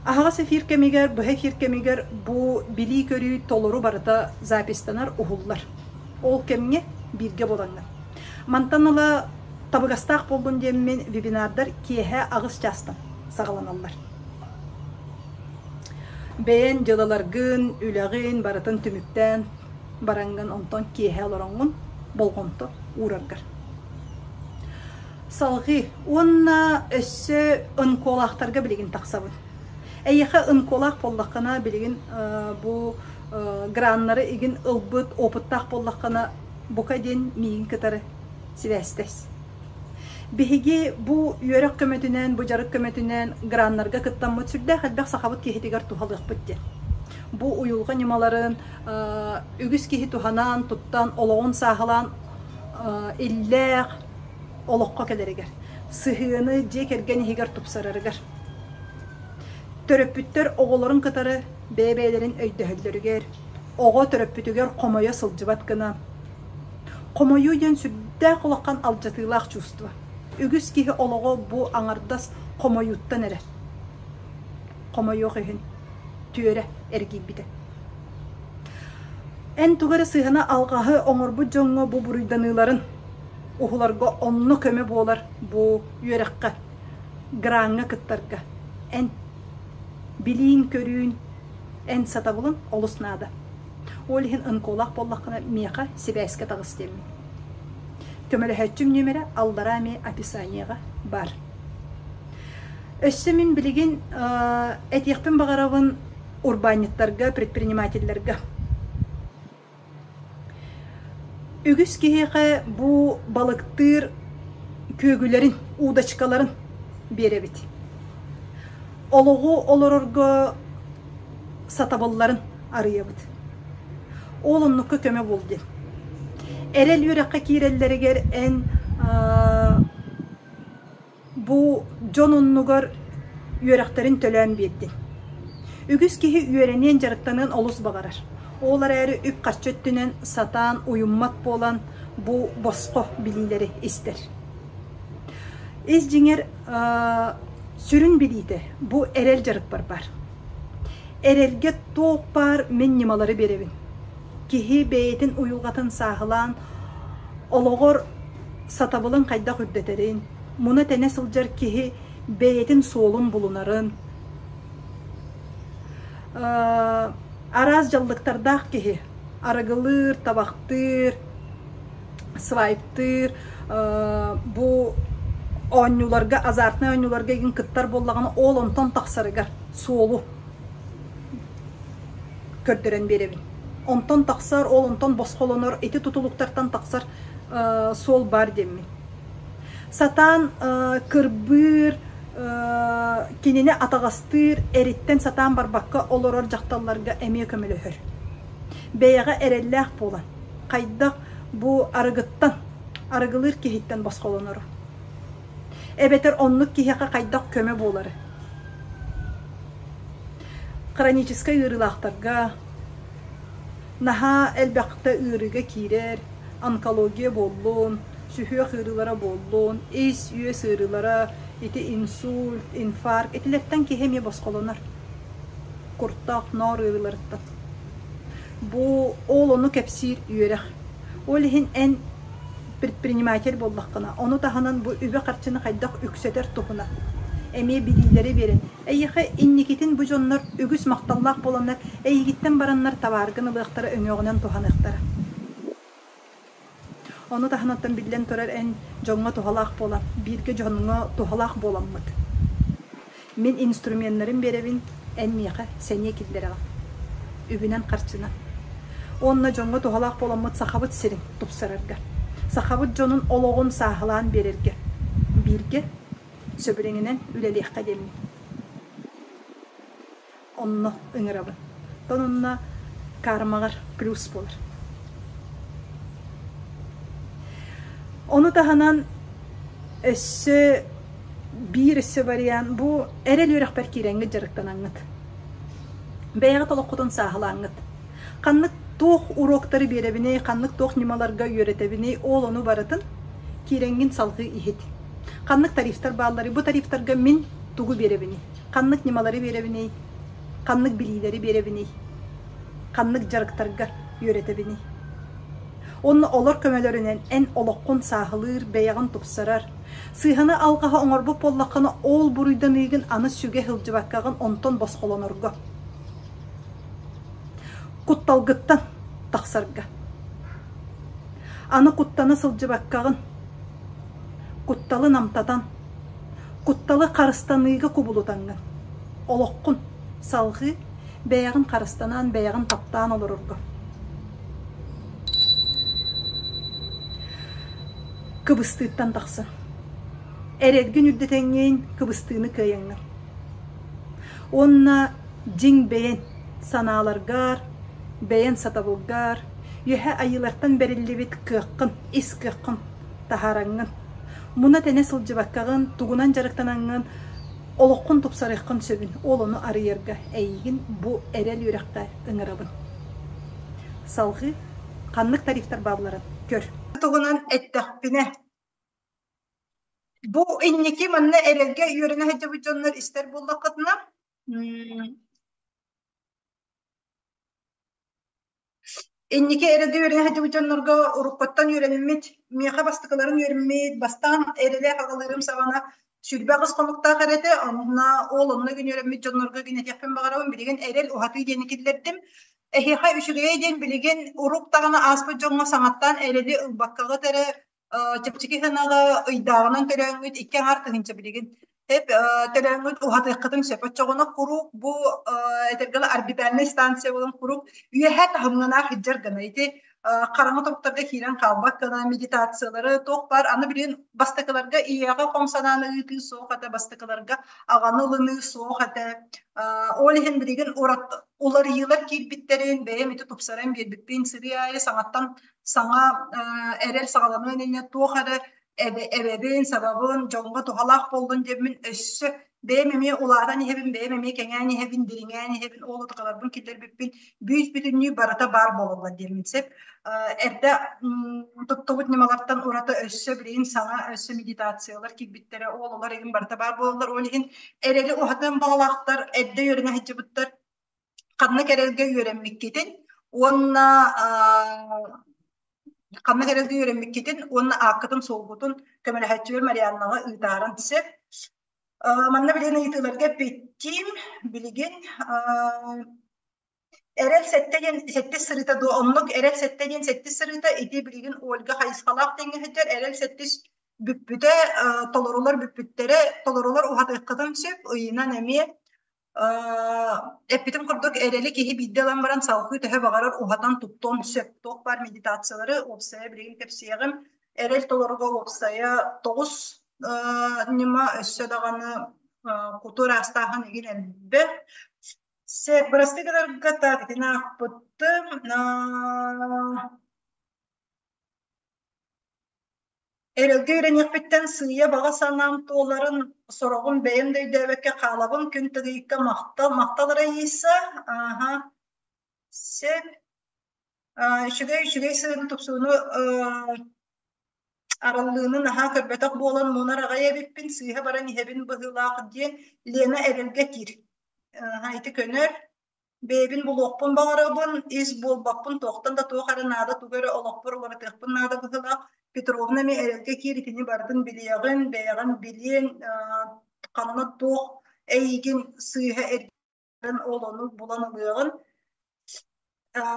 Аһаҕас эфир кэмигэр, быһа эфир кэмигэр бу билии-көрүү толору барыта запистанар, уһуллар. Ол кэмҥэ бииргэ буолаҥҥын. Мантан ыла табыгастаах буоллун диэммин вебинардар киэһэ 8 чаастан саҕаланаллар. Бэйэн дьыалаларгын, үлэҕин барытын түмүктээн бараҥҥын онтон киэһэ олороҥҥун болҕомто уураргар. Салҕыы уонна өссө ынколаахтарга билигин тахсабын. Эйиэхэ ынколаах буоллаххына билигин бу граннары игин ылбыт опыттаах буоллаххына бука диэн миигин кытары сибээстэс. Биһиги бу үөрэх көмөтүнэн, бу дьарык көмөтүнэн граннарга кыттаммыт сүрдээх элбэх сахабыт киһитигэр туһалыахпыт диэн. Бу уйулҕа ньымаларын үгүс киһи туһанан, туттан, олоҕун сааһылаан иллээх олоххо кэлэригэр, сыһыаны дьиэ кэргэн иһигэр тупсарарыгар. Төрөппүттэр оҕолорун кытары бэйэ-бэйэлэрин өйдөһөллөрүгэр, оҕо төрөппүтүгэр хомойо сылдьыбат гына. Хомойуу диэн Сүрдээх улахан алдьатыылаах чувство. Үгүс киһи олоҕо бу аҥардас хомойууттан эрэ. Хомойуох иһин түөрэ эргийбитэ. Эн тугу эрэ сыһыана алҕаһы оҥорбут дьоҥҥо бу буруйданыыларын уһуларга онно көмө буолар бу үөрэххэ, граҥҥа кыттарга. Эн билиин-көрүүн, эн сатабылын олус наада. Ол иһин ынколаах буоллаххына миэхэ сибээскэ таҕыс диэммин. Көмөлөһөөччүм нүөмэрэ аллараа эмиэ описаниеҕа баар. Өссө мин билигин этиэхпин баҕарабын урбаанньыттарга, предпринимателлэргэ. Үгүс киһиэхэ бу балыктыыр күөгүлэрин, удочкаларын биэрэбит. Олоҕу олорорго сатабылларын арыйабыт. Ол оннукка көмө буол диэн. Эрэл үөрэххэ киирэллэригэр эн Бу дьон оннугар үөрэхтэрин төлөөн биэрдин. Үгүс киһи үөрэниэн, дьарыктаныан олус баҕарар. Ол эрээри үп-харчы өттүнэн сатаан уйуммат буолан, бу босхо билиилэри истэр. Ис дьиҥэр сүрүн билиитэ бу эрэл дьарыкпар баар. Эрэлгэ туох баар мин ньымалары биэрэбин. Киһи бэйэтин уйулҕатын сааһылаан олоҕор сатабылын хайдах үрдэтэрин, муна-тэнэ сылдьар киһи бэйэтин суолун булунарын, араас дьаллыктардаах киһи арыгылыыр, табахтыыр, свайптыыр, бу оонньууларга, азартнай оонньууларга игин кыттар буоллаҕына, ол онтон тахсарыгар суолу көрдөрөн биэрэбин. Онтон тахсар, ол онтон босхолонор, ити тутулуктартан тахсар суол баар диэммин. Сатаан кырбыыр, кинини атаҕастыыр, эриттэн сатаан барбакка олорор дьахталларга эмиэ көмөлөһөр. Бэйэҕэ эрэллээх буолан, хайдах бу арыгыттан, арыгылыыр киһиттэн босхолонору. Эбэтэр оннук киһиэхэ хайдах көмө буолары. Хроническай ыарыылаахтарга наһаа элбэхтэ ыарыыга киирэр, онкология буоллун, сүһүөх ыарыылара буоллун, ис-үөс ыарыылара, ити инсульт, инфаркт итилэртэн киһи эмиэ босхолонор. Куртах, ноор ыарыыларыттан. Бу ол ону кэпсиир үөрэх. Ол иһин эн предприниматель буоллаххына, ону таһынан бу үбү-харчыны хайдах үксэтэр туһунан эмиэ билиилэри биэрэн, эйиэхэ инникитин бу дьоннор үгүс махталлаах буоланнар эйигиттэн бараннар табааргын ылыахтара, өҥөҕүнэн туһаныахтара. Ону таһынан биллэн турар эн дьоҥҥо туһалаах буолан, бииргэ дьоҥҥо туһалаах буоламмыт. Мин инструменнарын биэрэбин, эн миэхэ сэниэ киллэрэҕин. Үбүнэн-харчынан. Уонна дьоҥҥо туһалаах буоламмыт Сахабыт сирин тупсарарга, сахабыт дьонун олоҕун сааһылаан биэрэргэ бииргэ сөбүлэҥинэн үлэлиэххэ диэммин онно ыҥырабын. Оттон онно кармаҕар плюс буолар. Ону таһынан өссө биир өссө вариант бу эрэл үөрэхпэр киирэҥҥит дьарыктанаҥҥыт. Бэйэҕит олоххутун сааһылааҥҥыт. Ханнык туох уроктары биэрэбиний, ханнык туох ньымаларга үөрэтэбиний, ол ону барытын киирэҥҥин салҕыы иһит. Ханнык тарифтар баалларый, бу тарифтарга мин тугу биэрэбиний? Ханнык ньымалары биэрэбиний, ханнык билиилэри биэрэбиний, ханнык дьарыктарга үөрэтэбиний? Уонна олор көмөлөрүнэн эн олоххун сааһылыыр, бэйэҕин тупсарар. Сыыһаны алҕаһы оҥорбут буоллаххына, ол буруйданыыгын аны сүгэ сылдьыбаккаҕын онтон босхолонорго. Кутталгыттан тахсарга. Аны куттана сылдьыбаккаҕын, кутталы намтатан, Кутталы харыстаныыга кубулутаҥҥын, олоххун салҕыы, бэйэҕин харыстанан, бэйэҕин таптаан олорорго. Кыбыстыыттан тахсан. Эрэлгин үрдэтэҥҥин, кыбыстыыны кыайаҥҥын. Уонна дьиҥ бэйэн санааларгар, бэйэн сатабылгар, үөһэ айыылартан бэриллибит кыаххын, ис кыаххын таһаараҥҥын Муна-тэнэ сылдьыбаккаҕын, тугунан дьарыктанаҥҥын олоххун тупсарыаххын сөбүн, ол ону арыйарга эйигин бу эрэл үөрэххэ ыҥырабын. Салҕыы ханнык тарифтар баалларын көр. Туһунан эттэхпинэ, бу инники манна эрэлгэ үөрэнэ сылдьыбыт дьоннор истэр буоллаххытына, Инники эрэлгэ үөрэнэ сылдьыбыт дьоннорго уруккуттан үөрэммит, миэхэ бастакыларын үөрэммит, бастаан эрэлээх аҕалыырым саҕана 28 хонуктаах эрэ этэ, онно ол онно күн үөрэммит дьоннорго гин этиэхпин баҕарабын, билигин эрэл уһатыы диэни киллэрдим. Эһиэхэ үчүгэйэ диэн билигин урук даҕаны ааспыт дьоҥҥо саҥаттан эрэли ылбаккаҕыт эрэ чэпчэки сыанаҕа ыйдааҕынан төлөөҥҥүт 2,5 тыһыынча билигин эп төлөөҥҥүт уһатыаххытын сөп. Оччоҕуна куруук бу этэргэ орбитальнай станция буолан куруук үөһээ таһымнанаах сылдьар гына ити хараҥа торуктарга киирэн хаалбат гына медитациялары туох баар аны билигин бастакыларга ийэҕэ хом санааны ыытыы суох этэ бастакыларга аҕаны ылыныы суох этэ ол иһин билигин уларыйыылар киирбиттэрин бэйэм ити тупсаран биэрбиппин сырыы аайы саҥаттан саҥа эрэл саҕаланыан иннинэ туох эрэ эбэбин, сабабын, дьоҥҥо туһалаах буоллун диэммин өссө бэйэм эмиэ улаатан иһэбин, бэйэм эмиэ кэҥээн иһэбин, дириҥээн иһэбин, ол утукаларбын киллэрбиппин бүүс-бүтүннүү барыта баар буолаллар диэммин сөп. Эрдэ туттубут ньымалартан ураты өссө билигин саҥа өссө медитациялар киирбиттэрэ, ол олор игин барыта баар буолаллар. Ол иһин эрэли уһатыан баҕалаахтар, эрдэ үөрэнэ сылдьыбыттар ханнык эрэлгэ үөрэммиккитин уонна ханнык эрэлгэ үөрэммиккитин уонна ааккытын-суолгутун көмөлөһөөччүбэр Марианнаҕа ыытааран сөп. Манна билигин ыйытыыларга эппиттиим. Билигин эрэл сэттэ диэн сэттис сырыыта дуо оннук эрэл сэттэ диэн сэттис сырыыта ити билигин Ольга хайысхалаах тэҥҥэ сылдьар эрэл сэттис бүппүтэ толорулар бүппүттэрэ толорулар уһатыаххытын сөп ыйынан эмиэ Эппитим курдук, эрэли киһи биирдэ ылан баран салгыы төһө баҕарар уһатан туттуон сөп. Туох баар медитациялары уопсайа билигин кэпсиэҕим. Эрэл толоруга уопсайа 9 ньыма өссө даҕаны куту ыраастааһын игин элбэх. Сөп, бырастыы гынарга так итини аахпыттым. Эрэлгэ үөрэниэхпиттэн сыыйа баҕа санаам туоларын сороҕун бэйэм да өйдөөбөккө хаалабын. Күн тыгыйыкка махтал, махтал Раиса. Ааһа. Сөп. Үчүгэй, үчүгэй сыһыаны тупсууну араллыыны наһаа көрбөтөх буолан мунар аҕай эбиппин, сыыһа баран иһэбин быһыылаах диэн Лена эрэлгэ киир. Ааһа, ити көнөр. Бэйэбин булуохпун баҕарабын, ис буолбаппын, туохтан да туох эрэ наада, тугу эрэ олохпор уларытыахпын наада быһыылаах. Петровна эмиэ эрэлгэ киир, итини барытын билиэҕин, бэйэҕин билиэҥ, ханна туох эйигин сыыһа эргитэн ол ону булан ылыаҕын.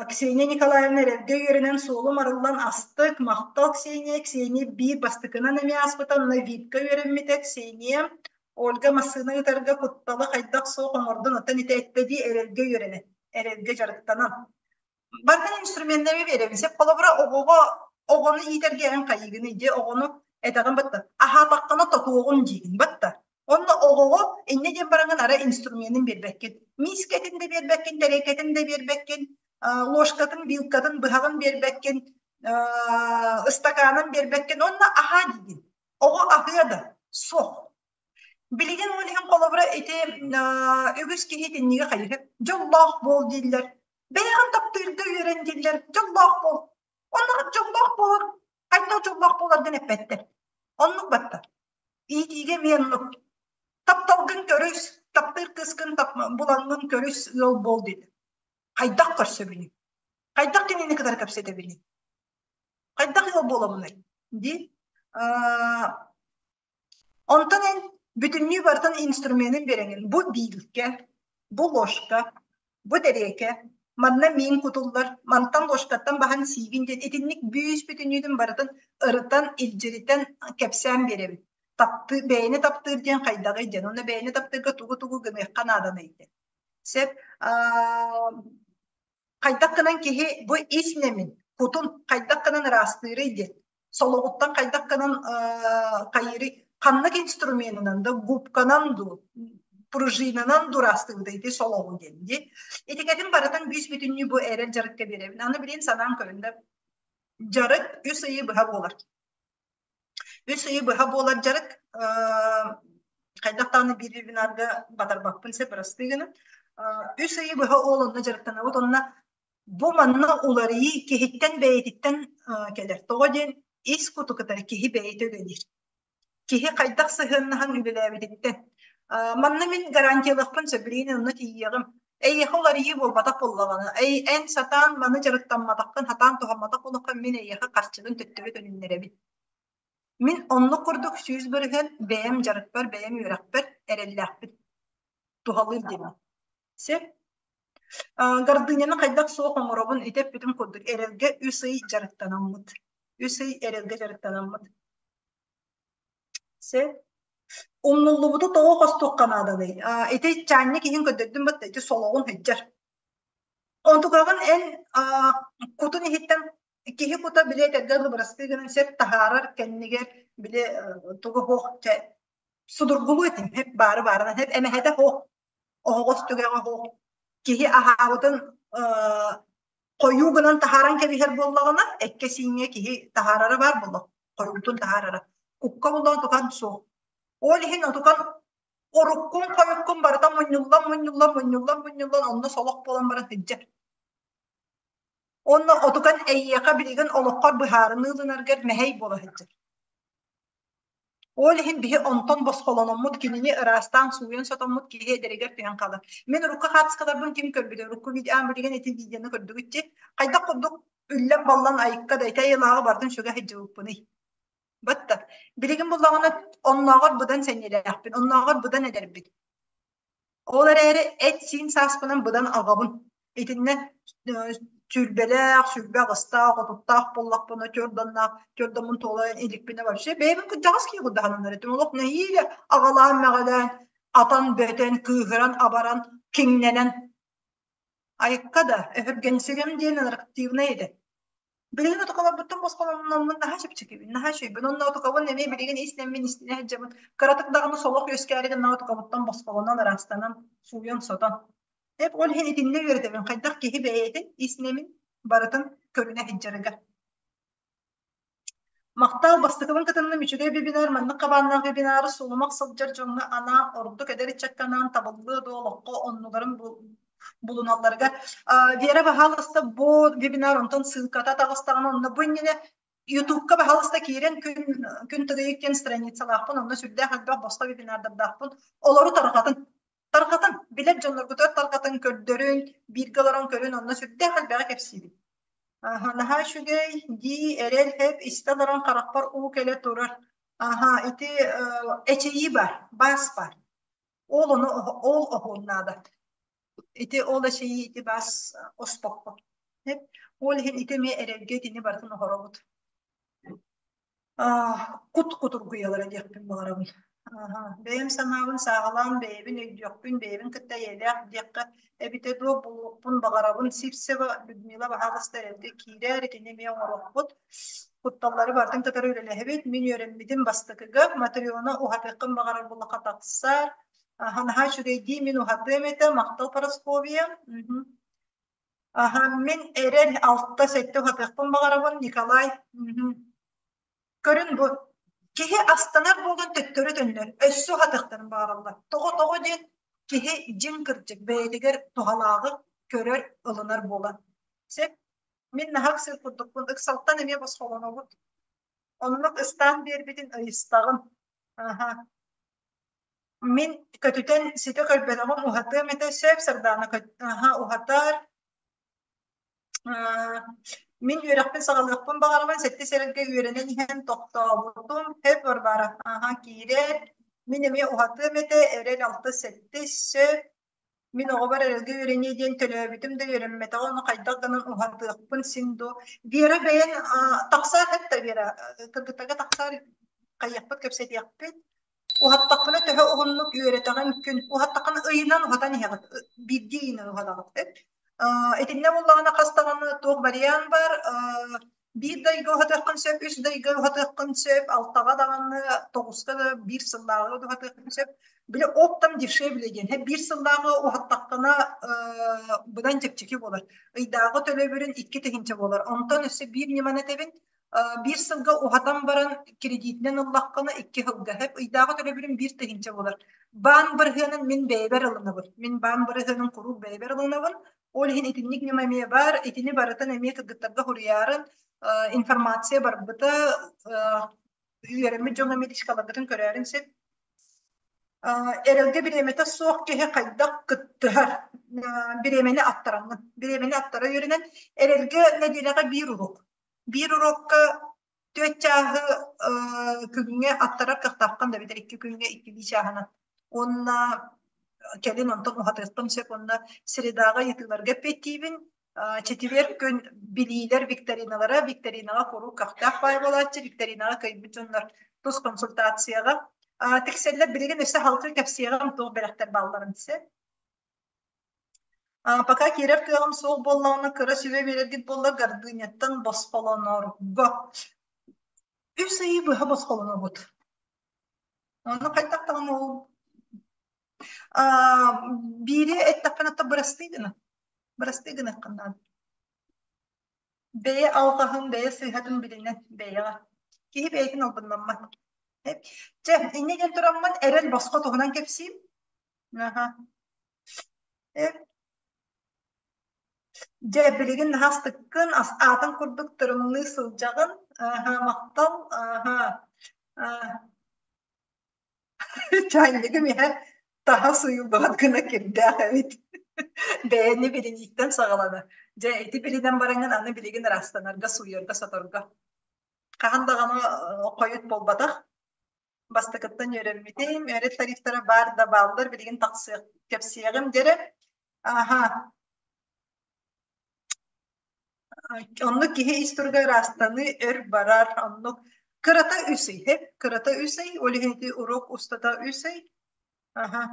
Ксения Николаевна эрэлгэ үөрэнэн суолум арыллан астык, махтал Ксения. Ксения биир бастакынан эмиэ ааспыта, онно ВИП-ка үөрэммитэ Ксения. Ольга массыына ыытарга кутталы хайдах суох оҥордун, оттон ити эттэ дии эрэлгэ үөрэнэн, эрэлгэ дьарыктанан. Барытын инструменнары биэрэбин. Сөп холобура оҕоҕо оҕону иитэргэ эн хайыгыный дии оҕону этэҕин батта аһаатаххына тотуоҕун диигин батта. Онно оҕоҕо инньэ диэн бараҥын ара инструменын биэрбэккин. Миискэтин да биэрбэккин, тэриэлкэтин да биэрбэккин, ложкатын, вилкатын, быһаҕын биэрбэккин, ыстакаанын биэрбэккин. Онно аһаа диигин. Оҕо аһыа да суох. Билигин ол иһин холобура ити үгүс киһи итинниги хайыһар дьоллоох буол дииллэр. Бэйэҕин таптыырга үөрэн дииллэр. Дьоллоох буол. Онно дьоллоох буолар хайдах дьоллоох буоларгын эппэттэр. Оннук батта. Иитиигэ эмиэ оннук. Тапталгын көрүс, таптыыр кыыскын булаҥҥын көрүс, ыал буол дииллэр. Хайдах көрсөбүнүй? Хайдах кинини кытары кэпсэтэбиний? Хайдах ыал буолабыный? Дии. Онтон эн бүтүннүү барытын инструменын биэрэҥин. Бу биилкэ, бу ложка, бу тэриэкэ, манна миин кутуллар, мантан ложкаттан баһан сиигин диэн итинник бүүс бүтүннүүтүн барытын ырытан, илдьиритэн кэпсээн биэрэбин. Таптыы, бэйэни таптыыр диэн хайдаҕый диэн. Онно бэйэни таптыырга тугу-тугу гыныахха нааданый диэн. Сөп. Хайдах гынан киһи бу ис нэмин, кутун хайдах гынан ыраастыырый диэн, солоҕуттан хайдах гынан хайыырый, ханнык инструменынан да, губканан дуу, пружинанан дуу ыраастыыбытай ити солоҕу диэн дии. Итикэтин барытын бүүс-бүтүннүү бу эрэл дьарыкка биэрэбин. Аны билигин санаан көрүн да, дьарык үс ыйы быһа буолар. Үс ыйы быһа буолар дьарык хайдах даҕаны биир вебинарга батарбаппын сөп бырастыы гынан. Үс ыйы быһа ол онно дьарыктанабыт. Онно Бу манна уларыйыы киһиттэн бэйэтиттэн кэлэр. Тоҕо диэн ис куту кытары киһи бэйэтэ үлэлиир. Киһи хайдах сыһыаннаһан үлэлээбититтэн. Манна мин гарантиялыахпын сөп, билигин онно тиийиэҕим. Эйиэхэ уларыйыы буолбатах буоллаҕына, эн сатаан маны дьарыктамматаххын, сатаан туһамматах буоллаххын, мин эйиэхэ харчыбын төттөрү төнүннэрэбин. Мин оннук курдук 100% бэйэм дьарыкпар, бэйэм үөрэхпэр эрэллээхпин. Туһалыыр диэммин. Сөп. Гордыняны хайдах суох оҥоробун ити эппитим курдук эрэлгэ үс ый дьарыктанаммыт. Үс ый эрэлгэ дьарыктанаммыт. Сөп. Умнуллубуту тоҕо хостуохха нааданый? Ити чаанньык иһин көрдөрдүм батта ити солоҕун сылдьар. Онтукаҕын эн кутун иһиттэн киһи кута били этэргэ дылы бырастыы гынан сөп таһаарар кэннигэр били тугу хоох судургулуу этим хеп баары баарынан хеп эмэһэтэ хоох оһоҕос түгэҕэ хоох киһи аһаабытын хойуу гынан таһааран кэбиһэр буоллаҕына эккэ-сииҥҥэ киһи таһаарара баар буолла хойуутун таһаарара кукка буллаҕына тукан суох ол иһин отукан оруккун хойуккун барыта мунньуллан мунньуллан мунньуллан мунньуллан онно солох буолан баран сылдьар Онно отукан эйиэхэ билигин олоххор быһаарыныы ылынаргар мэһэй буола сылдьар. Ол иһин биһи онтон босхолономмут, кинини ыраастаан сууйан сотоммут киһи эдэригэр түһэн хаалар. Мин урукку хаартыскаларбын ким көрбүтэ, урукку видео, билигин ити видеоны көрдүгүт дии. Хайдах курдук үллэн-баллан айыкка да ити айылааҕы барытын сүгэ сылдьыбыппыный. Батта. Билигин буллаҕына оннооҕор быдан сэниэлээхпин, оннооҕор быдан эдэрбин. Ол эрээри эт-сиин сааспынан быдан аҕабын. Итиннэ сүүрбэлээх, сүүрбэ аҕыстаах, отуттаах буоллахпына, түөрт уоннаах, туола иликпинэ вообще бэйэбин кырдьаҕас киһи курдаһанан этим. Олох нэһиилэ аҕалаан-мэҕэлээн, атан-бөтөн, кыыһыран-абаран, киҥнэнэн Айыкка да, өһүргэнсигим диэн ынырыктыыбынай этэ. Билигин отукаларбыттан босхолонноммун наһаа чэпчэкибин, наһаа үчүгэйбин. Онно отукабын эмиэ билигин ис-нэммин истинэ сылдьабын. Кыратык даҕаны солох үөскээри гынна отукабыттан босхолонон, ыраастанан, сууйан-сотон. Эп ол иһин итиннэ үөрэтэбин, хайдах киһи бэйэтин ис-нэмин барытын көрүнэ сылдьарыгар. Махтал бастакыбын кытынным үчүгэй вебинар маннык хабааннаах вебинары сулумах сылдьар дьоҥҥо анаан ордук эдэр ыччакка анаан табыллыа дуо олоххо оннуларын булуналларыгар Вера баһаалыста бу вебинар онтон ссылката таҕыстаҕына онно бу иннинэ Ютубка баһаалыста киирэн күн күн тыгыйык диэн страницалаахпын онно сүрдээх элбэх босхо вебинардардаахпын олору тарҕатын тарҕатын билэр дьонноргутугар тарҕатын көрдөрүн бииргэ олорон көрүн онно сүрдээх элбэҕи кэпсиибин Аха, наһаа үчүгэй дии, эрэл эп истэ олорон харахпар уу кэлэ турар. Аха, ити эчэйии бар, баас бар. Ол ону ол оһуон наада. Ити ол эчэйии ити баас оспокко. Ол иһин ити эмиэ эрэлгэ итини барытын оһоробут. Кут кутургуйалара диэхпин баҕарабын. Бэйэм санаабын сааһылаан бэйэбин өйдүөхпүн, бэйэбин кытта эйэлээх диэххэ эбитэ дуо, булуохпун баҕарабын. Сивцева Людмила баһаалыста эрэлгэ киирээр, итини эмиэ оҥоруохпут. Кутталлары барытын кытары үлэлэһэбит. Мин үөрэммитим бастакыга. Матрена уһатыаххын баҕарар буоллахха тахсар. Наһаа үчүгэйдии мин уһатыам этэ. Махтал Парасковья. Аһа, мин эрэл алта-сэттэ уһатыахпын баҕарабын, Николай. Көрүн бу, киһи астанар буолан төттөрү төннөр, өссө уһатыахтарын баҕараллар. Тоҕо-тоҕо диэн киһи дьиҥ кырдьык бэйэтигэр туһалааҕы көрөр, ылынар буолан. Сөп. Мин наһаа ыксыыр курдукпун, ыксалтан эмиэ босхолонобут. Оннук ыстаан биэрбитин ыйыстаҕын. Аһа. Мин көтүтэн ситэ көрбөтөҕүм уһатыам этэ сөп Сардаана аһа уһатар Мин үөрэхпин саҕалыахпын баҕарабын сэттис эрэлгэ үөрэнэн иһэн тохтообутум сөп Варвара аһа киирэр мин эмиэ уһатыам этэ эрэл алтыс сэттис сөп мин оҕобор эрэлгэ үөрэниэ диэн төлөөбүтүм да үөрэммэтэҕэ ону хайдах гынан уһатыахпын син дуо Вера бэйэн тахсаар эттэ Вера кыргыттарга тахсаар хайыахпыт кэпсэтиэхпит Уһаттаххына төһө уһуннук үөрэтэҕин күн, уһаттаххына ыйынан уһатан иһэҕит, биирдии ыйынан уһатаҕыт. Итиннэ буоллаҕына хас даҕаны туох вариант бар, биир да ыйга уһатыаххын сөп, үс да ыйга уһатыаххын сөп, алтаҕа даҕаны, тоҕуска да биир сыллааҕы да уһатыаххын сөп. Били оптом дешевле диэн, биир сыллааҕы уһаттаххына быдан чэпчэки буолар. Ыйдааҕы төлөбүрүн 2000 буолар. Онтон өссө биир ньыманы этэбин. Биир сылга уһатан баран кредитинэн ыллаххына икки сылга сөп. Ыйдааҕы төлөбүрүм 1000 буолар. Баан бырыһыанын мин бэйэбэр ылынабын. Мин баан бырыһыанын куруук бэйэбэр ылынабын. Ол иһин итинник ньыма эмиэ баар. Итини барытын эмиэ кыргыттарга суруйаарын информация барбыта үөрэммит дьоҥҥо медичкаларгытын көрөөрүн сөп. Эрэлгэ бириэмэтэ суох киһи хайдах кыттыһар? Бириэмэни аттараҥҥын. Бириэмэни аттара үөрэнэн, эрэлгэ нэдиэлэҕэ биир уруок. Биир уруокка түөрт чааһы күҥҥэ аттарар кыахтааххын да эбэтэр икки күҥҥэ иккилии чааһынан. Уонна кэлин онтон уһатыаххын сөп уонна средаҕа ыйытыыларга эппиэттиибин. Четверг күн билиилэр викториналара, викторинаҕа куруук көхтөөх баай буолааччы, викторинаҕа кыайбыт дьоннор тус консультацияҕа тиксэллэр. Билигин өссө халкы кэпсиэҕим туох бэлэхтэр баалларын сөп. Пока киирэр кыаҕым суох буоллаҕына, кыра сүбэ биэрэргит буоллар, гордыняттан босхолонорго. Үс ыйы быһа босхолонобут. Ону хайдах даҕаны ол биири эттэххинэ то бырастыы гына. Бырастыы гыныаххын наада. Бэйэ алҕаһын, бэйэ сыыһатын билинэн бэйэҕэ. Киһи бэйэтин албыннаммат. Чэ, инньэ диэн тураммын эрэл босхо туһунан кэпсиим. Аха. Дьэ, билигин наһаа астыккын, аатын курдук тырымныы сылдьаҕын. Аха, махтал. Аха. Чаанньыгым иһэ таһа сууйуллубат гына кирдээх эбит. Бэйэни билинииттэн саҕаланар. Дьэ, ити билинэн бараҥҥын аны билигин ыраастанарга, сууйарга, соторго. Хаһан даҕаны хойут буолбатах. Бастакыттан үөрэммитим, үөрэх тарифтара баар да бааллар, билигин тахсыах, кэпсиэҕим диэрэ. Аха. Оннук киһи ис туруга ыраастаныы өр барар, оннук кырата үс ый, кырата үс ый, ол иһин ити уруок устата үс ый. Аха.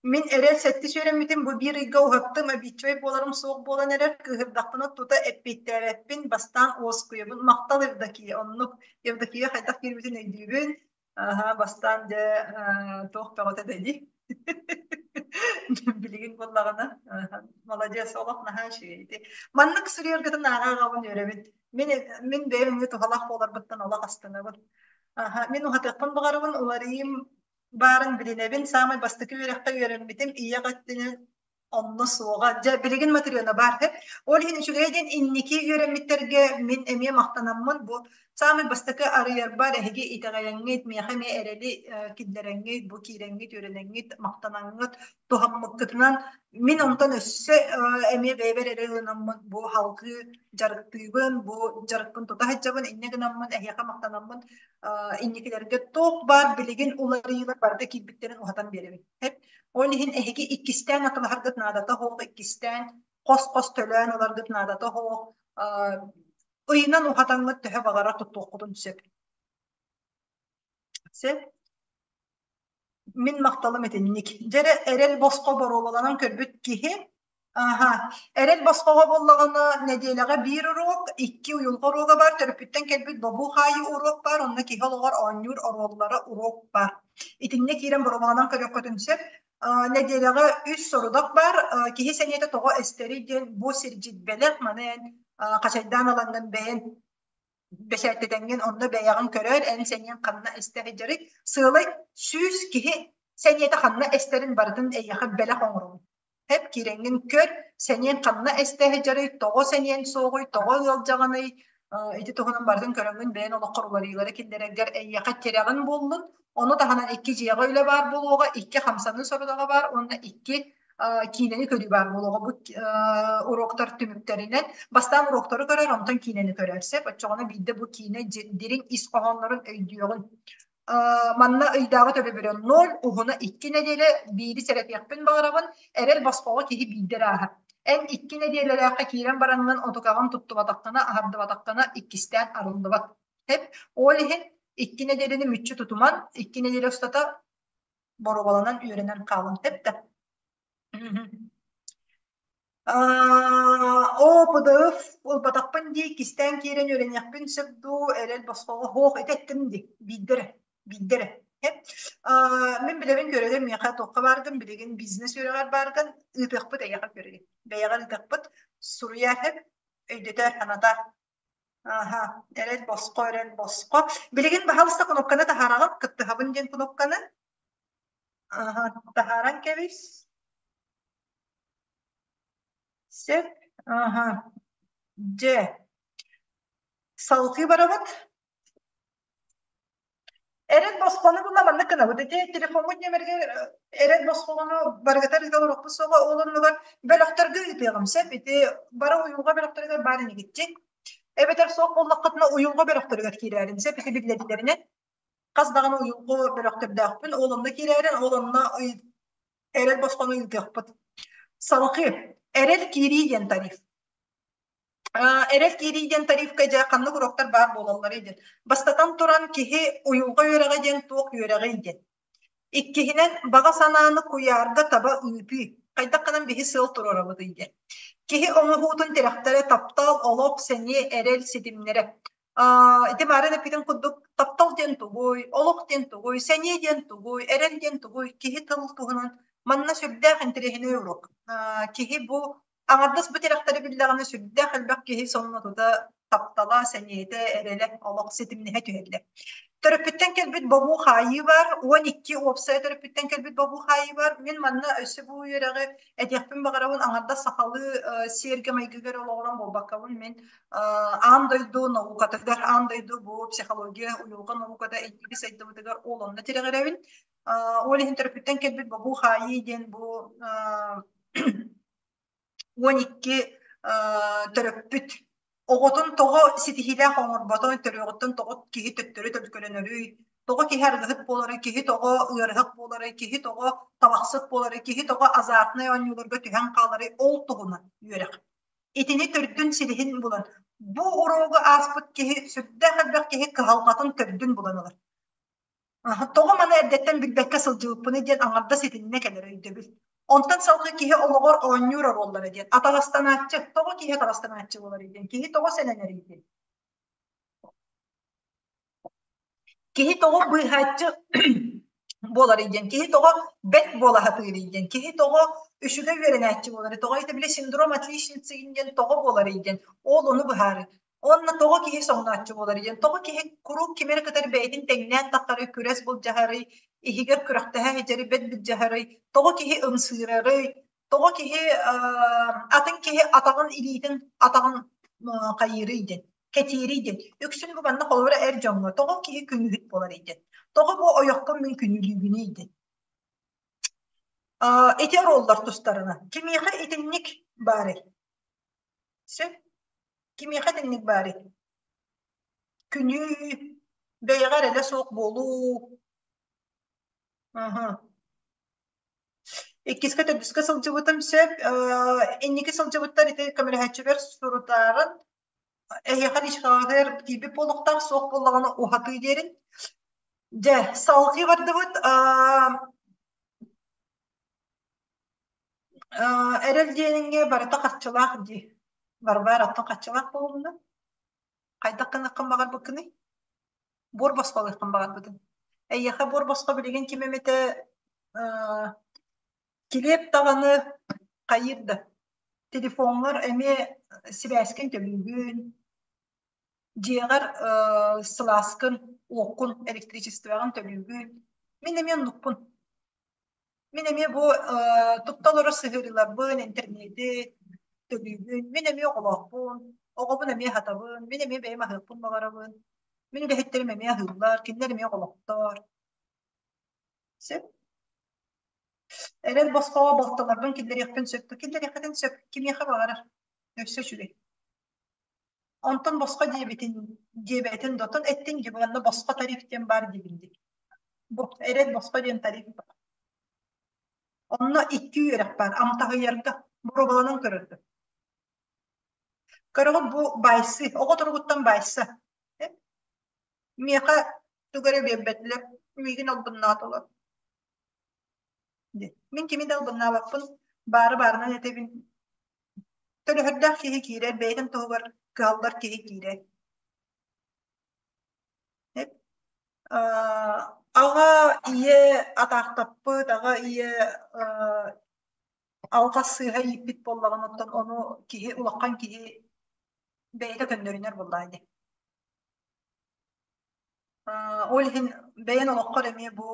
Мин эрэл сэттис үөрэммитим, бу биир ыйга уһаттым, обидчивай буоларым суох буолан эрэр, кыыһырдахпына тута эппиэттээбэппин, бастаан уоскуйабын. Махтал Евдокия, оннук Евдокия хайдах киирбитин өйдүүбүн. Аһа, бастаан дьэ туох бөҕөтө да ини. Билигин буоллаҕына, маладьыас, олох наһаа үчүгэй ити. Маннык суруйаргытын ааҕа ааҕабын үөрэбин. Мин мин бэйэм эмиэ туһалаах буоларбыттан олох астынабын. Аһа, мин уһатыахпын баҕарабын, уларыйыым баарын билинэбин. Саамай бастакы үөрэххэ үөрэммитим, ийэ өттүнэн онно суоҕа. Дьэ, билигин Матрена баар һэ. Ол иһин үчүгэй диэн инники үөрэммиттэргэ мин эмиэ махтанаммын бу саамай бастакы арыйарбар эһиги итэҕэйэҥҥит, миэхэ эмиэ эрэли киллэрэҥҥит, бу киирэҥҥит, үөрэнэҥҥит, махтанаҥҥыт, туһаммыккытынан мин онтон өссө эмиэ бэйэбэр эрэ ылынаммын бу салгыы дьарыктыыбын, бу дьарыкпын тута сылдьабын, инньэ гынаммын эһиэхэ махтанаммын инникилэргэ туох баар билигин уларыйыылар барыта киирбиттэрин уһатан биэрэбин. Ол иһин эһиги иккистээн атылаһаргыт наадата суох, иккистээн хос-хос төлөөн ыларгыт наадата суох, ыйынан уһатаҥҥыт төһө баҕарар туттуоххутун сөп. Сөп. Мин махталым итинник. Дьэрэ эрэл босхо боруобаланан көрбүт киһи Аха. Эрэл босхоҕо буоллаҕына нэдиэлэҕэ биир уруок, икки уйулҕа уруога баар, төрөппүттэн кэлбит бобуу-хаайыы уруок баар, онно киһи олоҕор оонньуур оруоллара уруок баар. Итиннэ киирэн боруобаланан көрүөххүтүн сөп. Нэдиэлэҕэ үс сорудах баар. Киһи сэниэтэ тоҕо эстэрий диэн бу сирдьит бэлэх, маны эн хачайдаан ылаҥҥын бэйэн бэчээттэтэҥҥин онно бэйэҕин көрөөр, эн сэниэҥ ханна эстэ сылдьарый? Сыалай 100 киһи сэниэтэ ханна эстэрин барытын эйиэхэ бэлэх оҥоробун. Эп киирэҥҥин көр, сэниэҥ ханна эстэ сылдьарый, тоҕо сэниэҥ суоҕуй, тоҕо ыалдьаҕыный, ити туһунан барытын көрөҥҥүн бэйэн олоххор уларыйыылары киллэрэргэр эйиэхэ тирэҕин буоллун. Ону таһынан икки дьиэҕэ үлэ баар буолуоҕа, икки хамсаныы сорудаҕа баар уонна икки киинэни көрүү баар буолуоҕа. Бу уроктар түмүктэринэн бастаан уроктары көрөр, онтон киинэни көрөр сөп. Оччоҕуна биирдэ бу киинэ дириҥ ис хоһооннорун өйдүөҕүн. Манна ыйдааҕы төлөбүрэ ноль, уһуна икки нэдиэлэ, биири сэрэтиэхпин баҕарабын, эрэл босхоҕо киһи биирдэ эрэ ааһар. Эн икки нэдиэлэлээххэ киирэн бараҥҥын отукаҕын туттубатаххына, аһардыбатаххына иккистээн арыллыбат. Эп ол иһин икки нэдиэлэни мүччү тутуман, икки нэдиэлэ устата боруобаланан үөрэнэн хаалыҥ. Эп да. Оо, ПДФ ылбатахпын дии, кистээн киирэн үөрэниэхпин сөп дуу, эрэл босхоҕо һуох ити эттим дии, биирдэ эрэ, биирдэ эрэ. Мин билэбин көрөгөн миэхэ туохха бааргын, билигин бизнес үөрэҕэр бааргын, ыытыахпыт эйиэхэ көрөгүн. Бэйэҕэр ыытыахпыт, суруйа эп, өйдөтөр, санатар. Аха, эрэл босхо, эрэл босхо. Билигин баһаалыста кнопканы таһаараҕын, кыттыһабын диэн кнопканы. Аха, таһааран кэбис. Сөп. Аха. Дьэ. Салгыы барабыт. Эрэл босхону булла маннык гынабыт. Ити телефоммут нүөмэригэр эрэл босхону барыгытар ыыта олоруохпут суоҕа, ол оннугар бөлөхтөргө ыытыаҕым сөп. Ити бары уйулҕа бөлөхтөрүгэр баар инигитчи. Эбэтэр суох буоллаххытына уйулҕа бөлөхтөрүгэр киирээрин сөп. Ити биллэрилэринэн хас даҕаны уйулҕа бөлөхтөрдөөхпүн. Ол онно киирээрин, ол онно эрэл босхону ыытыахпыт. Салгыы эрэл киирии диэн тариф. Эрэл киирии диэн тарифка дьэ ханнык уроктар баар буолалларый диэн. Бастатан туран киһи уйулҕа үөрэҕэ диэн туох үөрэҕий диэн. Иккиһинэн баҕа санааны куйаарга таба ыытыы. Хайдах гынан биһи сыал туруорабытый диэн. Киһи оҥоһуутун тирэхтэрэ таптал, олох, сэниэ, эрэл ситимнэрэ. Ити маарыын эппитим курдук таптал диэн тугуй, олох диэн тугуй, сэниэ диэн тугуй, эрэл диэн тугуй, киһи тыл туһунан манна сүрдээх интэриэһинэй уруок. Киһи бу Аҥардас бу тирэхтэри биллэҕинэ сүрдээх элбэх киһи сонно тута таптала, сэниэтэ, эрэлэ олох ситимнэһэ түһэллэр. Төрөппүттэн кэлбит бобуу хаайыы бар, 12 уопсайа төрөппүттэн кэлбит бобуу хаайыы бар. Мин манна өссө бу үөрэҕи этиэхпин баҕарабын, аҥардас сахалыы сиэргэ-майгыга эрэ олоҕуран буолбаккабын, мин аан дойду наукатыгар, аан дойду бу психология, уйулҕа науката инники сайдыбытыгар ол онно тирэҕирэбин. Ол иһин төрөппүттэн кэлбит бобуу хаайыы диэн бу 12 төрөппүт оҕотун тоҕо ситиһиилээх оҥорботун, төрүөҕүттэн тоҕо киһи төттөрү төлкөлөнөрүй, тоҕо киһи арыгыһыт буоларый, киһи тоҕо ыарыһах буоларый, киһи тоҕо табахсыт буоларый, киһи тоҕо азартнай оонньууларга түһэн хааларый, ол туһунан үөрэх. Итини төрдүн силиһин булан, бу уруогу ааспыт киһи сүрдээх элбэх киһи кыһалҕатын төрдүн булан ылар. Тоҕо маны эрдэттэн билбэккэ сылдьыбыппыный диэн аҥардас итиннэ кэлэр өйдөбүл. Онтон салгыы киһи олоҕор оонньуур оруоллара диэн атаҕастанааччы, тоҕо киһи атаҕастанааччы буоларый диэн, киһи тоҕо сэнэнэрий диэн. Киһи тоҕо быыһааччы буоларый диэн, киһи тоҕо бэт буола сатыырый диэн, киһи тоҕо үчүгэй үөрэнээччи буоларый, тоҕо ити били синдром отличницы диэн тоҕо буоларый диэн, ол ону быһаарыы. Уонна тоҕо киһи соҥнооччу буоларый диэн, тоҕо киһи куруук кими эрэ кытары бэйэтин тэҥнээн таххарый, күрэс былдьаһарый, иһигэр күрэхтэһэ сылдьарый, бэт былдьаһарый, тоҕо киһи ымсыырарый, тоҕо киһи атын киһи атаҕын илиитин атаҕын хайыырый диэн, кэтиирий диэн. Үксүн бу манна холобура эр дьоҥҥо тоҕо киһи күнүүһүт буоларый диэн, тоҕо бу ойохпун мин күнүүлүүбүнүй диэн. Ити оруоллар тустарынан. Кимиэхэ итинник баарый? Сөп. Кимиэхэ итинник баарый? Күнүү, бэйэҕэ эрэлэ суох буолуу. Аһа. Иккискэ, төрдүскэ сылдьыбытым сөп. Инники сылдьыбыттар ити көмөлөһөөччүбэр сурутаарын эһиэхэ личкаҕытыгар тиийбит буолуохтаах, суох буоллаҕына уһатыы диэрин. Дьэ, салҕыы бардыбыт. Эрэл диэниҥҥэ барыта харчылаах дии. Варвара, оттон харчылаах буолумна? Хайдах гыныаххын баҕарбыккыный? Буор босхо ылыаххын баҕарбытыҥ. Эйиэхэ буор босхо билигин ким эмитэ килиэп даҕаны хайыыр да телефоҥҥар эмиэ сибээскин төлүүгүн, дьиэҕэр сылааскын, уоккун, электричествоҕын төлүүгүн. Мин эмиэ оннукпун. Мин эмиэ бу тутта олорор сыһыарыыларбын, интернети төлүүбүн. Мин эмиэ оҕолоохпун, оҕобун эмиэ аһатабын, мин эмиэ бэйэм аһыахпын баҕарабын. Мин үлэһиттэрим эмиэ аһыыллар, кинилэр эмиэ оҕолохтор. Сөп. Эрэл босхоҕо балтыларбын киллэриэхпин сөп. Киллэриэххитин сөп. Кимиэхэ баҕарар. Өссө үчүгэй. Онтон босхо диэбитин, диэбэтин да, оттон эттин дии, манна босхо тариф диэн баар диибин дии. Бу эрэл босхо диэн тариф баар. Онно икки үөрэх баар, амтаһыйарга, боруобаланан көрөргө. Көрөҕүт бу байсы, оҕо туругуттан байса. Миэхэ тугу эрэ биэрбэтилэр, миигин албыннаатылар. Мин кими да албыннаабаппын, баары баарынан этэбин. Төлөһөрдөөх киһи киирэр, бэйэтин туһугар кыһаллар киһи киирэр. Аҕа ийэ атаахтаппыт, аҕа ийэ алҕас сыыһа ииппит буоллаҕына, оттон ону киһи улахан киһи бэйэтэ көннөрүнэр буоллаҕа дии. Ол иһин бэйэн олоххор эмиэ бу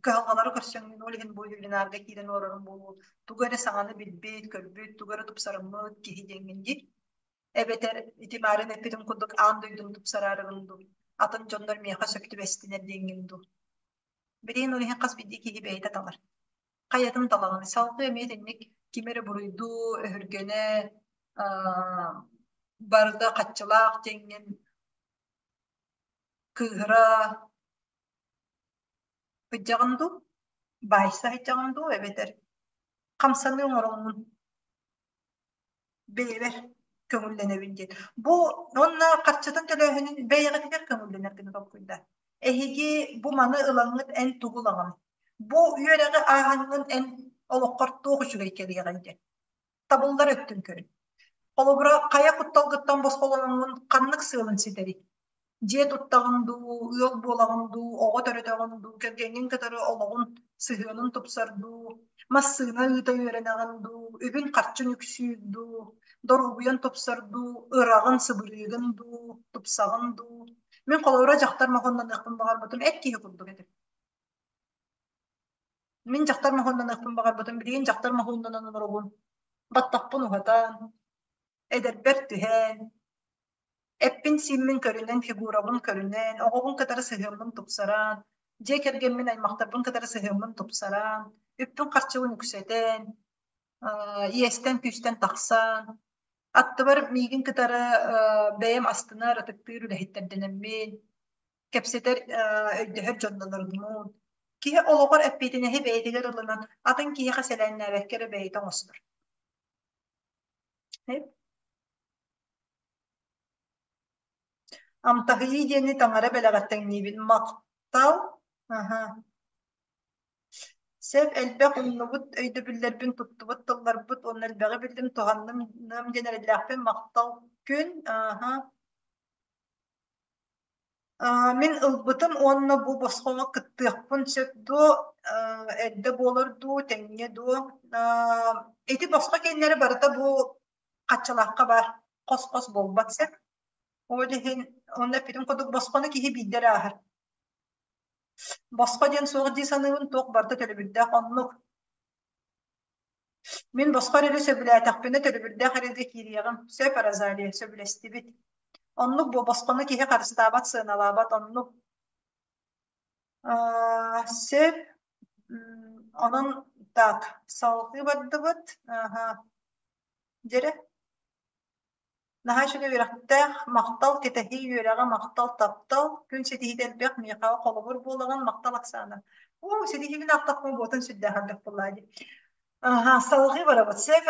кыһалҕалары көрсөҥҥүн, ол иһин бу вебинарга киирэн олорорум буолуо. Тугу эрэ саҥаны билбит, көрбүт, тугу эрэ тупсарыммыт киһи диэҥҥин дии. Эбэтэр ити маарыын эппитим курдук аан дойдуну тупсараарыгын дуу, атын дьоннор миэхэ сөп түбэстинэр диэҥҥин дуу. Билигин ол иһин хас биирдии киһи бэйэтэ талар. Хайатын талаҕын? Салгыы эмиэ итинник ким эрэ буруйдуу, өһүргэнэ, барыта хаччылаах диэҥҥин кыыһыра сылдьаҕын дуу, баайса сылдьаҕын дуу эбэтэр хамсаныы оҥороҥҥун бэйэбэр көҥүллэнэбин диэн. Бу уонна харчытын төлөөһүнүн бэйэҕитигэр көҥүллэнэр гына толкуйдаа. Эһиги бу маны ылаҥҥыт эн тугу ылаҕын? Бу үөрэҕи ааһаҥҥын эн олоххор туох үчүгэй кэлиэҕэй диэн. Табыллар өттүн көрүн. Холобура, хайа кутталгыттан босхолоноҥҥун ханнык сыалын ситэрий? Дьиэ туттаҕын дуу, ыал буолаҕын дуу, оҕо төрөтөҕүн дуу, кэргэҥҥин кытары олоҕун, сыһыанын тупсар дуу, массыына ыыта үөрэнэҕин дуу, үбүн-харчын үксүүр дуу, доруобуйан тупсар дуу, ыраҕын, сыбырыыгын дуу, тупсаҕын дуу. Мин холобура дьахтар моһуоннаныахпын баҕарбытым эр киһи курдук этим. Мин дьахтар моһуоннаныахпын баҕарбытым, билигин дьахтар моһуоннанан олоробун. Баттахпын уһатан, эдэрбэр түһэн, Эппин-сииммин көрүнэн, фигурабын көрүнэн, оҕобун кытары сыһыаммын тупсаран, дьиэ кэргэммин, аймахтарбын кытары сыһыаммын тупсаран, үппүн-харчыбын үксэтэн, иэстэн-күүстэн тахсан, аттыбар миигин кытары бэйэм астынар, ытыктыыр үлэһиттэрдэнэммин, кэпсэтэр, өйдөһөр дьоннонорбун. Киһи олоҕор эппиэтинэһи бэйэтигэр ылынан, атын киһиэхэ сэлээннээбэккэ эрэ бэйэтэ оҥостор. Амтаһыйыы диэни таҥара бэлэҕэр тэҥниибин. Махтал. Аһа. Сөп элбэх умнубут өйдөбүллэрбин туттубут тылларбыт уонна элбэҕи биллим, туһанным диэн эрэллээхпин. Махтал күн. Аһа. Мин ылбытым уонна бу босхоҥо кыттыахпын сөп дуо, эрдэ буолар дуу, тэҥҥэ дуо? Ити босхо киэннэрэ барыта бу хаччалаахха баар, хос-хос буолбат сөп. Ол иһин онно эппитим курдук босхону киһи биирдэ эрэ ааһар. Босхо диэн суох дии саныыбын, туох барыта төлөбүрдээх оннук. Мин босхо эрэ сөбүлээтэхпинэ төлөбүрдээх эрэ киириэҕим. Сөп, Розалия, сөбүлэстибит. Оннук буо босхону киһи харыстаабат, сыаналаабат, оннук. Сөп. Онон так, салҕыы бардыбыт. Аха. Дьэрэ. Наһаа үчүгэй үөрэхтээх, махтал, кэтэһии үөрэҕэ, махтал, таптал, күн ситиһиитэ элбэх, миэхэҕэ холобур буолаҕын, махтал Оксана. Оо, ситиһиибин аахтахпына буотун сүрдээх элбэх буоллаа дии. Аһа, салҕыы барабыт. Сөп,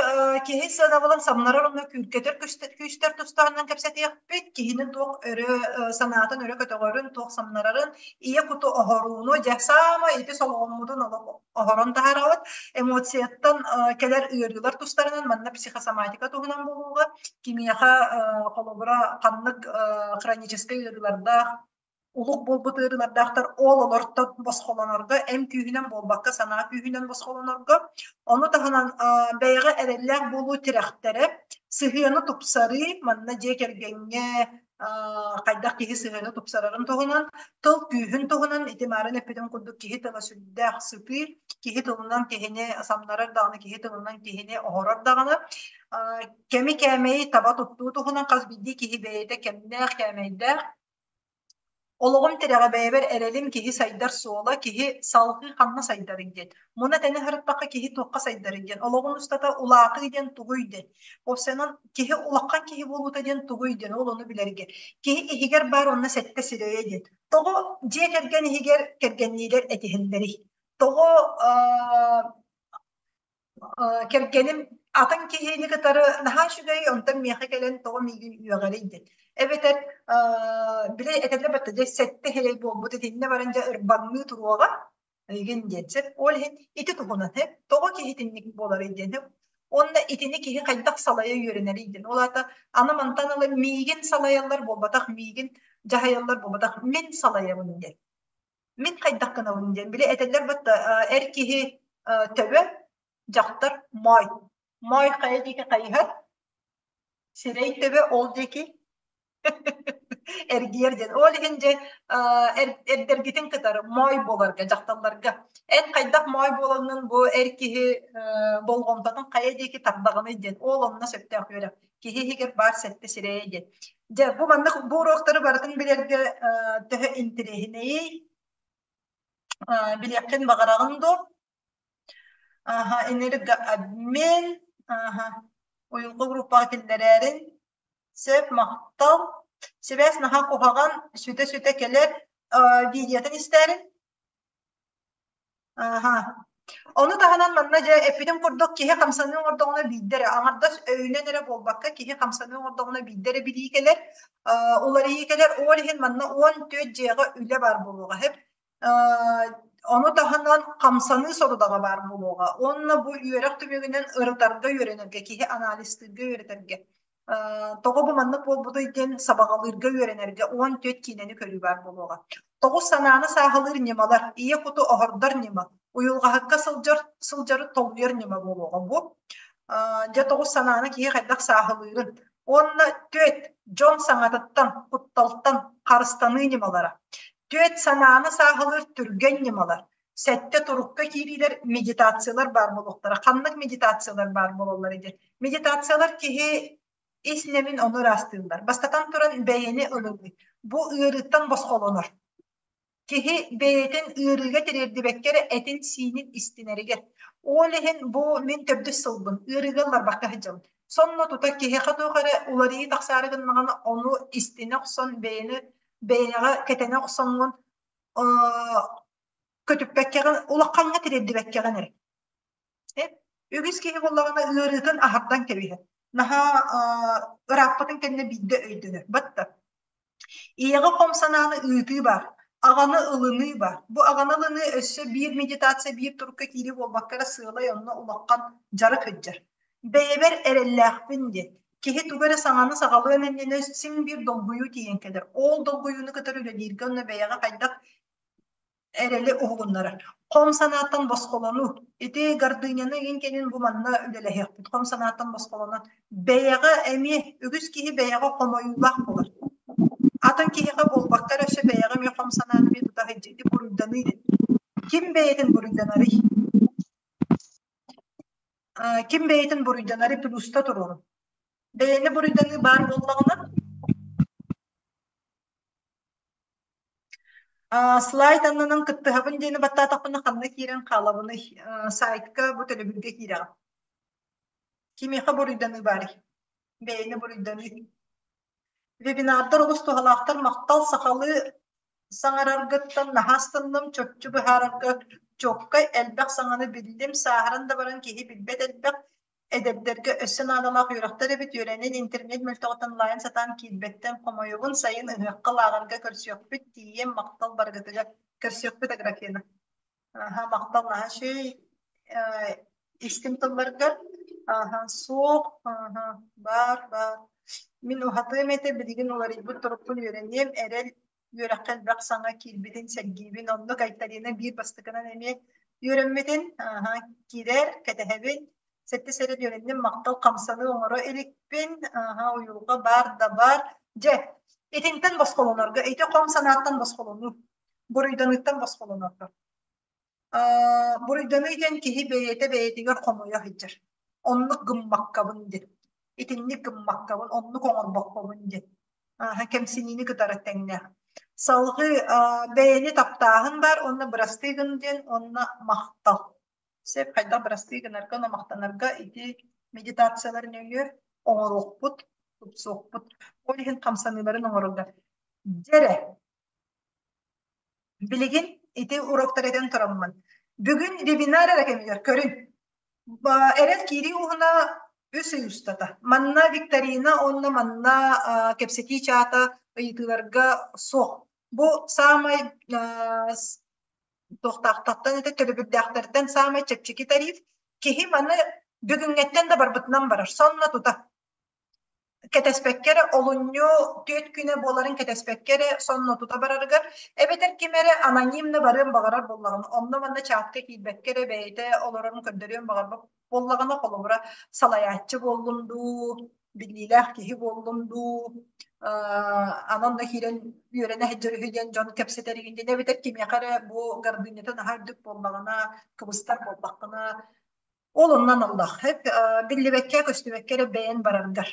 киһи сыанабылын самнарар уонна күүркэтэр күүстэр тустарынан кэпсэтиэхпит. Киһини туох өрө санаатын өрө көтөҕөрүн, туох самнарарын, ийэ куту оһорууну, дьэ, саамай ити солоҕоммутун олох оһорон таһаарабыт. Эмоцияттан кэлэр ыарыылар тустарынан манна психосоматика туһунан буолуоҕа. Кимиэхэ холобура ханнык хроническай ыарыылардаах улук буолбут ыарыылардаахтар ол олортон босхолонорго эм күүһүнэн буолбакка санаа күүһүнэн босхолонорго ону таһынан бэйэҕэ эрэллээх буолуу тирэхтэрэ сыһыаны тупсарыы манна дьиэ кэргэҥҥэ хайдах киһи сыһыаны тупсарарын туһунан тыл күүһүн туһунан ити маарын эппитим курдук киһи тыла сүрдээх сытыы киһи тылынан киһини самнарар даҕаны киһи тылынан киһини оһорор даҕаны кэми кээмэйи таба туттуу туһунан хас биирдии киһи бэйэтэ кэмнээх кээмэйдээх Олоҕум тирэҕэ бэйэбэр эрэлим киһи сайдар суола, киһи салҕыы ханна сайдарый диэн. Муна тэнэ сырыттахха киһи туохха сайдарый диэн. Олоҕун устата улаатыы диэн тугуй диэн. Уопсайынан киһи улахан киһи буолуута диэн тугуй диэн, ол ону билэргэ. Киһи иһигэр баар уонна сэттэ сирэйэ диэн. Тоҕо дьиэ кэргэн иһигэр кэргэнниилэр этиһэллэрий? Тоҕо кэргэним атын киһини кытары наһаа үчүгэй, онтон миэхэ кэлэн тоҕо миигин үөҕэрий диэн. Эбэтэр били этэллэр батта дьэ сэттэ сирэй буолбут итиннэ баран дьэ ырбаҥныы туруоҕа эйигин диэн сөп. Ол иһин ити туһунан тоҕо киһи итинник буоларый диэн Уонна итини киһи хайдах салайа үөрэнэрий диэн. Ол аата аны мантан ыла миигин салайаллар буолбатах, миигин дьаһайаллар буолбатах, мин салайабын диэн. Мин хайдах гынабын диэн били этэллэр батта эр киһи төбө, дьахтар моой. Моой хайа диэки хайыһар, сирэй төбө ол диэки. Эргийэр диэн. Ол иһин дьэ эрдэргитин кытары моой буоларга, дьахталларга. Эн хайдах моой буолаҥҥын бу эр киһи болҕомтотун хайа диэки тардаҕыный диэн. Ол онно сөптөөх үөрэх. Киһи иһигэр баар сэттэ сирэйэ диэн. Дьэ, бу маннык бу уруоктары барытын билэргэ төһө интэриэһинэйий? Билиэххин баҕараҕын дуо? Аха, энергообмен, аха, уйулҕа группаҕа киллэрээрин сөп, махтал. Сибээс наһаа куһаҕан, сүтэ-сүтэ кэлэр видеотын истээрин. Аха. Ону таһынан манна дьэ эппитим курдук киһи хамсаныы оҥордоҕуна биирдэ эрэ аҥардас өйүнэн эрэ буолбакка киһи хамсаныы оҥордоҕуна биирдэ эрэ билии кэлэр, уларыйыы кэлэр. Ол иһин манна 14 дьиэҕэ үлэ баар буолуоҕа сөп. Ону таһынан хамсаныы сорудаҕа баар буолуоҕа уонна бу үөрэх түмүгүнэн ырытарга үөрэнэргэ, киһи анализтыырга үөрэтэргэ, тоҕо бу маннык буолбутуй диэн сабаҕалыырга үөрэнэргэ 14 киинэни көрүү баар буолуоҕа. Тоҕус санааны сааһылыыр ньымалар, ийэ куту оһордор ньыма, уйулҕаһыкка сылдьар сылдьары толуйар ньыма буолуоҕа бу. Дьэ тоҕус санааны киһи хайдах сааһылыырын уонна түөрт дьон саҥатыттан, кутталтан харыстаныы ньымалара. Түөрт санааны сааһылыыр түргэн ньымалар, сэттэ турукка киириилэр, медитациялар баар буолуохтара. Ханнык медитациялар баар буолаллар диэн. Медитациялар киһи ис нэмин ону ыраастыыллар. Бастатан туран бэйэни ылыныы. Бу ыарыыттан босхолонор. Киһи бэйэтин ыарыыга тириэрдибэккэ эрэ этин-сиинин истинэригэр. Ол иһин бу мин төрдүс сылбын ыарыыга ылларбакка сылдьабын. Сонно тута киһиэхэ туох эрэ уларыйыы тахсаары гыннаҕына ону истинэ охсон бэйэни бэйэҕэ кэтэнэ охсоҥҥун көтүппэккэҕин улахаҥҥа тириэрдибэккэҕин эрэ. Үгүс киһи буоллаҕына ыарыытын аһардан кэбиһэр. Наһаа ырааппытын кэннэ биирдэ өйдөнөр. Батта. Ийэҕэ хом санааны ыытыы баар, аҕаны ылыныы баар. Бу аҕаны ылыныы өссө биир медитация, биир турукка киирии буолбакка эрэ сыалай онно улахан дьарык сылдьар. Бэйэбэр эрэллээхпин диэн. Киһи тугу эрэ саҥаны саҕалыан иннинэ син биир долгуйуу тиийэн кэлэр. Ол долгуйууну кытары үлэлииргэ уонна бэйэҕэ хайдах эрэли уһугуннарар. Хом санааттан босхолонуу. Ити гордыняны игин кэнин бу манна үлэлэһиэхпит. Хом санааттан босхолонон. Бэйэҕэ эмиэ үгүс киһи бэйэҕэ хомойуулаах буолар. Атын киһиэхэ буолбакка эрэ өссө бэйэҕэ эмиэ хом санааны эмиэ тута сылдьыы. Ити буруйданыы диэн. Ким бэйэтин буруйданарый? Ким бэйэтин буруйданарый плюста туруорун. Бэйэни буруйданыы баар буоллаҕына Слайд аннынан кыттыһабын диэни баттаатахпына ханна киирэн хаалабыный? Сайтка бу төлөбүргэ киирэҕин. Кимиэхэ буруйданыы баарый? Бэйэни буруйданыы. Вебинардар олус туһалаахтар, махтал сахалыы саҥараргыттан наһаа астынным, чопчу быһаарарга чуоккай элбэх саҥаны биллим, сааһыран да баран киһи билбэт элбэх, Эдэрдэргэ өссө наадалаах үөрэхтэр эбит, үөрэнэн интернет мөлтөҕүттэн онлайн сатаан киирбэттэн хомойобун, сайын ыһыахха лааҕырга көрсүөхпүт, тиийиэм, махтал барыгытыгар. Көрсүөхпүт Аграфена. Аха, махтал наһаа үчүгэй истиҥ тылларгар. Аха, суох, аха, баар, баар. Мин уһатыам этэ, билигин уларыйбыт турукпун үөрэниэм, эрэл үөрэххэ элбэх саҥа киирбитин сэргиибин. Оннук Айталина биир бастакынан эмиэ үөрэммитин, аха, киирэр, кэтэһэбин. Сэттис эрэ үөрэнним, махтал хамсаныы оҥоро иликпин, аха, уйулҕа баар да баар. Дьэ, итинтэн босхолонорго, ити хом санааттан босхолонуу, буруйданыыттан босхолонорго. Буруйданыы диэн киһи бэйэтэ бэйэтигэр хомойо сылдьар. Оннук гыммаккабын диэн. Итинник гыммаккабын, оннук оҥорбоккобун диэн. Кэмсиниини кытары тэҥнээх. Салҕыы бэйэни таптааһын баар уонна бырастыы гын диэн уонна махтал. Сөп хайдах бырастыы гынарга уонна махтанарга ити медитациялар нөҥүө оҥоруохпут, тупсуохпут. Ол иһин хамсаныыларын оҥороллор. Дьэ эрэ, Билигин ити уроктар этэн тураммын. Бүгүн вебинар эрэ кэмигэр көрүн. Эрэл киирии уһуна үс ый устата. Манна викторина уонна манна кэпсэтии чаата ыйытыыларга суох. Бу саамай туохтаахтартан этэ төлөбүрдээхтэртэн саамай чэпчэки тариф. Киһи маны бүгүҥҥэттэн да барбытынан барар. Сонно тута. Кэтэспэккэ эрэ олунньу түөрт күнэ буоларын кэтэспэккэ эрэ сонно тута барарыгар эбэтэр ким эрэ анонимно барыан баҕарар буоллаҕына онно-манна чатка киирбэккэ эрэ бэйэтэ олорорун көрдөрүөн баҕарбат буоллаҕына холобура салайааччы буоллун дуу, биллиилээх киһи буоллум дуу, анан да киирэн үөрэнэ сылдьар үһү диэн дьон кэпсэтэр игин диэн эбэтэр кимиэхэ эрэ бу гордынята наһаа үрдүк буоллаҕына, кыбыстар буоллаххына, ол оннун аналлаах. Биллибэккэ, көстүбэккэ эрэ бэйэн бараргар.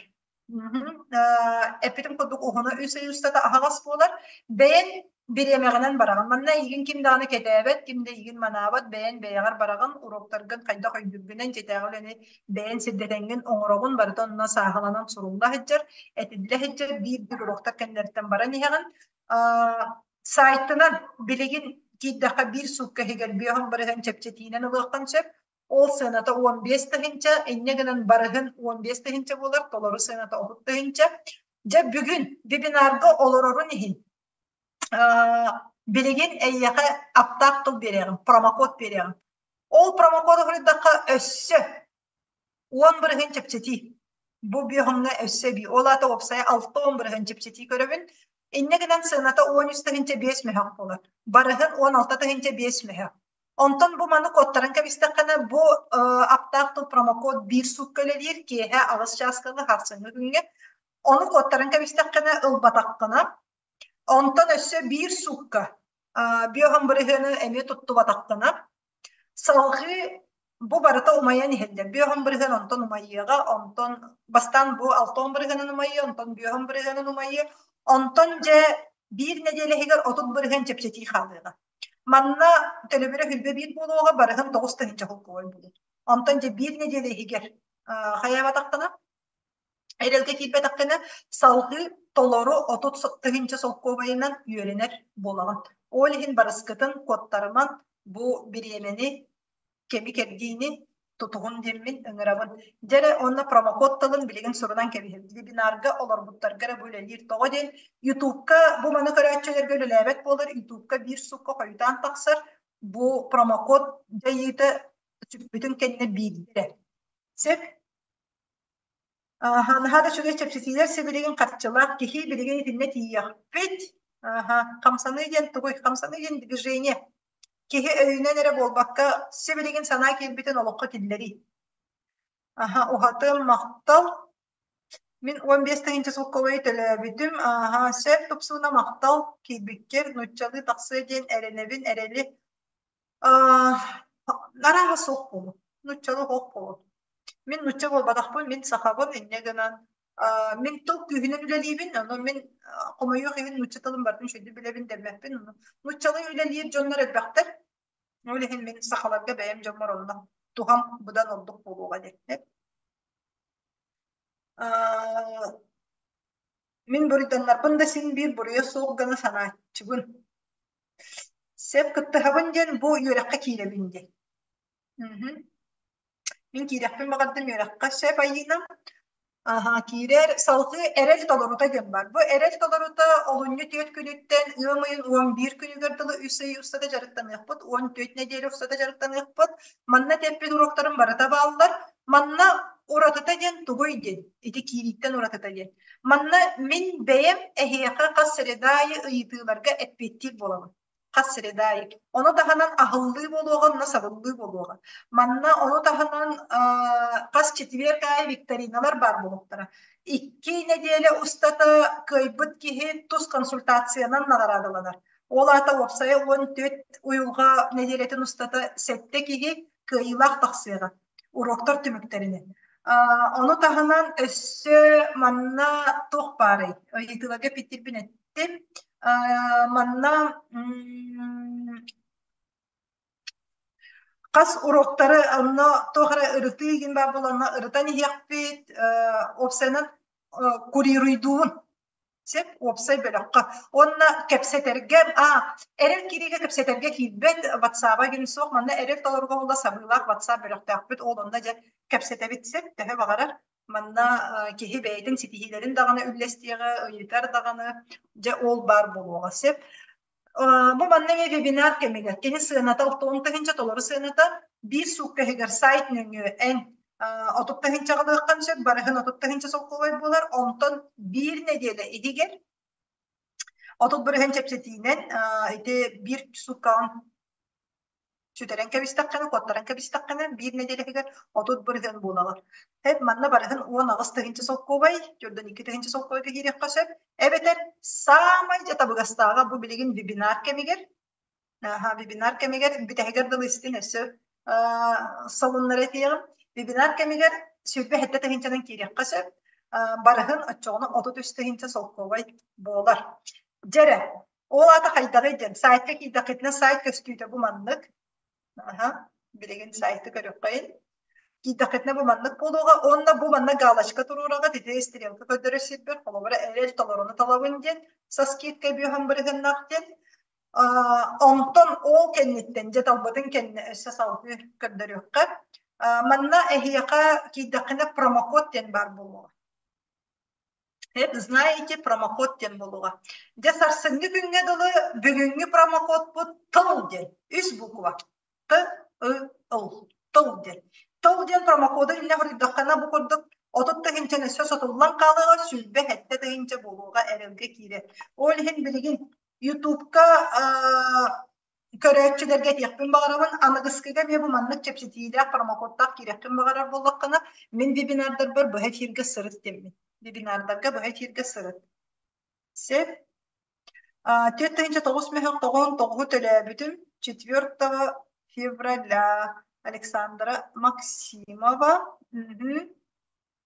Эппитим курдук уһуна үс ый устата аһаҕас буолар. Бэйэн бириэмэҕинэн бараҕын. Манна эйигин ким даҕаны кэтээбэт, ким да эйигин манаабат, бэйэн бэйэҕэр бараҕын, уруоктаргын хайдах өйдүүргүнэн дьиэтээҕи үлэни бэйэн сирдэтэҥҥин оҥороҕун, барыта онно сааһыланан сурулла сылдьар, этиллэ сылдьар, биир-биир уруоктар кэннилэриттэн баран иһэҕин. Сайтынан билигин киирдэххэ биир суукка иһигэр 50% чэпчэтиинэн ылыаххын сөп. Ол сыаната 15 тыһыынча, инньэ гынан барыһын 15 тыһыынча буолар, толору сыаната 30 тыһыынча. Дьэ бүгүн вебинарга олорорун иһин билигин эйиэхэ аптаах тыл биэриэҕим, промокод биэриэҕим. Ол промокоду суруйдахха өссө 10% чэпчэтии. Бу бүөһүҥҥэ өссө эбии. Ол аата уопсайа 60% чэпчэтии көрөбүн. Инньэ гынан сыаната 13 тыһыынча 5 мөһөх буолар. Барыһын 16 тыһыынча 5 мөһөх. Онтон бу маны куоттаран кэбистэххинэ, бу аптаах тыл промокод биир суукка үлэлиир, киэһэ 8 чааска ыла сарсыҥҥы күҥҥэ. Ону куоттаран кэбистэххинэ, ылбатаххына, онтон өссө биир суукка биоһон бырыһыаны эмиэ туттубатаххына, салҕыы бу барыта умайан иһэллэр. Биоһон бырыһыан онтон умайыаҕа, онтон бастаан бу 60 бырыһыанын умайыа, онтон биоһон бырыһыанын умайыа, онтон дьэ биир нэдиэлэ иһигэр 30% чэпчэтии хаалыаҕа. Манна төлөбүрэ хүлбэ биир буолуоҕа, барыһын 9000 холкуой буолуо. Онтон дьэ биир нэдиэлэ иһигэр хайаабатаххына, эрэлгэ киирбэтэххинэ, салгыы толору 30 тыһыынча солкуобайынан үөрэнэр буолаҕын. Ол иһин барыскытын куоттарыман бу бириэмэни, кэми кэрдиини тутуһун диэммин ыҥырабын. Дьэ эрэ уонна промокод тылын билигин сурунан кэбиһэбит. Вебинарга олорбуттарга эрэ бу үлэлиир. Тоҕо диэн Ютубка бу маны көрөөччүлэргэ үлэлээбэт буолар. Ютубка биир суукка хойутаан тахсар. Бу промокод дьайыыта сүппүтүн кэннэ биирдэ. Сөп? Аха, наһаа да үчүгэй чэпчэтиилэр сибилигин харчылаах киһи билигин итиннэ тиийиэхпит. Аха, хамсаныы диэн тугуй? Хамсаныы диэн движение. Киһи өйүнэн эрэ буолбакка, сибилигин санаа киирбитин олоххо киллэрии. Аха, уһатым, махтал. Мин 15 тыһыынча солкуобайы төлөөбүтүм. Аха, сөп тупсууна махтал киирбиккэр нууччалыы тахсыа диэн эрэнэбин, эрэли. Арааһа суох буолуо. Нууччалыы суох буолуо. Мин нуучча буолбатахпын, мин сахабын, инньэ гынан мин тыл күүһүнэн үлэлиибин, ону мин хомойуох иһин нуучча тылын барытын үчүгэйдик билэбин дэммэппин. Нууччалыы үлэлиир дьоннор элбэхтэр. Ол иһин мин сахаларга бэйэм дьоммор онно туһам быдан ордук буолуоҕа диэхпин. Мин буруйданнарбын да син биир буруйа суох гына санааччыбын. Сөп кыттыһабын диэн бу үөрэххэ киирэбин диэн. Мин киирэхпин баҕардым үөрэххэ сөп Айыына. Аһа, киирэр салгыы эрэл толорута диэн бар. Бу эрэл толорута олунньу 4 күнүттэн ыам ыйын 11 күнүгэр дылы 3 ый устата дьарыктаныахпыт, 14 нэдиэлэ устата дьарыктаныахпыт. Манна тэппит уруоктарым барыта бааллар. Манна уратыта диэн тугуй диэн, ити киирииттэн уратыта диэн. Манна мин бэйэм эһиэхэ хас среда аайы ыйытыыларга эппиэттиир буолабын. Хас среда аайы. Ону таһынан аһыллыы буолуоҕа, онно сабыллыы буолуоҕа. Манна ону таһынан хас четверг аайы викториналар баар буолуохтара. 2 нэдиэлэ устата кыайбыт киһи тус консультациянан наҕараадаланар. Ол аата уопсайа 14 уйулҕа нэдиэлэтин устата сэттэ киһи кыайыылаах тахсыаҕа уруоктар түмүктэринэн. Ону таһынан өссө манна туох баарый? Ыйытыыларга эппиттирбин эттим. Манна хас уруоктары онно туох эрэ ырытыы игин баар буоланна ырытан иһиэхпит. Уопсайынан курируйдуубун. Сөп, уопсай бөлөххө. Уонна кэпсэтэргэ, эрэл киириигэ кэпсэтэргэ киирбэт, ватсаба гин суох, манна эрэл толоруга була сабыылаах ватсап бөлөхтөөхпүт, ол онно дьэ кэпсэтэбит сөп, төһө баҕарар. Манна киһи бэйэтин ситиһиилэрин даҕаны үллэстиэҕэ, ыйытар даҕаны, дьэ ол баар буолуоҕа сөп. Бу манна эмиэ вебинар кэмигэр кини сыаната 60 тыһыынча толору сыаната биир суукка иһигэр сайт нөҥүө эн 30 тыһыынчаҕа ылыаххын сөп, барыһын 30 тыһыынча солкуобай буолар, онтон биир нэдиэлэ иһигэр 30% чэпчэтиинэн ити биир сууккаҕын. Сүтэрэн кэбистэххинэ, куоттаран кэбистэххинэ, биир нэдиэлэтигэр 30% буолаҕын. Эт манна барыһын 18 тыһыынча солкуобай, 42 тыһыынча солкуобайга киириэххэ сөп. Эбэтэр саамай дьэ табыгастааҕа бу билигин вебинар кэмигэр, аха, вебинар кэмигэр бүтэһигэр дылы истин өссө солуннара этиэҕим. Вебинар кэмигэр 27 тыһыынчанан киириэххэ сөп. Барыһын оччоҕуна 33 тыһыынча солкуобай буолар. Дьэрэ, Ол аата хайдаҕый диэн, сайтка киирдэххитинэ сайт көстүүтэ бу маннык. Аха, билигин сайты көрүөххэйин. Киирдэххитинэ бу маннык буолуоҕа уонна бу манна галочка туруораҕыт, ити стрелка көрдөрөр сирбэр холобура эрэл толоруну талабын диэн, со скидкой бүөһэн бырыһыннах диэн. Онтон ол кэнниттэн, дьэ талбытын кэннэ өссө салгыы көрдөрүөххэ. Манна эһиэхэ киирдэххинэ промокод диэн баар буолуоҕа. Это знаете, промокод диэн буолуоҕа. Дьэ сарсыҥҥы күҥҥэ дылы бүгүҥҥү промокодпут тыл диэн. Үс буква. Т, Ы, Ыл. Тыл диэн. Тыл диэн промокоду иннэ хоруйдаххына бу курдук 30 тыһыынчан өссө сотуллан хаалыаҕа, 27 тыһыынча буолуоҕа эрэлгэ киирэр. Ол иһин билигин Ютубка көрөөччүлэргэ этиэхпин баҕарабын, аныгыскыга эмиэ бу маннык чэпчэтиилээх промокодтаах киириэххин баҕарар буоллаххына, мин вебинардарбар быһа эфиргэ сырыт диэммин. Вебинардарга быһа эфиргэ сырыт. Сөп. 4 9 мөһөх тоҕуон тоҕуһу төлөөбүтүм. 4 февраля Александра Максимова.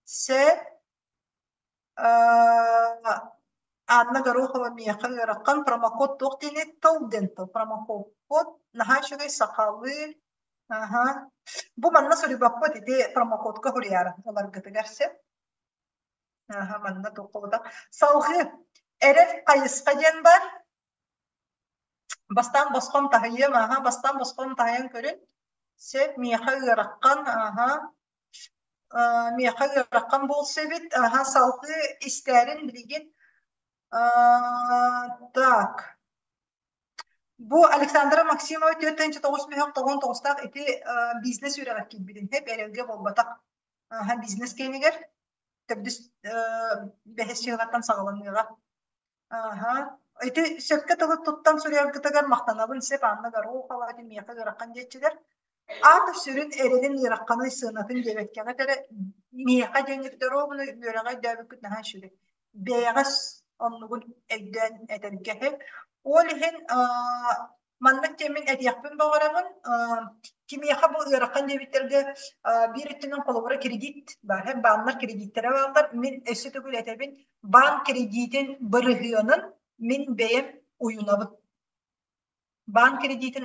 Сөп. Анна Горохова миэхэ ыарахан промокод туох диэний тыл диэн тыл промокод наһаа үчүгэй сахалыы аха бу манна суруйбаппыт ити промокодка суруйаарын ыларгытыгар сөп аха манна туохха салҕыы эрэл хайысха диэн бар бастаан босхом таһыйыам аха бастаан босхом таһыйан көрүн сөп миэхэ ыарахан аха миэхэ ыарахан буолсу эбит. Аха, салгыы истээрин билигин. Так. Бу Александра Максимова 4 9 мөһөх тоҕон тоҕустаах ити бизнес үөрэҕэр киирбитин хэп эрэлгэ буолбатах. Аха, бизнес киэнигэр төрдүс бэһис чыһылаттан саҕаланыаҕа. Аһа. Ити сөпкө тылы туттан суруйаргытыгар махтанабын сөп Анна Горохова ити миэхэ ыарахан диэччилэр. Аата сүрүн эрэлин ыараханын сыанатын диэбэккэҕит эрэ миэхэ диэн ровно үөрэҕи өйдөөбүккүт наһаа үчүгэй. Бэйэҕэ оннугун өйдөөн этэргэ сөп. Ол иһин Маннык диэммин этиэхпин баҕарабын, кимиэхэ бу ыарахан диэбиттэргэ биир өттүнэн холобура кредит баар, бааннар кредиттэрэ бааллар. Мин өссө төгүл этэбин, баан кредитин бырыһыанын мин бэйэм уйунабын. Баан кредитин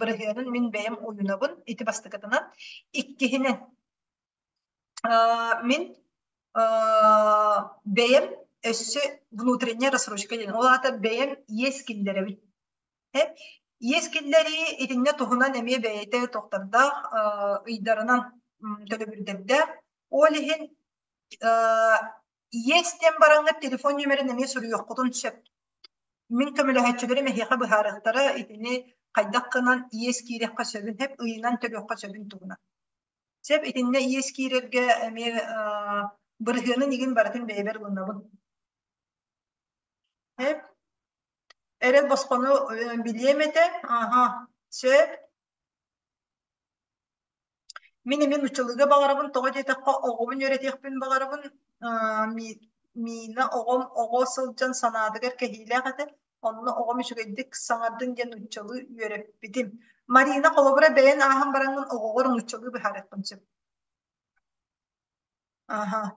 бырыһыанын мин бэйэм уйунабын, ити бастакытынан. Иккиһинэн, мин бэйэм өссө внутренняя рассрочка диэн, ол аата бэйэм иэс киллэрэбин. Иэс киллэрии итиннэ туһунан эмиэ бэйэтэ тохтордоох ыйдарынан төлөбүрдэрдээх. Ол иһин иэс диэн бараҥҥыт телефон нүөмэрин эмиэ суруйуоххутун сөп. Мин көмөлөһөөччүлэрим эһиэхэ быһаарыахтара итини хайдах гынан иэс киириэххэ сөбүн, сөп ыйынан төлүөххэ сөбүн туһунан. Сөп итиннэ иэс киирэргэ эмиэ бырыһыанын игин барытын бэйэбэр ылынабын. Сөп. Эрэл босхону билиэм этэ. Аха, сөп. Мин эмиэ нууччалыыга баҕарабын, тоҕо диэтэххэ оҕобун үөрэтиэхпин баҕарабын. Миина оҕом оҕо сылдьан санаатыгар кэһиилээх этэ. Онно оҕом үчүгэйдик саҥардын диэн нууччалыы үөрэппитим. Марина, холобура, бэйэн ааһан бараҥҥын оҕоҕор нууччалыы быһаарыаххын сөп. Аха.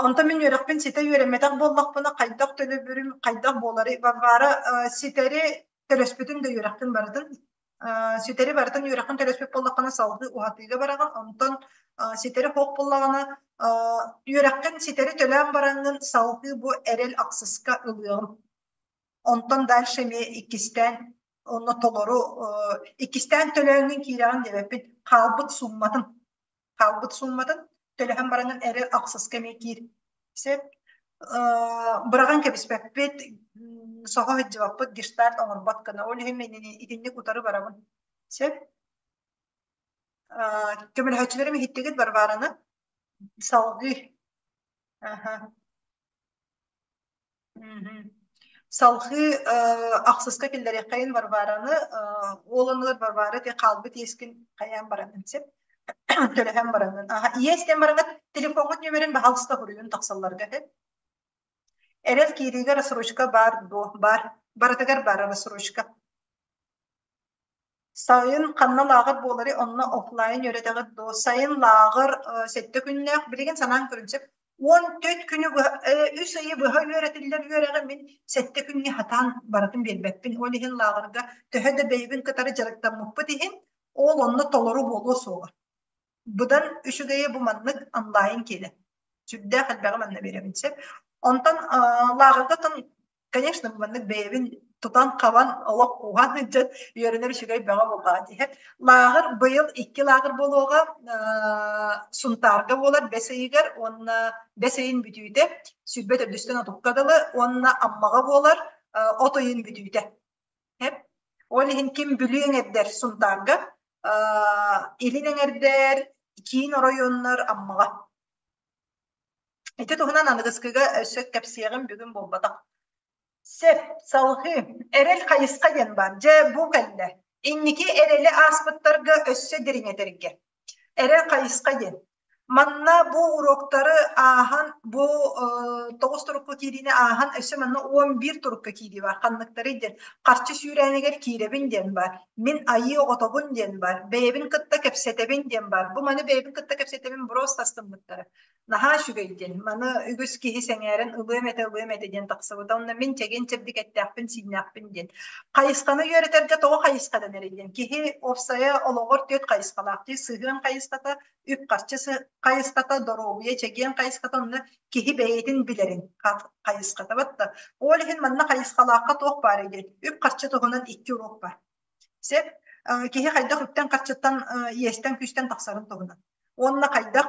Онтон мин үөрэхпин ситэ үөрэммэтэх буоллахпына, хайдах төлөбүрүм хайдах буоларый? Варвара ситэри төлөспүтүн да үөрэхпин барытын ситэри барытын үөрэххин төлөспүт буоллаххына салгыы уһатыыга бараҕын. Онтон ситэри суох буоллаҕына үөрэххин ситэри төлөөн бараҥҥын салгыы бу эрэл ахсыска ылыаҕым. Онтон дальше эмиэ иккистээн онно толору иккистээн төлөөҥҥүн киирэҕин диэбэппин. Хаалбыт суумматын хаалбыт суумматын төлөһөн баранын эрэ ахсыска эмиэ киир. Сөп. Быраҕан кэбиспэппит, соһо сылдьыбаппыт, гештальт оҥорбот гына. Ол иһин мин итинник утары барабын. Сөп. Көмөлөһөөччүлэрим иһиттигит Варвараны? Салгыы. Аха. Салҕыы ахсыска киллэриэххэйин Варвараны, ол оннугар Варвара ити хаалбыт иэскин хайаан баранын сөп төлөһөн баранын. Иэс диэн бараҥҥыт телефоҥҥут нүөмэрин баһаалыста суруйун тахсалларга сөп. Эрэл киириигэ рассрочка баар дуо? Баар. Барытыгар баар рассрочка. Сайын ханна лааҕыр буоларый, онно офлайн үөрэтэҕит дуо? Сайын лааҕыр сэттэ күннээх, билигин санаан көрүн сөп. 14 күнү быһа, үс ыйы быһа үөрэтиллэр үөрэҕи мин сэттэ күҥҥэ хатаан барытын биэрбэппин. Ол иһин лааҕырга төһө да бэйэбин кытары дьарыктаммыппыт иһин, ол онно толору буолуо суоҕа. Быдан үчүгэйэ бу маннык онлайн киэнэ. Сүрдээх элбэҕи манна биэрэбин сөп. Онтон лааҕырга оттон конечно маннык бэйэбин тутан-хабан олох кууһан сылдьан үөрэнэр үчүгэй бөҕө буоллаҕа дии. Лааҕыр быйыл икки лааҕыр буолуоҕа. Сунтаарга буолар бэс ыйыгар уонна бэс ыйын бүтүүтэ 24-түстэн 30-ка дылы уонна Аммаҕа буолар от ыйын бүтүүтэ. Ол иһин ким Бүлүү эҥэрдэр Сунтаарга, Илин эҥэрдэр, киин оройуоннар Аммаҕа. Ити туһунан аныгыскыга өссө кэпсиэҕим бүгүн буолбатах. Сөп, салҕыы. Эрэл хайысха диэн баар. Дьэ, бу кэллэ. Инники эрэли ааспыттарга өссө дириҥэтэргэ. Эрэл хайысха диэн. Манна бу уруоктары ааһан, бу тоҕус турукка киириини ааһан, өссө манна 11 турукка киирии баар. Ханныктарый диэн. Харчы сүүрээнигэр киирэбин диэн баар. Мин айыы оҕотобун диэн баар. Бэйэбин кытта кэпсэтэбин диэн баар. Бу маны бэйэбин кытта кэпсэтэбин просто астыммыттара. Наһаа үчүгэй диэн. Маны үгүс киһи сэҥээрэн ылыам этэ, ылыам этэ диэн тахсыбыта. Онно мин чэгиэн-чэбдик эттээхпин-сииннээхпин диэн. Хайысханы үөрэтэргэ тоҕо хайысхадан эрэй диэн. Киһи уопсайа олоҕор түөрт хайысхалаах дии. Сыһыан хайысхата, үп-харчы хайысхата, доруобуйа, чэгиэн хайысхата, онно киһи бэйэтин билэрин хайысхата. Батта. Ол иһин манна хайысхалаахха туох баарый диэн. Үп-харчы туһунан икки уруок баар. Сөп. Киһи хайдах үптэн-харчыттан, иэстэн-күүстэн тахсарын туһунан. Уонна хайдах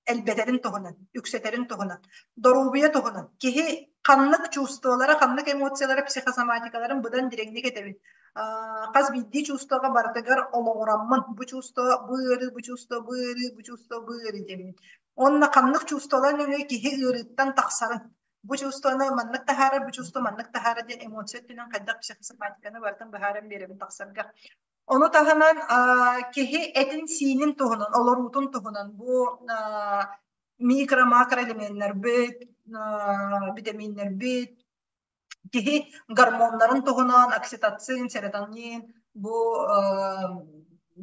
элбэтэрин туһунан, үксэтэрин туһунан, доруобуйа туһунан, киһи ханнык чувстволара, ханнык эмоциялара, психосоматикаларын быдан дириҥник этэбин. Хас биирдии чувствоҕа барытыгар олоҕураммын, бу чувство, бу ыарыы, бу чувство, бу ыарыы, бу чувство, бу ыарыы диэммин. Уонна ханнык чувстволар нөҥүө киһи ыарыыттан тахсарын, бу чувствоны маннык таһаарар, бу чувство маннык таһаарар диэн эмоция өттүнэн хайдах психосоматиканы барытын быһааран биэрэбин тахсарга. Ону таһынан киһи этин-сиинин туһунан, олоруутун туһунан бу микро-макроэлеменнэрбит, битэмииннэрбит, киһи гормоннарын туһунан окситоцин, серотонин, бу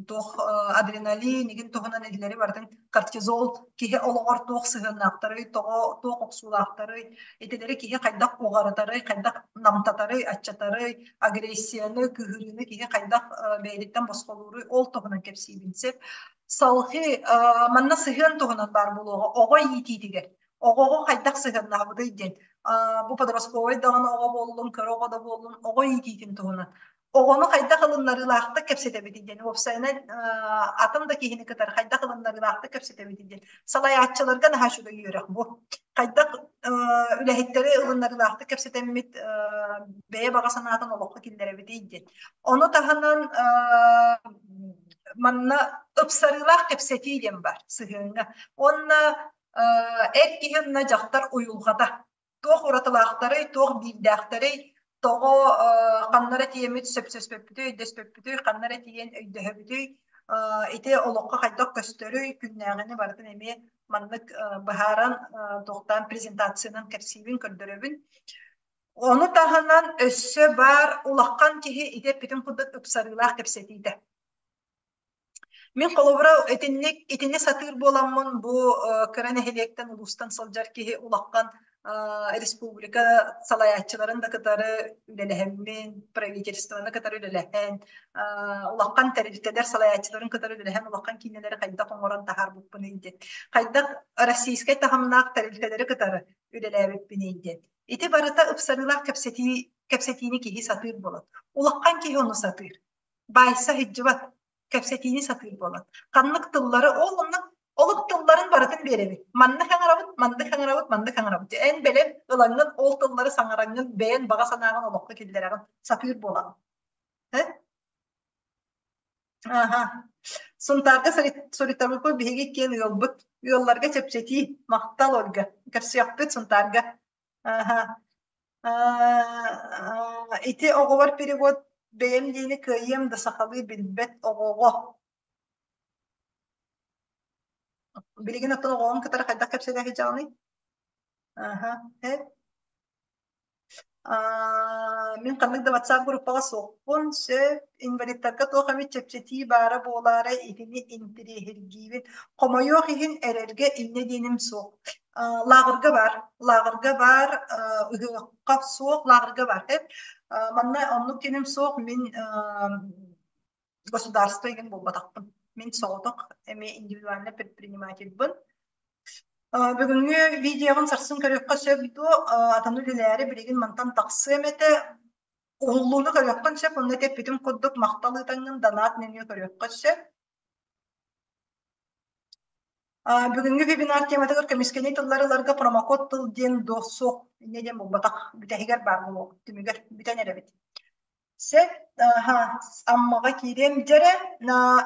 туох адреналин игин туһунан этилэри барытын кортизол киһи олоҕор туох сыһыаннаахтарый, тоҕо туох охсуулаахтарый, итилэри киһи хайдах уҕарытарый, хайдах намтатарый, аччатарый, агрессияны, кыһырыыны киһи хайдах бэйэтиттэн босхолууруй, ол туһунан кэпсиибин сөп. Салҕыы манна сыһыан туһунан баар буолуоҕа оҕо иитиитигэр. Оҕоҕо хайдах сыһыаннаабытый диэн. Бу подростковай даҕаны оҕо буоллун, кыра оҕо да буоллун, оҕо иитиитин туһунан. Оҕону хайдах ылыннарыылаахтык кэпсэтэбитий диэн, уопсайынан атын да киһини кытары хайдах ылыннарыылаахтык кэпсэтэбитий диэн. Салайааччыларга наһаа үчүгэй үөрэх бу. Хайдах үлэһиттэри ылыннарыылаахтык кэпсэтэммит бэйэ баҕа санаатын олоххо киллэрэбитий диэн. Ону таһынан манна ыпсарыылаах кэпсэтии диэн баар сыһыаҥҥа. Уонна эр киһи уонна дьахтар уйулҕата туох уратылаахтарый, туох биирдээхтэрий, тоҕо ханна эрэ тиийэммит сөпсөспөппүтүй, өйдөспөппүтүй, ханна эрэ тиийэн өйдөһөбүтүй, ити олоххо хайдах көстөрүй, күннээҕини барытын эмиэ маннык быһааран туохтаан презентациянан кэпсиибин, көрдөрөбүн. Ону таһынан өссө баар улахан киһи ити эппитим курдук ыпсарыылаах кэпсэтиитэ. Мин холобура итинник итини сатыыр буоламмын бу кыра нэһилиэктэн улуустан сылдьар киһи улахан республика салайааччыларын да кытары үлэлэһэммин, правительствоны кытары үлэлэһэн, улахан тэрилтэлэр салайааччыларын кытары үлэлэһэн улахан киинэлэри хайдах оҥорон таһаарбыппыный диэн, хайдах российскай таһымнаах тэрилтэлэри кытары үлэлээбиппиний диэн. Ити барыта ыпсарыылаах кэпсэтии кэпсэтиини киһи сатыыр буолан. Улахан киһи ону сатыыр. Баайса сылдьыбат, кэпсэтиини сатыыр буолан. Ханнык тыллары ол онно олук тылларын барытын биэрэбит. Маннык аҥарабыт, маннык аҥарабыт, маннык аҥарабыт. Эн бэлэм ылаҥҥын ол тыллары саҥараҥҥын бэйэн баҕа санааҕын олоххо киллэрэҕин сатыыр буолаҕын. Э? Аха. Сунтаарга суруйтарбыппыт биһиги иккиэн ыалбыт. Ыалларга чэпчэтии. Махтал Ольга. Көрсүөхпүт Сунтаарга. Аха. Ити оҕобор перевод бэйэм диэни кыайыам да сахалыы билбэт оҕоҕо. Билигин оттон оҕоҕун кытары хайдах кэпсэтэ сылдьаҕыный? Аха, э? Мин ханнык да WhatsApp группаҕа суохпун сөп. Инвалидтарга туох эмит чэпчэтии баара буолаарай итини интэриэһиргиибин. Хомойуох иһин эрэргэ инньэ диэним суох. Лааҕырга баар. Лааҕырга баар, ыһыахха суох, лааҕырга баар. Манна оннук диэним суох. Мин государство игин буолбатахпын. Мин соҕотох эмиэ индивидуальный предпринимательбын. Бүгүҥҥү видеоҕын сарсын көрүөххэ сөп дуо? Атын үлэлээри билигин мантан тахсыам этэ. Уһуллууну көрүөххүн сөп, онно эппитим курдук махтал ыытаҥҥын донат нөҥүө көрүөххэ сөп. Бүгүҥҥү вебинар тематыгар көмүскэнии тыллары ыларга промокод тыл диэн дуо суох инньэ диэн буолбатах. Бүтэһигэр баар буолуо. Түмүгэр бүтэн эрэбит. Сөп, аха, Аммаҕа киириэм дьэрэ,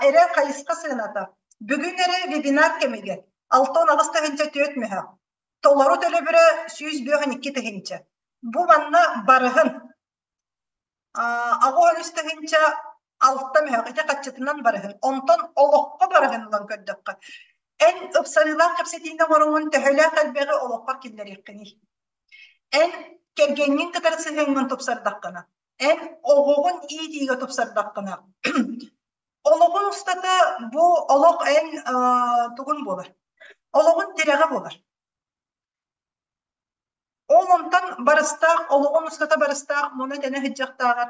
эрэ хайысха сыаната. Бүгүн эрэ вебинар кэмигэр 68 тыһыынча 4 мөһөх. Толору төлөбүрэ 152 тыһыынча. Бу манна барыһын. 83 тыһыынча 6 мөһөх ити хаччытынан барыһын. Онтон олоххо барыһын ылан көрдөххө, эн ыпсарыылаах кэпсэтиини оҥороҥҥун төһөлөөх элбэҕи олоххор киллэриэххиний? Эн кэргэҥҥин кытары сыһыаҥҥын тупсардаххына, эн оҕоҕун иитиигэ тупсардаххына, олоҕун устата бу олох эн тугун буолар? Олоҕун тирэҕэ буолар. Ол онтон барыстаах, олоҕун устата барыстаах муна тэнэ сылдьыахтааҕар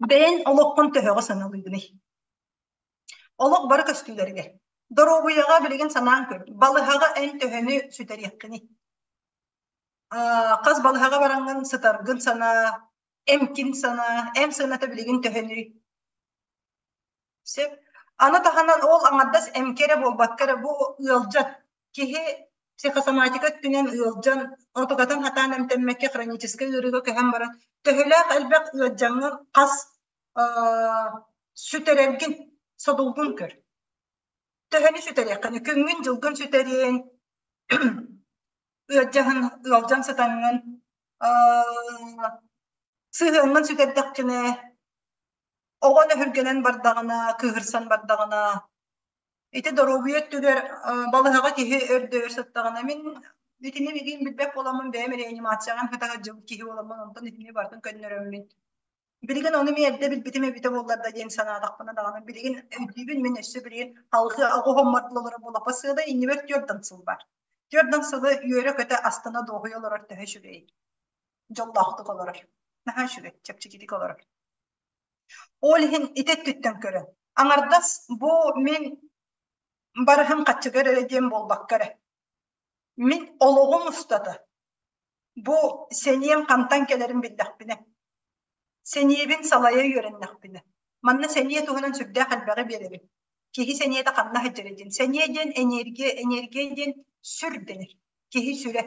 бэйэҥ олоххун төһөҕө сыаналыыгыный? Олох бары көстүүлэригэр. Доруобуйаҕа билигин санаан көр, балыһаҕа эн төһөнү сүтэриэххиний? Хас балыһаҕа бараҥҥын сытаргын санаа, эмкин санаа, эм сыаната билигин төһөнүй? Сөп. Аны таһынан ол аҥардас эмкэ эрэ буолбакка эрэ бу ыалдьар киһи психосоматика өттүнэн ыалдьан, отугатын хатаан эмтэммэккэ хроническай ыарыыга көһөн баран, төһөлөөх элбэх ыалдьаҥҥын хас сүтэрэргин, содулгун көр. Төһөнү сүтэриэххиний? Күҥҥүн-дьылгын сүтэриэҥ, ыалдьаһын, ыалдьан сытаҥҥын, сыһыаҥҥын сүтэрдэххинэ, оҕон өһүргэнэн бардаҕына, кыыһырсан бардаҕына, ити доруобуйа өттүгэр балыһаҕа киһи өрдөөр сыттаҕына, мин итини билигин билбэт буоламмын бэйэм реанимацияҕа сыта сылдьыбыт киһи буоламмын, онтон итини барытын көннөрөммүн Билигин ону эмиэ эрдэ билбитим эбитэ буоллар да диэн санаатахпына даҕаны билигин өйдүүбүн мин өссө билигин алгыы оҕоһоммор олорор буолапа сыала иннибэр түөрт сыл бар. Түөрт сылы үөрэ-көтө астына дуоһуйа олорор төһө үчүгэй. Дьоллоохтук олорор. Наһаа үчүгэй, чэпчэкитик олорор. Ол иһин ити өттүттэн көрөн, аҥардас бу мин барыһым хаччыгар эрэ диэн буолбакка эрэ. Мин олоҕум устата Бу сэниэм хантан кэлэрин биллэхпинэ, сэниэбин салайа үөрэннэхпинэ, манна сэниэ туһунан сүрдээх элбэҕи биэрэбин. Киһи сэниэтэ ханна сылдьарый диэн. Сэниэ диэн энергия, энергия диэн сүр дэнэр. Киһи сүрэ.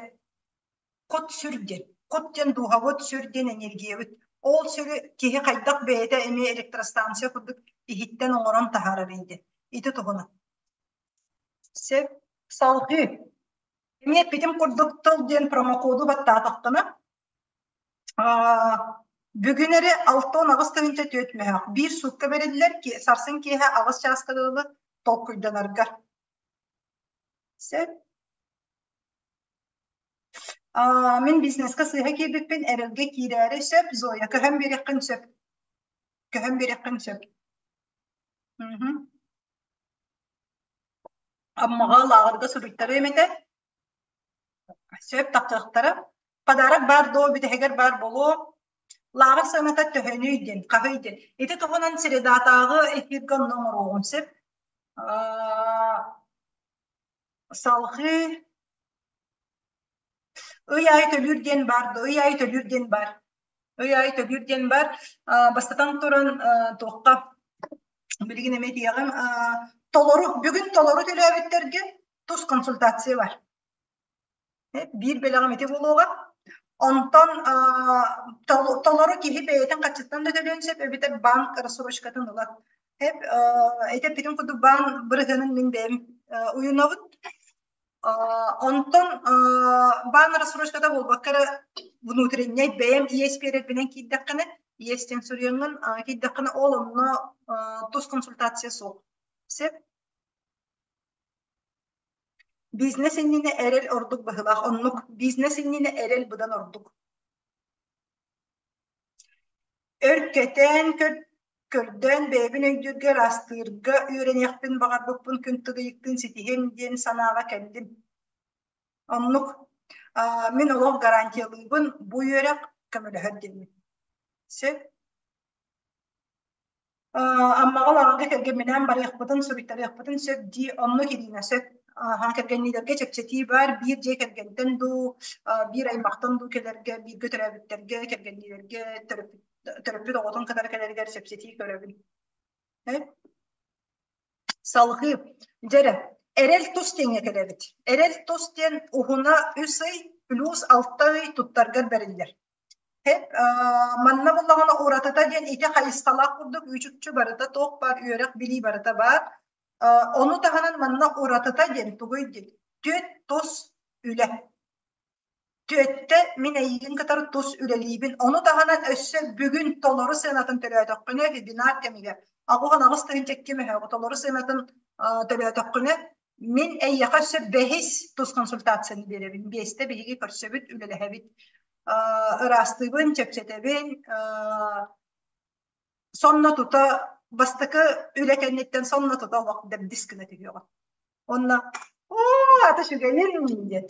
Кут сүр диэн. Кут диэн дууһабыт, сүр диэн энергиябыт. Ол сүрү киһи хайдах бэйэтэ эмиэ электростанция курдук иһиттэн оҥорон таһаарар диэн. Ити туһунан. Сөп. Салгыы. Эмиэ эппитим курдук тыл диэн промокоду баттаатаххына, бүгүн эрэ 68 тыһыынча 4 мөһөөх. Биир суукка бэриллэр, сарсын киэһэ 8 чааска дылы толкуйданарга. Сөп. Мин бизнеска сыыһа киирбиппин эрэлгэ киирээри сөп, Зоя, көһөн биэриэххин сөп. Көһөн биэриэххин сөп. Аммаҕа лааҕырга суруйтарыам этэ. Сөп тахсыахтара. Подарок баар дуо, бүтэһигэр баар буолуо. Лааҕыр сыаната төһөнүй диэн, хаһый диэн. Ити туһунан средатааҕы эфиргэ онно оҥоруоҕум сөп. Салҕыы ый аайы төлүүр диэн баар дуо? Ый аайы төлүүр диэн баар. Ый аайы төлүүр диэн баар. Бастатан туран туохха билигин эмиэ этиэҕим толору бүгүн толору төлөөбүттэргэ тус консультация бар. Биир бэлэҕим ити буолуоҕа. Онтон толору киһи бэйэтин хаччыттан да төлүөн сөп эбэтэр банк рассрочкатын ылар. Эп ити эппитим курдук баан бырыһыанын мин бэйэм уйунабын. Онтон баан рассрочката буолбакка эрэ внутренняй бэйэм иэс биэрэрбинэн киирдэххинэ, иэс диэн суруйаҥҥын киирдэххинэ ол онно тус консультация суох. Сөп? Бизнес иннинэ эрэл ордук быһыылаах. Оннук бизнес иннинэ эрэл быдан ордук. Өр кэтээн көрдөөн бэйэбин өйдүүргэ, ыраастыырга үөрэниэхпин баҕарбыппын күн тыгыйыктыын ситиһиэм диэн санааҕа кэллим. Оннук мин олох гарантиялыыбын бу үөрэх көмөлөһөр диэммин. Сөп? Аммаҕа лааҕырга кэргэмминээн барыахпытын, суруйтарыахпытын сөп дии, оннук Ирина сөп. Кэргэнниилэргэ чэпчэтии баар, биир дьиэ кэргэнтэн дуу, биир аймахтан дуу кэлэргэ, бииргэ төрөөбүттэргэ, кэргэнниилэргэ, төрөппүт, төрөппүт оҕотун кытары кэлэригэр чэпчэтии көрөбүн. Салҕыы, дьэрэ, эрэл тус диэҥҥэ кэлэбит. Эрэл тус диэн уһуна үс ый плюс алта ый туттаргар бэриллэр. Манна буллаҕына уратыта диэн ити хайысхалаах курдук үүчүкчү барыта туох баар үөрэх билии барыта баар. Ону таһынан манна уратыта диэн тугуй диэн түөрт тус үлэ. Түөттэ мин эйигин кытары тус үлэлиибин. Ону таһынан өссө бүгүн толору сыанатын төлөөтөххүнэ вебинар кэмигэр 88 тыһыынча мөһөөҕү толору сыанатын төлөөтөххүнэ мин эйиэхэ өссө бэһис тус консультацияны биэрэбин. Биэстэ биһиги көрсөбүт, үлэлэһэбит. Ыраастыыбын, чэпчэтэбин, сонно тута бастакы үлэ кэнниттэн сонно тута олох дэбдис гына түһүөҕүм. Онно оо, ата үчүгэйин диэн.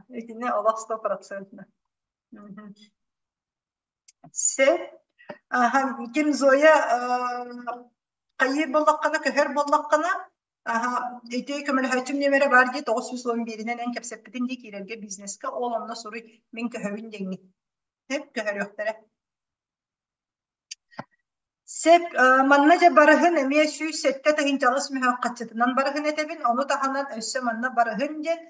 Итини олох стопроцентно. Сөп. Аха, ким Зоя хайыыр буоллаххына, көһөр буоллаххына, аха, ити көмөлөһөөччүм нүөмэрэ баар дии, 911-инэн эн кэпсэппитин дии киирэргэ бизнеска, ол онно суруй, мин көһөбүн диэҥҥин. Сөп, көһөрүөхтэрэ. Сөп, манна дьэ барыһын эмиэ 107 тыһыынчалыс мөһөөх хаччытынан барыһын этэбин, ону таһынан өссө манна барыһын диэн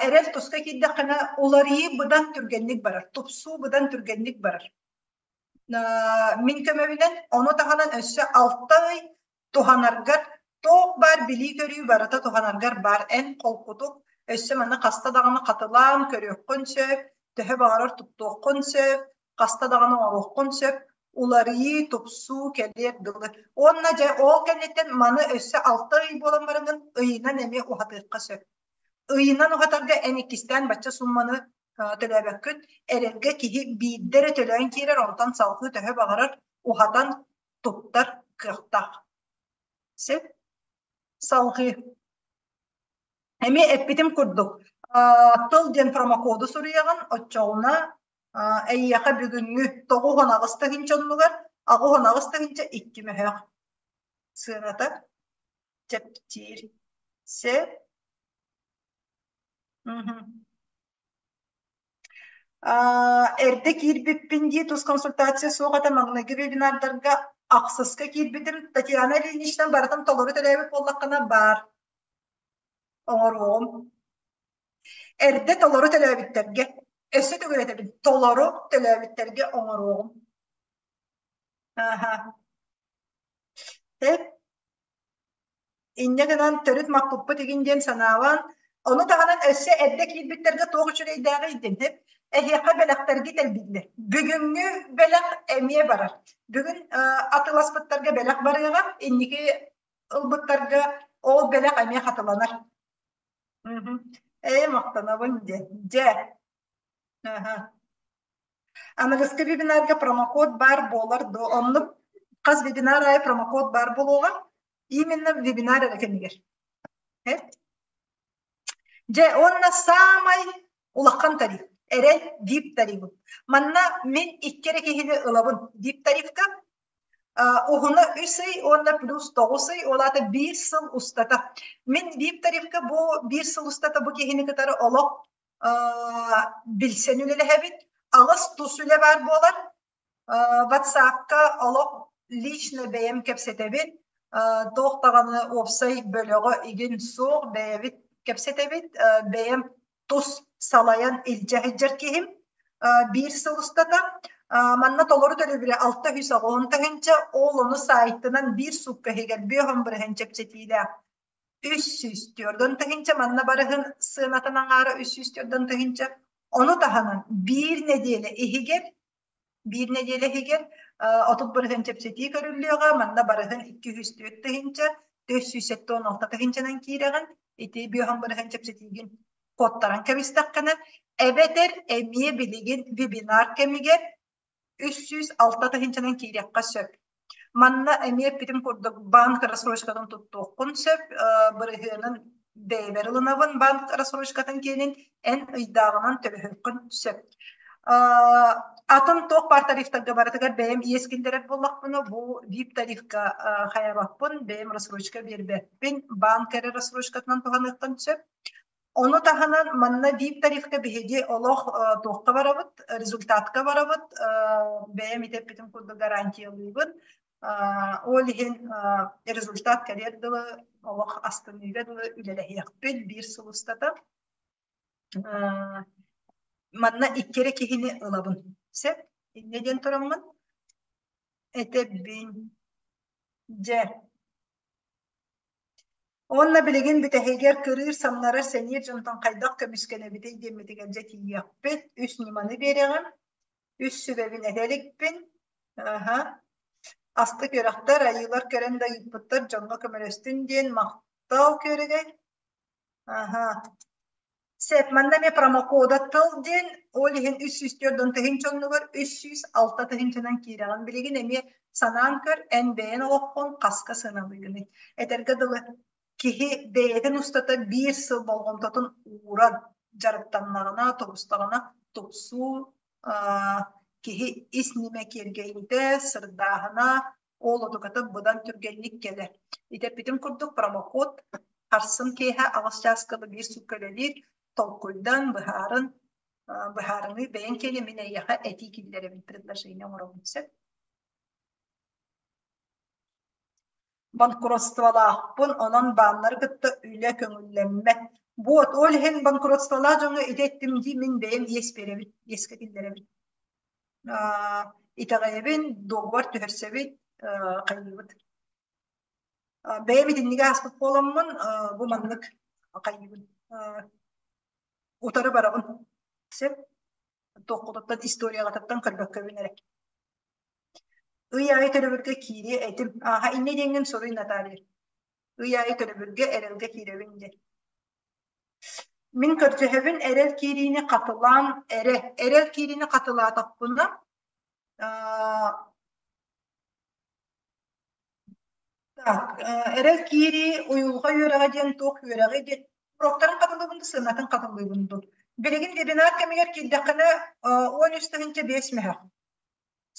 эрэл туска киирдэххинэ уларыйыы быдан түргэнник барар, тупсуу быдан түргэнник барар. Мин көмөбүнэн ону таһынан өссө алта ый туһанаргар туох баар билии-көрүү барыта туһанаргар баар эн холкутук өссө маны хаста даҕаны хатылаан көрүөххүн сөп, төһө баҕарар туттуоххун сөп, хаста даҕаны оҥоруоххун сөп, уларыйыы, тупсуу кэлиэр дылы. Уонна дьэ ол кэнниттэн маны өссө алта ый буолан бараҥҥын ыйынан эмиэ уһатыахха сөп. Ыйынан уһатарга эн иккистээн бачча сумманы төлөөбөккүн, эрэлгэ киһи биирдэ эрэ төлөөн киирэр, онтон салгыы төһө баҕарар уһатан туттар кыахтаах. Сөп? Салгыы. Эмиэ эппитим курдук, тыл диэн промокоду суруйаҕын, оччоҕуна эйиэхэ бүгүҥҥү 98 тыһыынча оннугар 88 тыһыынча икки мөһөөх сыаната чэпчиир. Сөп? Эрдэ киирбиппин дии тус консультация суох этэ маҥнайгы вебинардарга ахсыска киирбитим Татьяна Ильинична барытын толору төлөөбүт буоллаххына баар оҥоруоҕум. Эрдэ толору төлөөбүттэргэ өссө төгүл этэбин толору төлөөбүттэргэ оҥоруоҕум. Аха. Сөп. Инньэ гынан төрүт маппыппыт игин диэн санаалаан, ону таһынан өссө эрдэ киирбиттэргэ туох үчүгэйдээҕий диэн эһиэхэ бэлэхтэргит элбииллэр. Бүгүҥҥү бэлэх эмиэ барар. Бүгүн атыыласпыттарга бэлэх барыаҕа, инники ылбыттарга ол бэлэх эмиэ хатыланар. Ээ, махтанабын диэн. Дьэ. Аныгыскы вебинарга промокод баар буолар дуо? Оннук хас вебинар аайы промокод баар буолуоҕа. Именно вебинар эрэ кэмигэр. Дьэ, уонна саамай улахан тариф, эрэл VIP тарифы. Манна мин икки эрэ киһини ылабын VIP тарифка. Уһуна үс ый уонна плюс тоҕус ый, ол аата биир сыл устата. Мин VIP тарифка бу биир сыл устата бу киһини кытары олох билсэн үлэлэһэбит. Аҕыс тус үлэ баар буолар. WhatsApp-ка олох лично бэйэм кэпсэтэбин. Туох даҕаны уопсай бөлөҕө игин суох бэйэбит кэпсэтэбит. Бэйэм тус салайан илдьэ сылдьар киһим. Биир сыл устата манна толору төлөбүрэ 680 тыһыынча, ол ону сайтынан биир суукка иһигэр 50 бырыһыан чэпчэтиилээх. 304 тыһыынча, манна барыһын сыанатын аҥаара 304 тыһыынча. Ону таһынан биир нэдиэлэ иһигэр биир нэдиэлэ иһигэр 30% чэпчэтии көрүллүөҕэ, манна барыһын 204 тыһыынча, 476 тыһыынчанан киирэҕин, ити бүөһүн барыһын чэпчэтиигин куоттаран кэбистэххинэ, эбэтэр эмиэ билигин вебинар кэмигэр 306 тыһыынчанан киириэххэ сөп. Манна эмиэ эппитим курдук банк рассрочкатын туттуоххун сөп, бырыһыанын бэйэбэр ылынабын банк рассрочкатын киэнин эн ыйдааҕынан төлөһүөххүн сөп. Атын туох баар тарифтарга барытыгар бэйэм иэс киллэрэр буоллахпына, бу VIP тарифка хайабаппын, бэйэм рассрочка биэрбэппин, банк эрэ рассрочкатынан туһаныаххын сөп. Ону таһынан манна VIP тарифка биһиги олох туохха барабыт, результатка барабыт, бэйэм ити эппитим курдук гарантиялыыбын. Ол иһин результат кэлиэр дылы олох астыныыга дылы үлэлэһиэхпит биир сыл устата. Манна икки эрэ киһини ылабын. Сөп? Инньэ диэн тураммын этэбин. Дьэ. Уонна билигин бүтэһигэр кырыыр, самнарар, сэниир дьонтон хайдах көмүскэнэбитий диэммитигэр дьэ тиийиэхпит. Үс ньыманы биэрэҕим, үс сүбэбин этэ иликпин. Аһа. Астык үөрэхтэр, айыылар көрөн да ыйыппыттар, дьоҥҥо көмөлөстүн диэн махтал күөрэгэй. Аһа. Сөп, манна эмиэ промокода тыл диэн, ол иһин 304 тыһыынча оннугар 306 тыһыынчанан киирэҕин. Билигин эмиэ санаан көр, эн бэйэн олоххун хаска сыаналыыгыный? Этэргэ дылы, киһи бэйэтин устата биир сыл болҕомтотун ууран дьарыктаннаҕына, тубустаҕына, тупсуу, киһи ис ньимэ киэргэйиитэ, сырдааһына, ол отуката быдан түргэнник кэлэр. Итэппитим курдук промокод Харсын киэһэ аҕыс чааска биир суукка үлэлиир, толкуйдан, быһаарын, быһаарыныы бэйэҥ киэнэ мин эйиэхэ этии киллэрэбин, предложение оҥоробун сөп. Банкротстволаахпын, онон бааннары кытта үлэ көҥүллэммэт. Вот, ол иһин банкротстволаах дьоҥҥо ити эттим дии, мин бэйэм иэс биэрэбин, иэскэ киллэрэбин. Итэҕэйэбин, договор түһэрсэбит, хайыыбыт. Бэйэм итинниги ааспыт буоламмын, бу маннык хайыыбын, утары барабын. Сөп. Туоххутуттан историяҕытыттан көрбөккөбүн эрэ. Ый аайы төлөбүргэ киириэ этим. Ааха, инньэ диэҥҥин суруй, Наталья. Ый аайы төлөбүргэ эрэлгэ киирэбин диэн. Мин көрдөһөбүн эрэл киириини хатылаан эрэ. Эрэл киириини хатылаатахпына, Так, эрэл киирии уйулҕа үөрэҕэ диэн туох үөрэҕий диэн уруоктарын хатылыыбын да сыанатын хатылыыбын дуу. Билигин вебинар кэмигэр киирдэххинэ 13 тыһыынча 5 мөһөх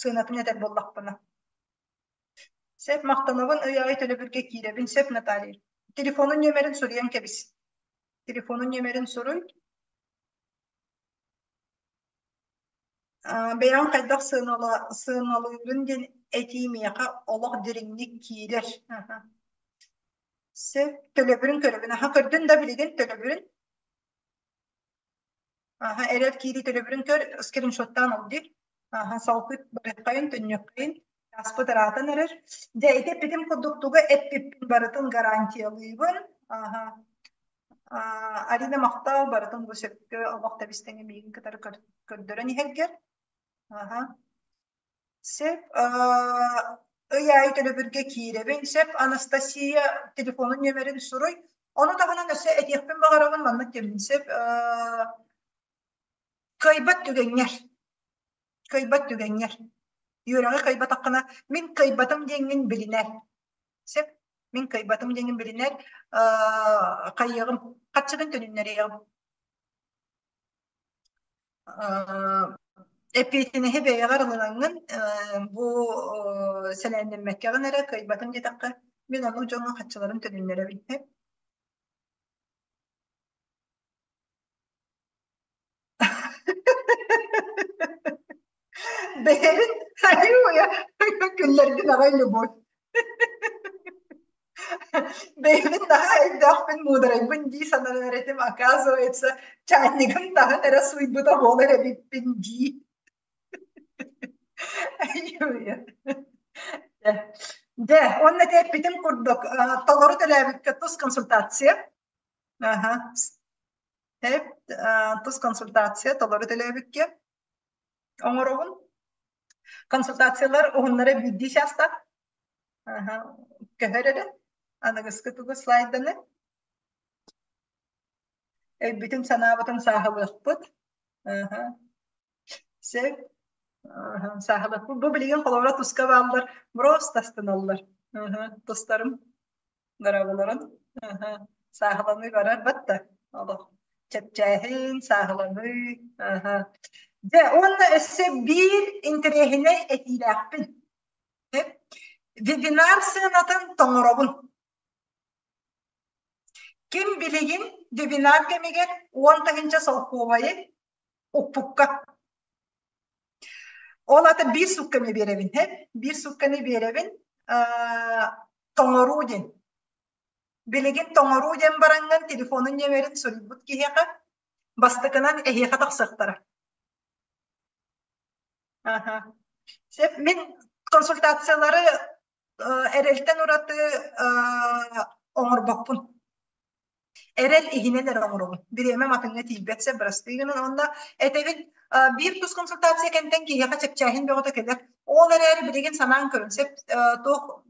сыанатын этэр буоллахпына. Сөп, махтанабын, ый аайы төлөбүргэ киирэбин. Сөп, Наталья. Телефонун нүөмэрин суруйан кэбис. Телефонун нүөмэрин суруй. Бэйэҕин хайдах сыаналыырын диэн этии миэхэ олох дириҥник киирэр. Сөп, төлөбүрүн көрөбүн. Аха, көрдүн да билигин төлөбүрүн? Аха, эрэл киирии төлөбүрүн көр, скриншоттаан ыл дии. Аха, салгыы барыаххайын, төннүөххэйин. Ааспыт ыраатан эрэр. Дьэ, ити эппитим курдук тугу эппиппин барытын гарантиялыыбын. Аха. Арина махтал барытын бу сөпкө олох тэбистэҥи миигин кытары көрдөрөн иһэргэр. Аха. Сөп. Ый аайы төлөбүргэ киирэбин. Сөп. Анастасия телефонун нүөмэрин суруй. Ону таһынан өссө этиэхпин баҕарабын маннык диэммин сөп. Кыайбат түгэҥҥэр Кыайбат түгэҥҥэр. Үөрэҕи кыайбатаххына, мин кыайбатым диэҥҥин билинэр. Сөп? Мин кыайбатым диэҥҥин билинэр, хайыаҕым, харчыгын төнүннэриэҕим. Эппиэтинэһи бэйэҕэр ылынаҥҥын, бу сэлээннэммэккэҕин эрэ кыайбатым диэтэххэ, мин оннук дьоҥҥо харчыларын төнүннэрэбин. Бэйэбин айуу күллэрдин аҕай любовь. Бэйэбин наһаа өйдөөхпүн, муударайбын дии сананар этим, оказывается, чайнигым таһын эрэ сууйбута буолар эбиппин дии. Дьэ, уонна эппитим курдук, толору төлөөбүккэ тус консультация. Аха. Эп, тус консультация толору төлөөбүккэ оҥоробун. Консультациялар уһуннара биирдии чаастаах. Аха. Көһөр эрэ. Аныгыскы тугу слайданы. Өйбүтүн санаабытын сааһылыахпыт. Аха. Сөп. Сааһылыахпыт. Бу билигин холобура туска бааллар, просто астыналлар. Тустарым дорооболорун. Сааһыланыы барар батта. Олох чэпчээһин, сааһыланыы. Дьэ, уонна өссө биир интэриэһинэй этиилээхпин. Вебинар сыанатын тоҥоробун. Ким билигин вебинар кэмигэр 10 000 солкуобайы укпукка. Ол аата биир суукканы биэрэбин, биир суукканы биэрэбин тоҥоруу диэн. Билигин тоҥоруу диэн бараҥҥын телефонун нүөмэрин суруйбут киһиэхэ бастакынан эһиэхэ тахсыахтара. Аха. Сөп, мин консультациялары эрэлтэн ураты оҥорбоппун. Эрэл иһинэн эрэ оҥоробун. Бириэмэм атыҥҥа тиийбэт сөп, бырастыы гынан. Онно этэбин, биир тус консультация кэнтэн киһиэхэ чэпчээһин бөҕөтө кэлэр. Ол эрээри билигин санаан көрүн, сөп туох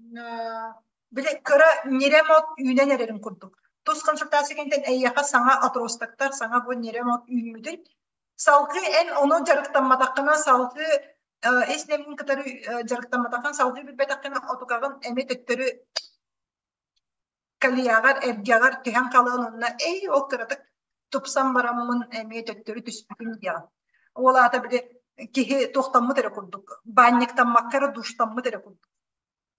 били кыра ньирэм от үүнэн эрэрин курдук. Тус консультация кэнтэн эйиэхэ саҥа отростоктар, саҥа бу ньирэм от үүммүтүн салгыы эн ону дьарыктамматаххына, салгыы ис нэмин кытары дьарыктамматаххын, салгыы билбэтэххинэ отукаҕын эмиэ төттөрү калияҕар, эргэҕэр түһэн хаалан онно эй ол кыратык тупсан бараммын эмиэ төттөрү түспүтүм диэҕин. Ол аата били киһи туохтаммыт эрэ курдук, баанньыктаммакка эрэ душтаммыт эрэ курдук.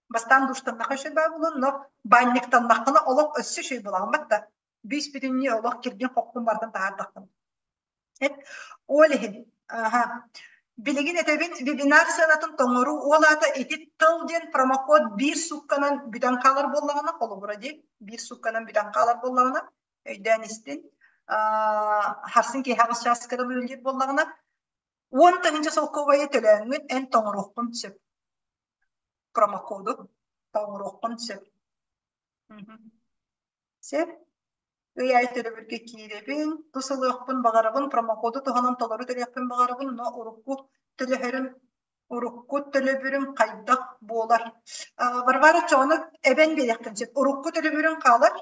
Бастаан душтаннахха үчүгэй баа буолуон, но баанньыктаннаххына олох өссө үчүгэй буолаҕын батта. Бүүс бүтүннүү олох киргин хоххун барытын таһаардаххына. Ол иһин, аха, билигин этэбин, вебинар сыанатын тоҥоруу, ол аата ити тыл диэн промокод биир суукканан бүтэн хаалар буоллаҕына, холобура дии, биир суукканан бүтэн хаалар буоллаҕына, өйдөөн истин, харсын киэһэ аҕыс чааска дылы үлэлиир буоллаҕына, 10 000 солкуобайы төлөөҥҥүн эн тоҥоруоххун сөп. Промокоду тоҥоруоххун сөп. Сөп. Ый аайы төлөбүргэ киирэбин, тус ылыахпын баҕарабын, промокоду туһанан толору төлүөхпүн баҕарабын, но урукку төлөһөрүм, урукку төлөбүрүм хайдах буолар? Варвара Чоону эбэн биэриэххин сөп. Урукку төлөбүрүм хаалар,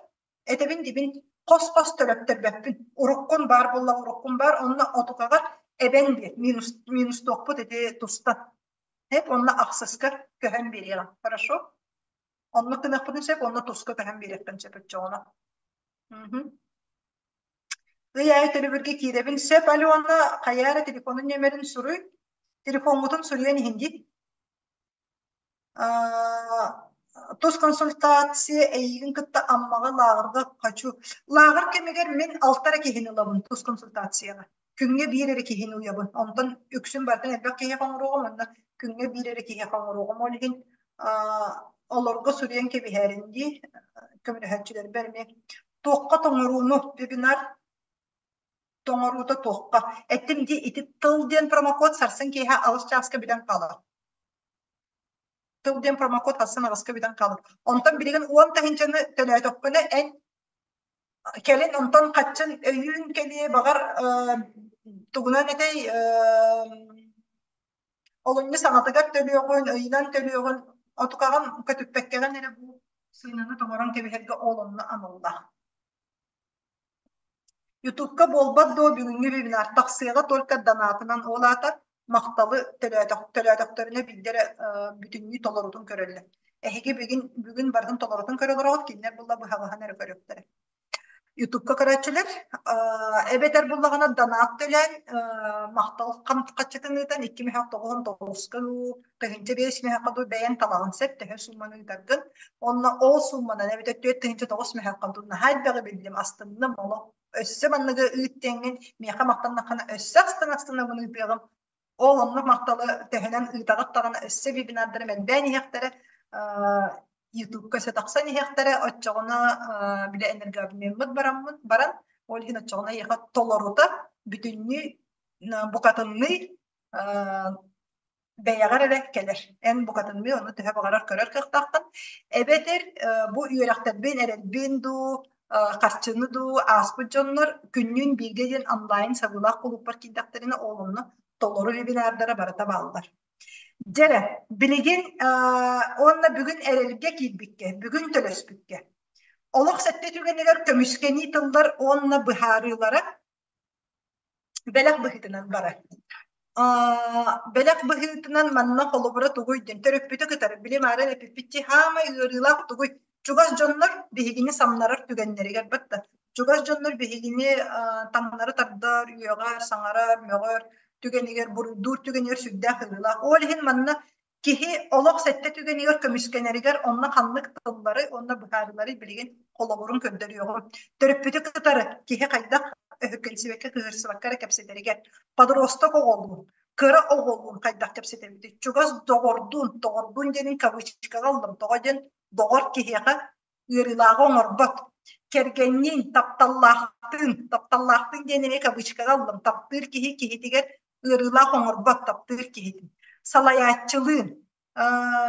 этэбин дибин хос-хос төлөптөрбөппүн. Уруккун баар буолла, уруккун баар, онно отукаҕар эбэн биэр, минус, минустуохпут ити туста. Эп онно ахсыска көһөн биэриэҕим. Хорошо? Оннук гыныахпытын сөп, онно туска көһөн биэриэхпин сөп оччоҕуна. Ый аайы төлөбүргэ киирэбин сөп, Алена, хайаа эрэ телефонун нүөмэрин суруй. Телефоҥҥутун суруйан иһин дии. Тус консультация эйигин кытта Аммаҕа лааҕырга хочу. Лааҕыр кэмигэр мин алта эрэ киһини ылабын тус консультацияҕа. Күҥҥэ биир эрэ киһини уйабын. Онтон үксүн барытын элбэх киһиэхэ оҥоруоҕум уонна күҥҥэ биир эрэ киһиэхэ оҥоруоҕум. Ол иһин олорго суруйан кэбиһээрин дии көмөлөһөөччүлэрбэр эмиэ туохха тоҥорууну вебинар тоҥоруута туохха эттим дии ити тыл диэн промокод сарсын киэһэ алыс чааска бүтэн хаалар. Тыл диэн промокод сарсын аҕыска бүтэн хаалар. Онтон билигин 10 тыһыынчаны төлөөтөххүнэ эн кэлин онтон хаччын өйүүн кэлиэ баҕар тугунан этэй олунньу саҥатыгар төлүөҕүн, ыйынан төлүөҕүн, отукаҕын көтүппэккэҕин эрэ бу сыананы тоҥорон кэбиһэргэ ол онно аналлаах. Ютубка буолбат дуо бүгүҥҥү вебинар тахсыаҕа только донатынан ол аата махталы төлөөтөхтөрүнэ биирдэ эрэ бүтүннүү толорутун көрөллөр. Эһиги бүгүн бүгүн барытын толорутун көрө олороҕут, кинилэр булла быһалаһан эрэ көрүөхтэрэ. Ютубка көрөөччүлэр эбэтэр буллаҕына донат төлөөн махтал хаччытын ыытан икки мөһөх тоҕуһун тоҕуска дуу, тыһыынча биэс мөһөххө дуу бэйэҥ талаҕын сөп төһө суумманы ыытаргын. Онно ол суумманан эбэтэр 4 009 мөһөххө дуу наһаа элбэҕи биллим, астынным олох. Өссө манныгы ыыт диэҥҥин миэхэ махтаннаххына өссө астына-астынабын ыытыаҕым. Ол оннук махталы төһөнөн ыытаҕыт даҕаны өссө вебинардарым элбээн иһиэхтэрэ, Ютубка өссө тахсан иһиэхтэрэ, оччоҕуна били энергообмеммыт бараммыт баран, ол иһин оччоҕуна эйиэхэ толорута бүтүннүү букатынныы. Бэйэҕэр эрэ кэлэр. Эн букатынныы ону төһө баҕарар көрөр кыахтааххын. Эбэтэр бу үөрэхтэрбин эрэлбин дуу, харчыны дуу ааспыт дьоннор күннүүн бииргэ диэн онлайн сабыылаах кулууппар киирдэхтэринэ ол онно толору вебинардара барыта бааллар. Дьэ эрэ, билигин уонна бүгүн эрэлгэ киирбиккэ, бүгүн төлөспүккэ. Олох сэттэ түгэнигэр көмүскэнии тыллар уонна быһаарыылара бэлэх быһыытынан барар. Бэлэх быһыытынан манна холобура тугуй диэн төрөппүтү кытары били мааран эпиппит хаамай ыарыылаах тугуй чугас дьоннор биһигини самнарар түгэннэригэр батта чугас дьоннор биһигини таҥнары тардар, үөҕэр, саҥарар, мөҕөр түгэнигэр, буруйдуур түгэнигэр сүрдээх ыарыылаах. Ол иһин манна Киһи олох сэттэ түгэнигэр көмүскэнэригэр онно ханнык тыллары уонна быһаарыылары билигин холобурун көрдөрүөҕүм. Төрөппүтү кытары киһи хайдах өһүргэнсибэккэ, кыыһырсыбакка эрэ кэпсэтэригэр, подросток оҕолуун, кыра оҕолуун хайдах кэпсэтэбитий, чугас доҕордуун, доҕордуун диэнин кавычкаҕа ыллым, тоҕо диэн доҕор киһиэхэ ыарыылааҕы оҥорбот. Кэргэнниин, тапталлаахтыын, тапталлаахтыын диэн эмиэ кавычкаҕа ыллым, таптыыр киһи киһитигэр ыарыылаах оҥорбот таптыыр киһитин. Салайааччылыын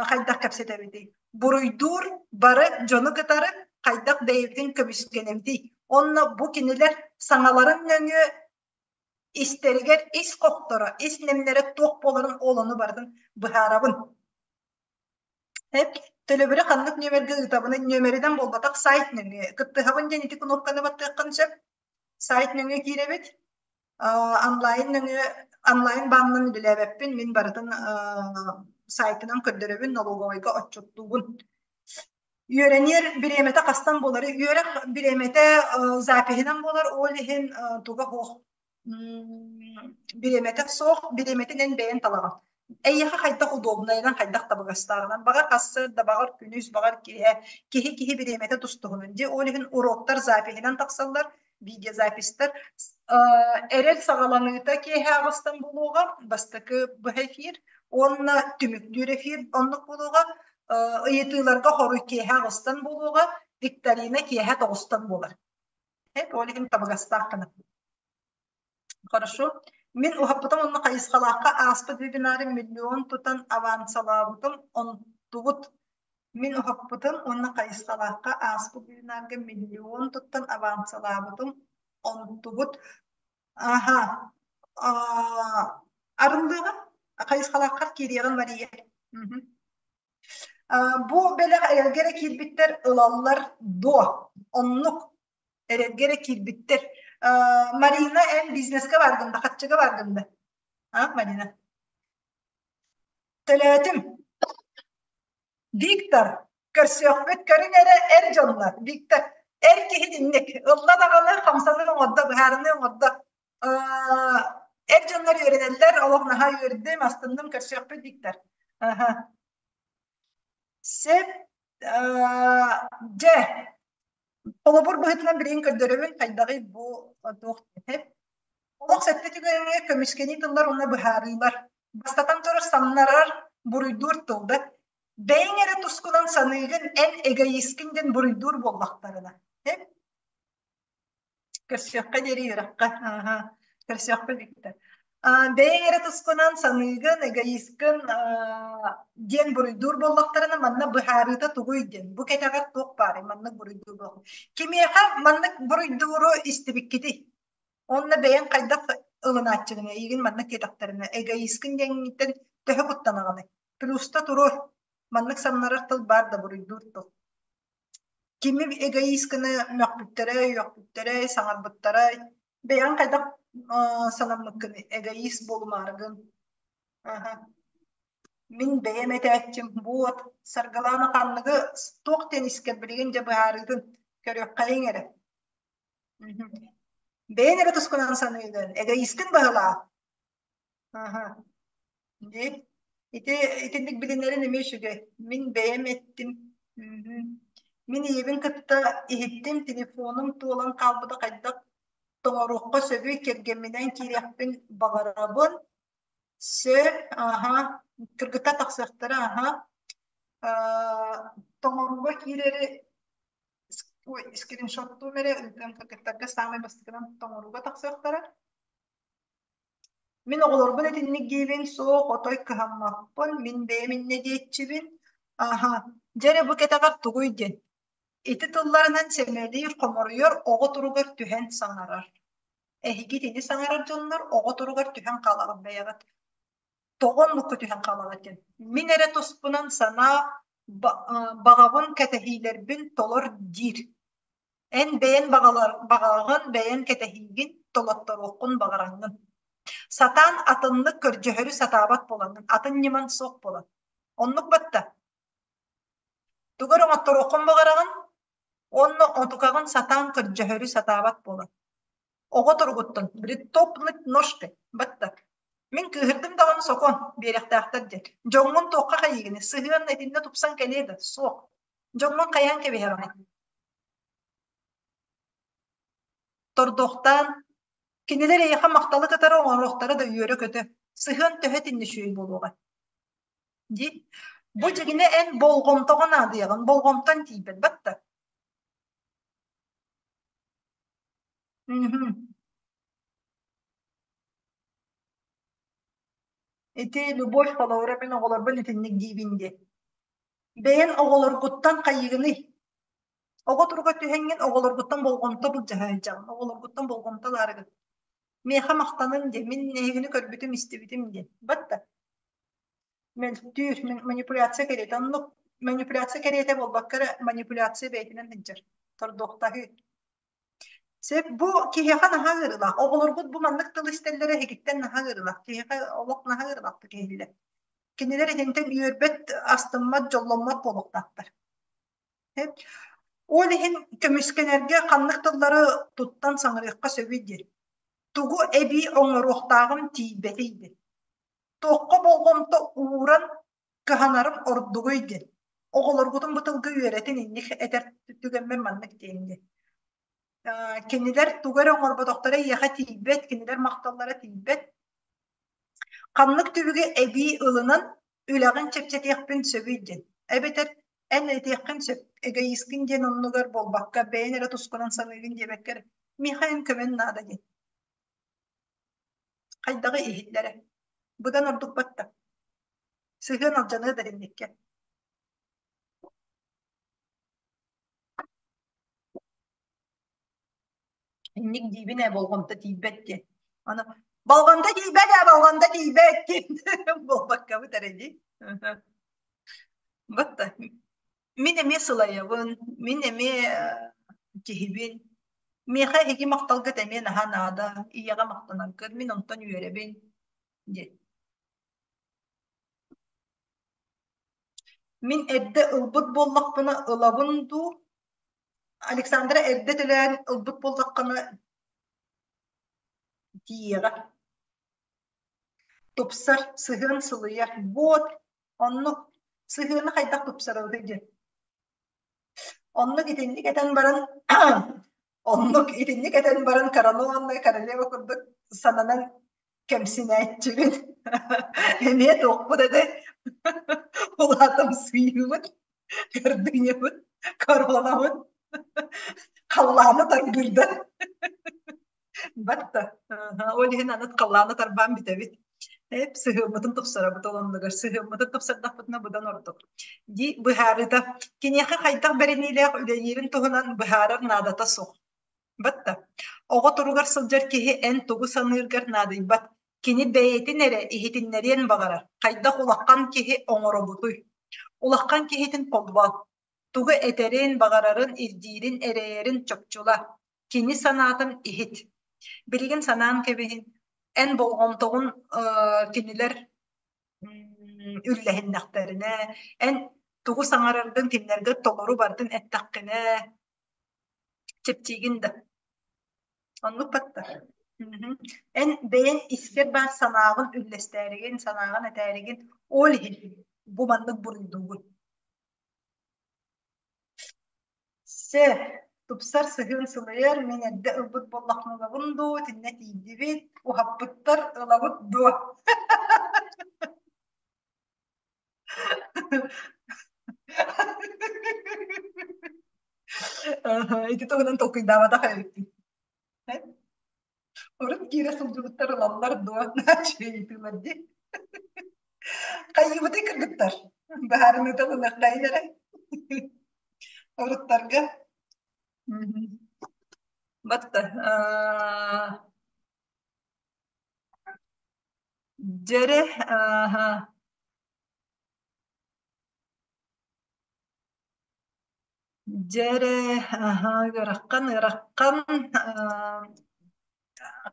хайдах кэпсэтэбитий? Буруйдуур бары дьону кытары хайдах бэйэбитин көмүскэнэбитий? Онно бу кинилэр саҥаларын нөҥүө истэригэр ис хохторо, ис нэмнэрэ туох буоларын ол ону барытын быһаарабын. Төлөбүрү ханнык нүөмэргэ ыытабыный? Нүөмэринэн буолбатах, сайт нөҥүө. Кыттыһабын диэн ити кнопканы баттыаххын сөп. Сайт нөҥүө киирэбит. Онлайн нөҥүө онлайн баанынан үлэлээбэппин. Мин барытын сайтынан көрдөрөбүн, налоговайга отчуттуубун. Үөрэниэр бириэмэтэ хастан буоларый? Үөрэх бириэмэтэ запиһынан буолар, ол иһин туга суох бириэмэтэ суох, бириэмэтин эн бэйэҥ талаҕын. Эйиэхэ хайдах удобнайынан, хайдах табыгастааҕынан, баҕар сарсыарда, баҕар күнүс, баҕар киэһэ, киһи-киһи бириэмэтэ тус-туһунан. Дьэ, ол иһин уроктар запиһынан тахсаллар, видеозаписьтар. Эрэл саҕаланыыта киэһэ аҕыстан буолуоҕа, бастакы быһа эфир уонна түмүктүүр эфир оннук буолуоҕа. Ыйытыыларга хоруй киэһэ аҕыстан буолуоҕа, викторина киэһэ тоҕустан буолар. Ол иһин табыгастаах гына. Хорошо. Мин уһаппытым уонна хайысхалаахха ааспыт вебинары миллион тутан авансалаабытым онтубут. Мин уһаппытым уонна хайысхалаахха ааспыт вебинарга миллион туттан авансалаабытым онтубут. Аха. Арыллыаҕа хайысхалааххар киириэҕин Мария. Бу бэлэх эрэлгэ эрэ киирбиттэр ылаллар дуо? Оннук эрэлгэ эрэ киирбиттэр. Марина, эн бизнеска бааргын да, харчыга бааргын да? А, Марина? Төлөөтүм. Виктор, көрсүөхпүт көрүҥ эрэ эр дьоннор. Виктор, эр киһи инник. Ылла даҕаны хамсаныы оҥордо, быһаарыныы оҥордо. Эр дьоннор үөрэнэллэр, олох наһаа үөрдүм, астынным, көрсүөхпүт Виктор. Аха. Сөп. Дьэ, холобур быһыытынан билигин көрдөрөбүн хайдаҕый бу туох диэн. Олох сэттэ түгэҥҥэ көмүскэнии тыллар уонна быһаарыылар. Бастатан турар самнарар, буруйдуур тыл да. Бэйэҥ эрэ тускунан саныыгын эн эгоисткин диэн буруйдуур буоллахтарына. Көрсүөххэ диэри үөрэххэ. Аха. Көрсүөхпүт Виктор. Бэйэҥ эрэ тускунан саныыгын, эгоисткын диэн буруйдуур буоллахтарына, манна быһаарыыта тугуй диэн. Бу кэтэҕэр туох баарый маннык буруйдуур буоллах. Кимиэхэ маннык буруйдууру истибиккитий? Уонна бэйэҥ хайдах ылынааччыгын эйигин маннык диэтэхтэринэ, эгоисткын диэҥҥиттэн төһө куттанаҕыный? Плюста туруор. Маннык самнарар тыл баар да буруйдуур тыл. Кими эгоистканы мөхпүттэрэ, үөхпүттэрэ, саҥарбыттара, бэйэҥ хайдах санаммыккыный, эгоист буолумаарыгын. Аха. Мин бэйэм этээччим, буот, Саргылаана ханныгы туох диэн искэр билигин дьэ быһаарыытын көрүөххэйиҥ эрэ. Бэйэҥ эрэ тускунан саныыгын, эгоисткын баһылаа. Аха. Дии. Ити итинник билинэрин эмиэ үчүгэй. Мин бэйэм эттим. Мгм. Мин ийэбин кытта иһиттим, телефонум туолан хаалбыта хайдах тоҥоруохха сөбүй, кэргэмминэн киириэхпин баҕарабын. Сөп, аха, кыргыттар тахсыахтара, аха. Аа, тоҥорууга киирэри ой, скриншоттуум эрэ ыытыам кыргыттарга саамай бастакынан тоҥорууга тахсыахтара. Мин оҕолорбун итинник диибин, суох, отой кыһаммаппын, мин бэйэм иннэ диэччибин. Аһа, дьэ эрэ бу кэтэҕэр тугуй диэн. Ити тылларынан сэмэлиир, хоморуйар, оҕо туругар түһэн саҥарар. Эһиги итини саҥарар дьоннор оҕо туругар түһэн хаалаҕыт бэйэҕит. Тоҕо оннукка түһэн хаалаҕыт диэн. Мин эрэ туспунан санаа баҕабын кэтэһиилэрбин толор диир. Эн бэйэн баҕаҕын, бэйэн кэтэһиигин толотторуоххун баҕараҥҥын. Сатаан атыннык көрдьөһөрү сатаабат буолаҥҥын, атын ньымаҥ суох буолан. Оннук батта. Тугу эрэ оҥотторуоххун баҕараҕын уонна отукаҕын сатаан көрдьөһөрү сатаабат буолан. Оҕо туругуттан притопнуть ножкой батта. Мин кыыһырдым даҕаны сокуон биэрэхтээхтэр диэн. Дьоҥҥун туохха хайыыгыный? Сыһыан итиннэ тупсан кэлиэ да? Суох. Дьоҥҥун хайаан кэбиһэҕиний? Тордуохтаан, кинилэр эйиэхэ махталы кытары оҥоруохтара да үөрэ-көтө. Сыһыан төһө итиннэ үчүгэй буолуоҕай? Дии. Бу дьигинэ эн болҕомтоҕо наадыйаҕын, болҕомтон тиийбэт батта. Мгм. Ити любовь холобура мин оҕолорбун итинник диибин диэн. Бэйэн оҕолоргуттан хайыыгыный? Оҕо туруга түһэҥҥин оҕолоргуттан болҕомто былдьаһа сылдьаҕын, оҕолоргуттан болҕомто ылаарыгын. Миэхэ махтанын диэн, мин эһигини көрбүтүм, истибитим диэн. Батта. Мөлтүүр, манипуляция кэриэтэ. Оннук манипуляция кэриэтэ буолбакка эрэ манипуляция бэйэтинэн сылдьар. Тордуохтаһыы. Сөп, бу киһиэхэ наһаа ыарыылаах. Оҕолорбут бу маннык тыл истэллэрэ эһигиттэн наһаа ыарыылаах. Киһиэхэ олох наһаа ыарыылаахтык иһиллэр. Кинилэр итинтэн үөрбэт, астыммат, дьолломмот буолуохтаахтар. Ол иһин көмүскэнэргэ ханнык тыллары туттан саҥарыахха сөбүй диэн. Тугу эбии оҥоруохтааҕым тиийбэтий диэн. Туохха болҕомто ууран кыһанарым ордугуй диэн. Оҕолоргутун бу тылга үөрэтин инник этэр түгэммэр маннык диэн диэн. Кинилэр тугу эрэ оҥорботохторо эйиэхэ тиийбэт, кинилэр махталлара тиийбэт. Ханнык түбүгү эбии ылынан үлэҕин чэпчэтиэхпин сөбүй диэн. Эбэтэр эн этиэххин сөп, эгоисткын диэн оннугар буолбакка, бэйэн эрэ тускунан саныыгын диэбэккэр, миэхэ эн көмөн наада диэн. Хайдаҕы иһиллэрэ. Быдан ордук батта. Сыһыан алдьаныа да инниккэ. Инник диибин ээ болҕомто тиийбэт диэн. Аны болҕомто тиийбэт ээ болҕомто тиийбэт диэн буолбаккабыт эрэ дии. Батта. Мин эмиэ сылайабын, мин эмиэ киһибин. Миэхэ эһиги махталгыт эмиэ наһаа наада, ийэҕэ махтанаргыт, мин онтон үөрэбин диэн. Мин эрдэ ылбыт буоллахпына ылабын дуу, Александра эрдэ төлөөн ылбыт буоллаххына тиийиэҕэ. Тупсар, сыһыан сылыйар. Вот, оннук сыһыаны хайдах тупсарабытый диэн. Оннук итинник этэн баран оннук итинник этэн баран коронованная королева курдук сананан кэмсинээччибин. Эмиэ туохпут этэй? Улаатымсыйыыбыт, гордынябыт, коронабыт халлааны тарбыырда. Батта. Ол иһин аны халлааны тарбаан бүтэбит. Эп сыһыаммытын тупсарабыт ол оннугар сыһыаммытын тупсардахпытына быдан ордук. Дии быһаарыыта киниэхэ хайдах бэриниилээх үлэлиирин туһунан быһаарар наадата суох. Батта. Оҕо туругар сылдьар киһи эн тугу саныыргар наадыйбат. Кини бэйэтин эрэ иһитиннэриэн баҕарар. Хайдах улахан киһи оҥоробутуй? Улахан киһитин холбоо. Тугу этэрин, баҕарарын, ирдиирин, эрэйэрин чопчула. Кини санаатын иһит. Билигин санаан кэбиһин, эн болҕомтоҕун кинилэр үллэһиннэхтэринэ, эн тугу саҥараргын кинилэргэ толору барытын эттэххинэ, чэпчиигин да. Оннук батта. Эн бэйэҥ искэр баар санааҕын үллэстээригин, санааҕын этээригин, ол иһин бу маннык буруйдуугун. Сэ, тупсар сыһыан сылайар, мин эрдэ ылбыт буоллахпына ылабын дуу, итиннэ тиийдибит, уһаппыттар ылабыт дуо? Ити туһунан толкуйдаабатах эбиппин. Урут киирэ сылдьыбыттар ылаллар дуо? Ыйытыылар дии. Хайыыбытый кыргыттар? Быһаарыныыта ылыныахтайын эрэ. Уруттарга. Батта. Дьэрэ, Дьэ эрэ, аһаа, ыараххан, ыараххан,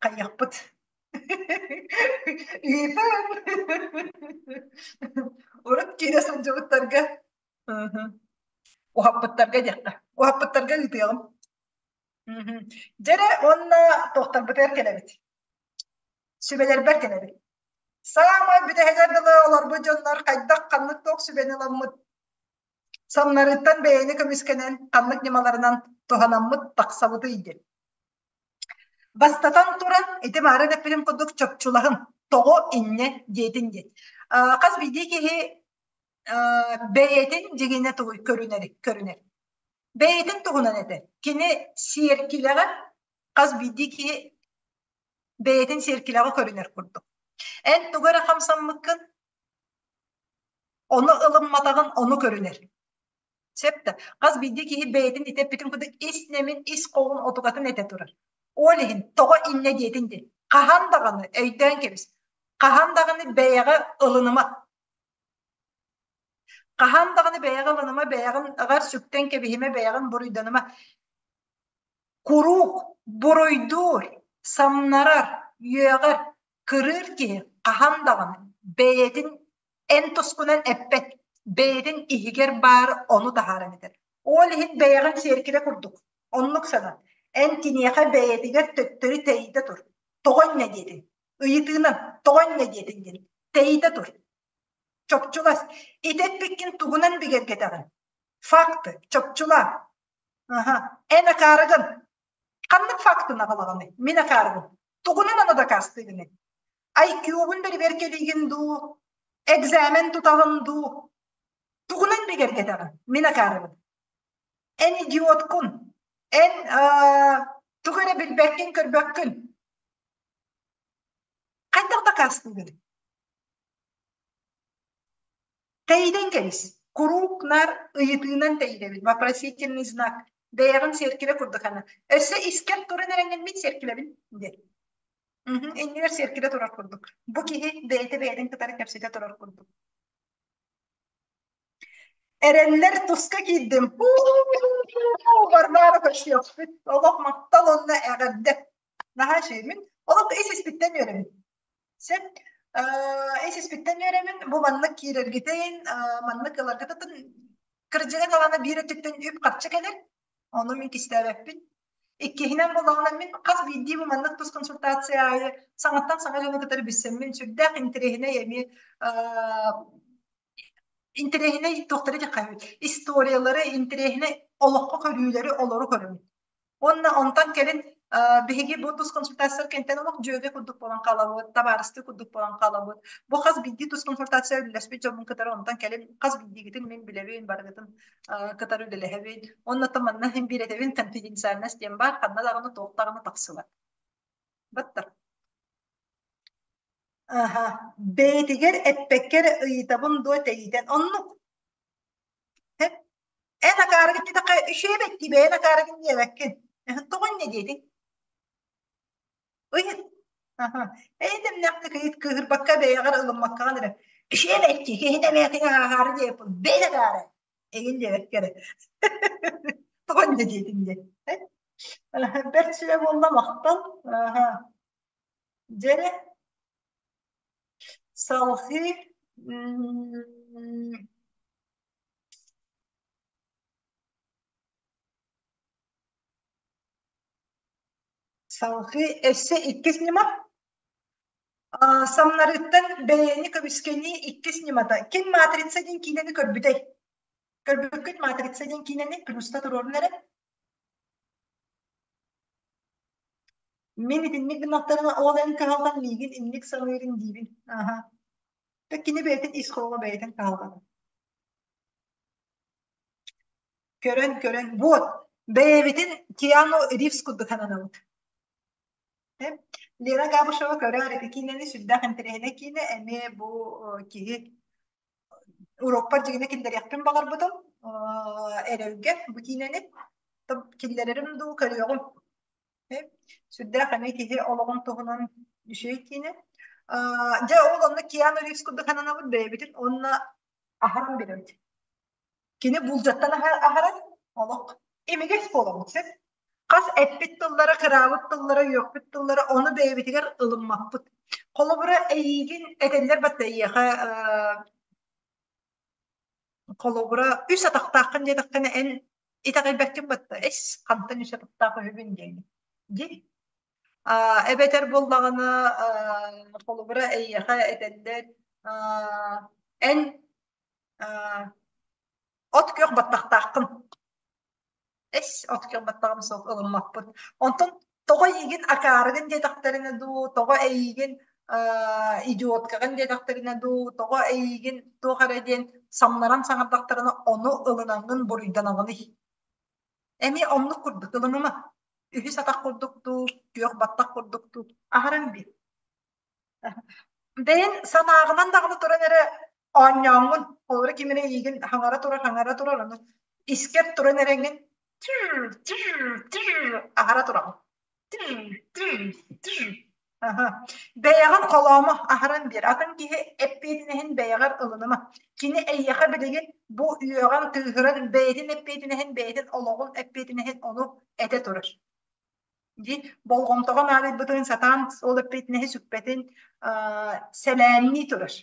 хайыахпыт Ыытан урут киирэ сылдьыбыттарга уһаппыттарга диэххэ, уһаппыттарга ыытыаҕым. Дьэ эрэ уонна туохтарбытыгар кэлэбит. Сүбэлэрбэр кэлэбит. Саамай бүтэһигэр дылы олорбут дьоннор хайдах ханнык туох сүбэни ыламмыт Самнарыыттан бэйэни көмүскэнэн ханнык ньымаларынан туһанаммыт тахсабытый диэн. Бастатан туран, ити маарын эппитим курдук чопчулаһын, тоҕо инньэ диэтин диэн. Хас биирдии киһи бэйэтин дьиҥинэ тугуй көрүнэр көрүнэр. Бэйэтин туһунан этэр. Кини сиэркилэҕэ хас биирдии киһи бэйэтин сиэркилэҕэ көрүнэр курдук. Эн тугу эрэ хамсаммыккын Ону ылымматаҕын ону көрүнэр. Сөп да? Хас биирдии киһи бэйэтин итэппитин курдук ис нэмин, ис хоһун отугатын этэ турар. Ол иһин тоҕо инньэ диэтин диэн. Хаһан даҕаны өйдөөн кэбис. Хаһан даҕаны бэйэҕэ ылыныма. Хаһан даҕаны бэйэҕэ ылыныма, бэйэҕин аҕар сүктэн кэбиһимэ, бэйэҕин буруйданыма. Куруук буруйдуур, самнарар, үөҕэр, кырыыр киһи хаһан даҕаны бэйэтин эн тускунан эппэт, бэйэтин иһигэр баар ону таһааран этэр. Ол иһин бэйэҕин сиэркилэ курдук, оннук санан. Эн киниэхэ бэйэтигэр төттөрү тэйитэ тур. Тоҕо иннэ диэтиҥ? Ыйытыынан тоҕо иннэ диэтиҥ диэн тэйитэ тур. Чопчулас. Ити эппиккин тугунан бигэргэтэҕин? Факты. Чопчулаа. Аха. Эн акаарыгын. Ханнык фактын аҕалаҕыный? Мин акаарыбын. Тугунан аны дакаастыыгыный? IQ-бун бэрэбиэркэлиигин дуу, экзамен тутаҕын дуу? Тугунан бигэргэтэҕин? Мин акаарыбын. Эн идиоткун. Эн тугу эрэ билбэккин, көрбөккүн. Хайдах дакаастыыгын? Тэйитэн кэбис. Куруук наар ыйытыынан тэйитэбит. Вопросительный знак. Бэйэҕин сиэркилэ курдук аны. Өссө искэр туран эрэҥҥин мин сиэркилэбин диэн. Иннигэр сиэркилэ турар курдук. Бу киһи бэйэтэ бэйэтин кытары кэпсэтэ турар курдук. Эрэллэр туска киирдим. Варвара көрсүөхпүт. Олох махтал уонна эҕэрдэ. Наһаа үчүгэй. Мин олох ис испиттэн үөрэбин. Сөп. Ис испиттэн үөрэмин, бу маннык киирэргитин, маннык ыларгытын кырдьыга даҕаны биир өттүттэн үп-харчы кэлэр, ону мин кистээбэппин. Иккиһинэн буоллаҕына мин хас биирдии бу маннык тус консультация аайы саҥаттан саҥа дьону кытары билсэммин сүрдээх интэриэһинэй эмиэ интэриэһинэй туохтары диэххэ историялары, интэриэһинэй олоххо көрүүлэри олору көрөбүн. Уонна онтон кэлин биһиги бу тус консультациялар кэнтэн олох дьүөгэ курдук буолан хаалабыт, табаарыстыы курдук буолан хаалабыт. Бу хас биирдии тус консультация үлэлэспит дьоммун кытары онтон кэлин хас биирдиигитин мин билэбин, барыгытын кытары үлэлэһэбин. Онно манна иһин биир этэбин конфиденциальность диэн баар, ханна даҕаны туох даҕаны тахсыбат. Баттар. Аха, бэйэтигэр эппэккэ эрэ ыйытабын дуо тэйитэн оннук. Эн акаарыгын диэтэххэ үчүгэйбэт бэйэн акаарыгын диэбэккин. Тоҕо инньэ диэтиҥ? Ыйыт. Аха. Эйэ дэмнээхтик ыйыт кыыһырбакка бэйэҕэр ылыммаккаҕын эрэ. Үчүгэйбэт киһи бэйэтин ааһаары диэппин. Бэйэн акаары. Эҥин диэбэккэ эрэ. Тоҕо инньэ диэтиҥ диэн. Бэрт сүбэ буолла махтал. Аха. Дьэ эрэ, салҕыы Салҕыы өссө иккис ньыма. Самнарыыттан бэйэни көмүскэнии иккис ньымата. Ким «Матрица» диэн киинэни көрбүтэй? Көрбүккүт «Матрица» диэн киинэни плюста туруорун эрэ. Мин итинник гыннахтарына ол эн кыһалҕан миигин инник саныырын диибин. Аха. Кини бэйэтин ис хоһооно бэйэтин кыһалҕата. Көрөн көрөн вот бэйэбитин Киану Ривз курдук сананабыт. Лена Габышева көрөөр ити киинэни сүрдээх интэриэһинэй киинэ эмиэ бу киһи урокпар дьиҥинэ киллэриэхпин баҕарбытым эрэлгэ бу киинэни киллэрэрим дуу көрүөҕүм сүрдээх эмиэ киһи олоҕун туһунан үчүгэй киинэ дьэ ол онно Киану Ривз курдук сананабыт бэйэбитин уонна аһаран биэрэбит Кини булдьаттан аһаран олох имигэс буолабыт сөп. Хас эппит тыллара, кыраабыт тыллара, үөхпүт тыллара ону бэйэбитигэр ылыммаппыт. Холобура, эйиигин этэллэр батта эйиэхэ холобура үс атахтааххын диэтэххинэ эн итэҕэйбэккин батта эс хантан үс атахтаах үһүбүн диэҥҥин. Дии. Эбэтэр буоллаҕына холобура эйиэхэ этэллэр эн От күөх баттахтааххын. Эс, от күөх баттаҕым суох ылыммаппын. Онтон тоҕо эйиигин акаарыгын диэтэхтэринэ дуу, тоҕо эйиигин идиоткаҕын диэтэхтэринэ дуу, тоҕо эйиигин туох эрэ диэн самнаран саҥардахтарына ону ылынаҥҥын буруйданаҕыный? Эмиэ оннук курдук ылыныма. Үһүс атах курдук дуу, күөх баттах курдук дуу аһаран биэр. Бэйэҥ санааҕынан даҕаны туран эрэ оонньооҥҥун, холобура ким эрэ эйиигин хаҥара турар, хаҥара турар, ону искэр туран эрэҥҥин аһара тураҕын. Аһа. Бэйэҕин холоомо, аһаран биэр. Атын киһи эппиэтинэһин бэйэҕэр ылыныма. Кини эйиэхэ билигин бу үөҕэн, тыыһыран бэйэтин эппиэтинэһин, бэйэтин олоҕун эппиэтинэһин ону этэ турар. Дии болҕомтоҕо наадыйбытын сатаан ол эппиэтинэһи сүкпэтин сэлээннии турар.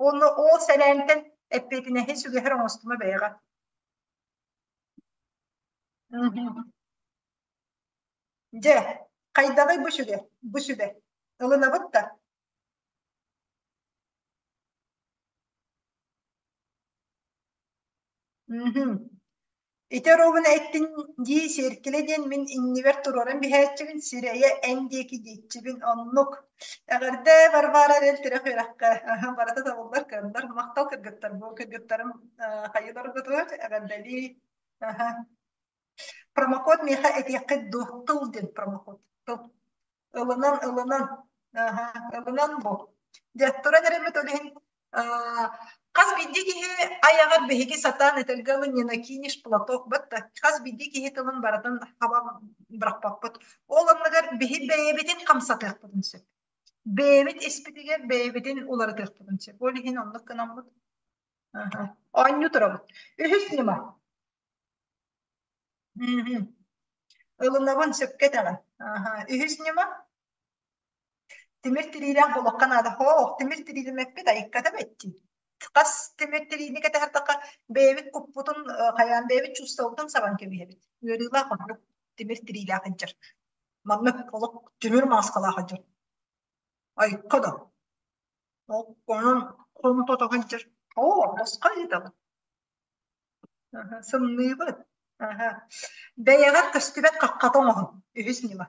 Уонна ол сэлээнтэн эппиэтинэһи сүгэһэр оҥостума бэйэҕэ. Дьэ, хайдаҕый бу сүгэ, бу сүбэ? Ылынабыт да? Ити оруобуна эттин дии сиэркилэ диэн мин иннибэр туруоран биһээччибин, сирэйэ эн диэки диэччибин оннук. Эҕэрдэ Варвара эрэл тирэх үөрэххэ барыта табыллар кыаннар махтал кыргыттар бу кыргыттарым хайыыларгытыгар эҕэрдэлии Промокод миэхэ этиэххит дуо? Тыл диэн промокод. Тыл. Ылынан, ылынан. Аха, ылынан бу. Дьэ, туран эрэммит ол иһин хас биирдии киһи айаҕар биһиги сатаан этэргэ ылы не накинешь платок бытта хас биирдии киһи тылын барытын хаба бырахпаппыт. Ол оннугар биһи бэйэбитин хамсатыахпытын сөп. Бэйэбит испитигэр бэйэбитин уларытыахпытын сөп. Ол иһин оннук гынаммыт. Оонньуу турабыт. Үһүс ньыма. Мгм. Ылынабын, сөпкө этэҕин. Аһа. Үһүс ньыма? Тимир тириилээх буолуохха наада. Һоох, тимир тириилэммэппит айыкката бэттии. Хас тимир тириини кэтэһэртэххэ бэйэбит куппутун хайаан бэйэбит чувствобутун сабан кэбиһэбит. Ыарыылаах оннук тимир тириилээх сылдьар. Маннык олох тимир мааскалаах сылдьар. Айыкка да. Онон хонтото сылдьар. Оо, босхо ыытабын. Сымныыбыт. Бэйэҕэр көстүбэт хаххата оҥоһун. Үһүс ньыма.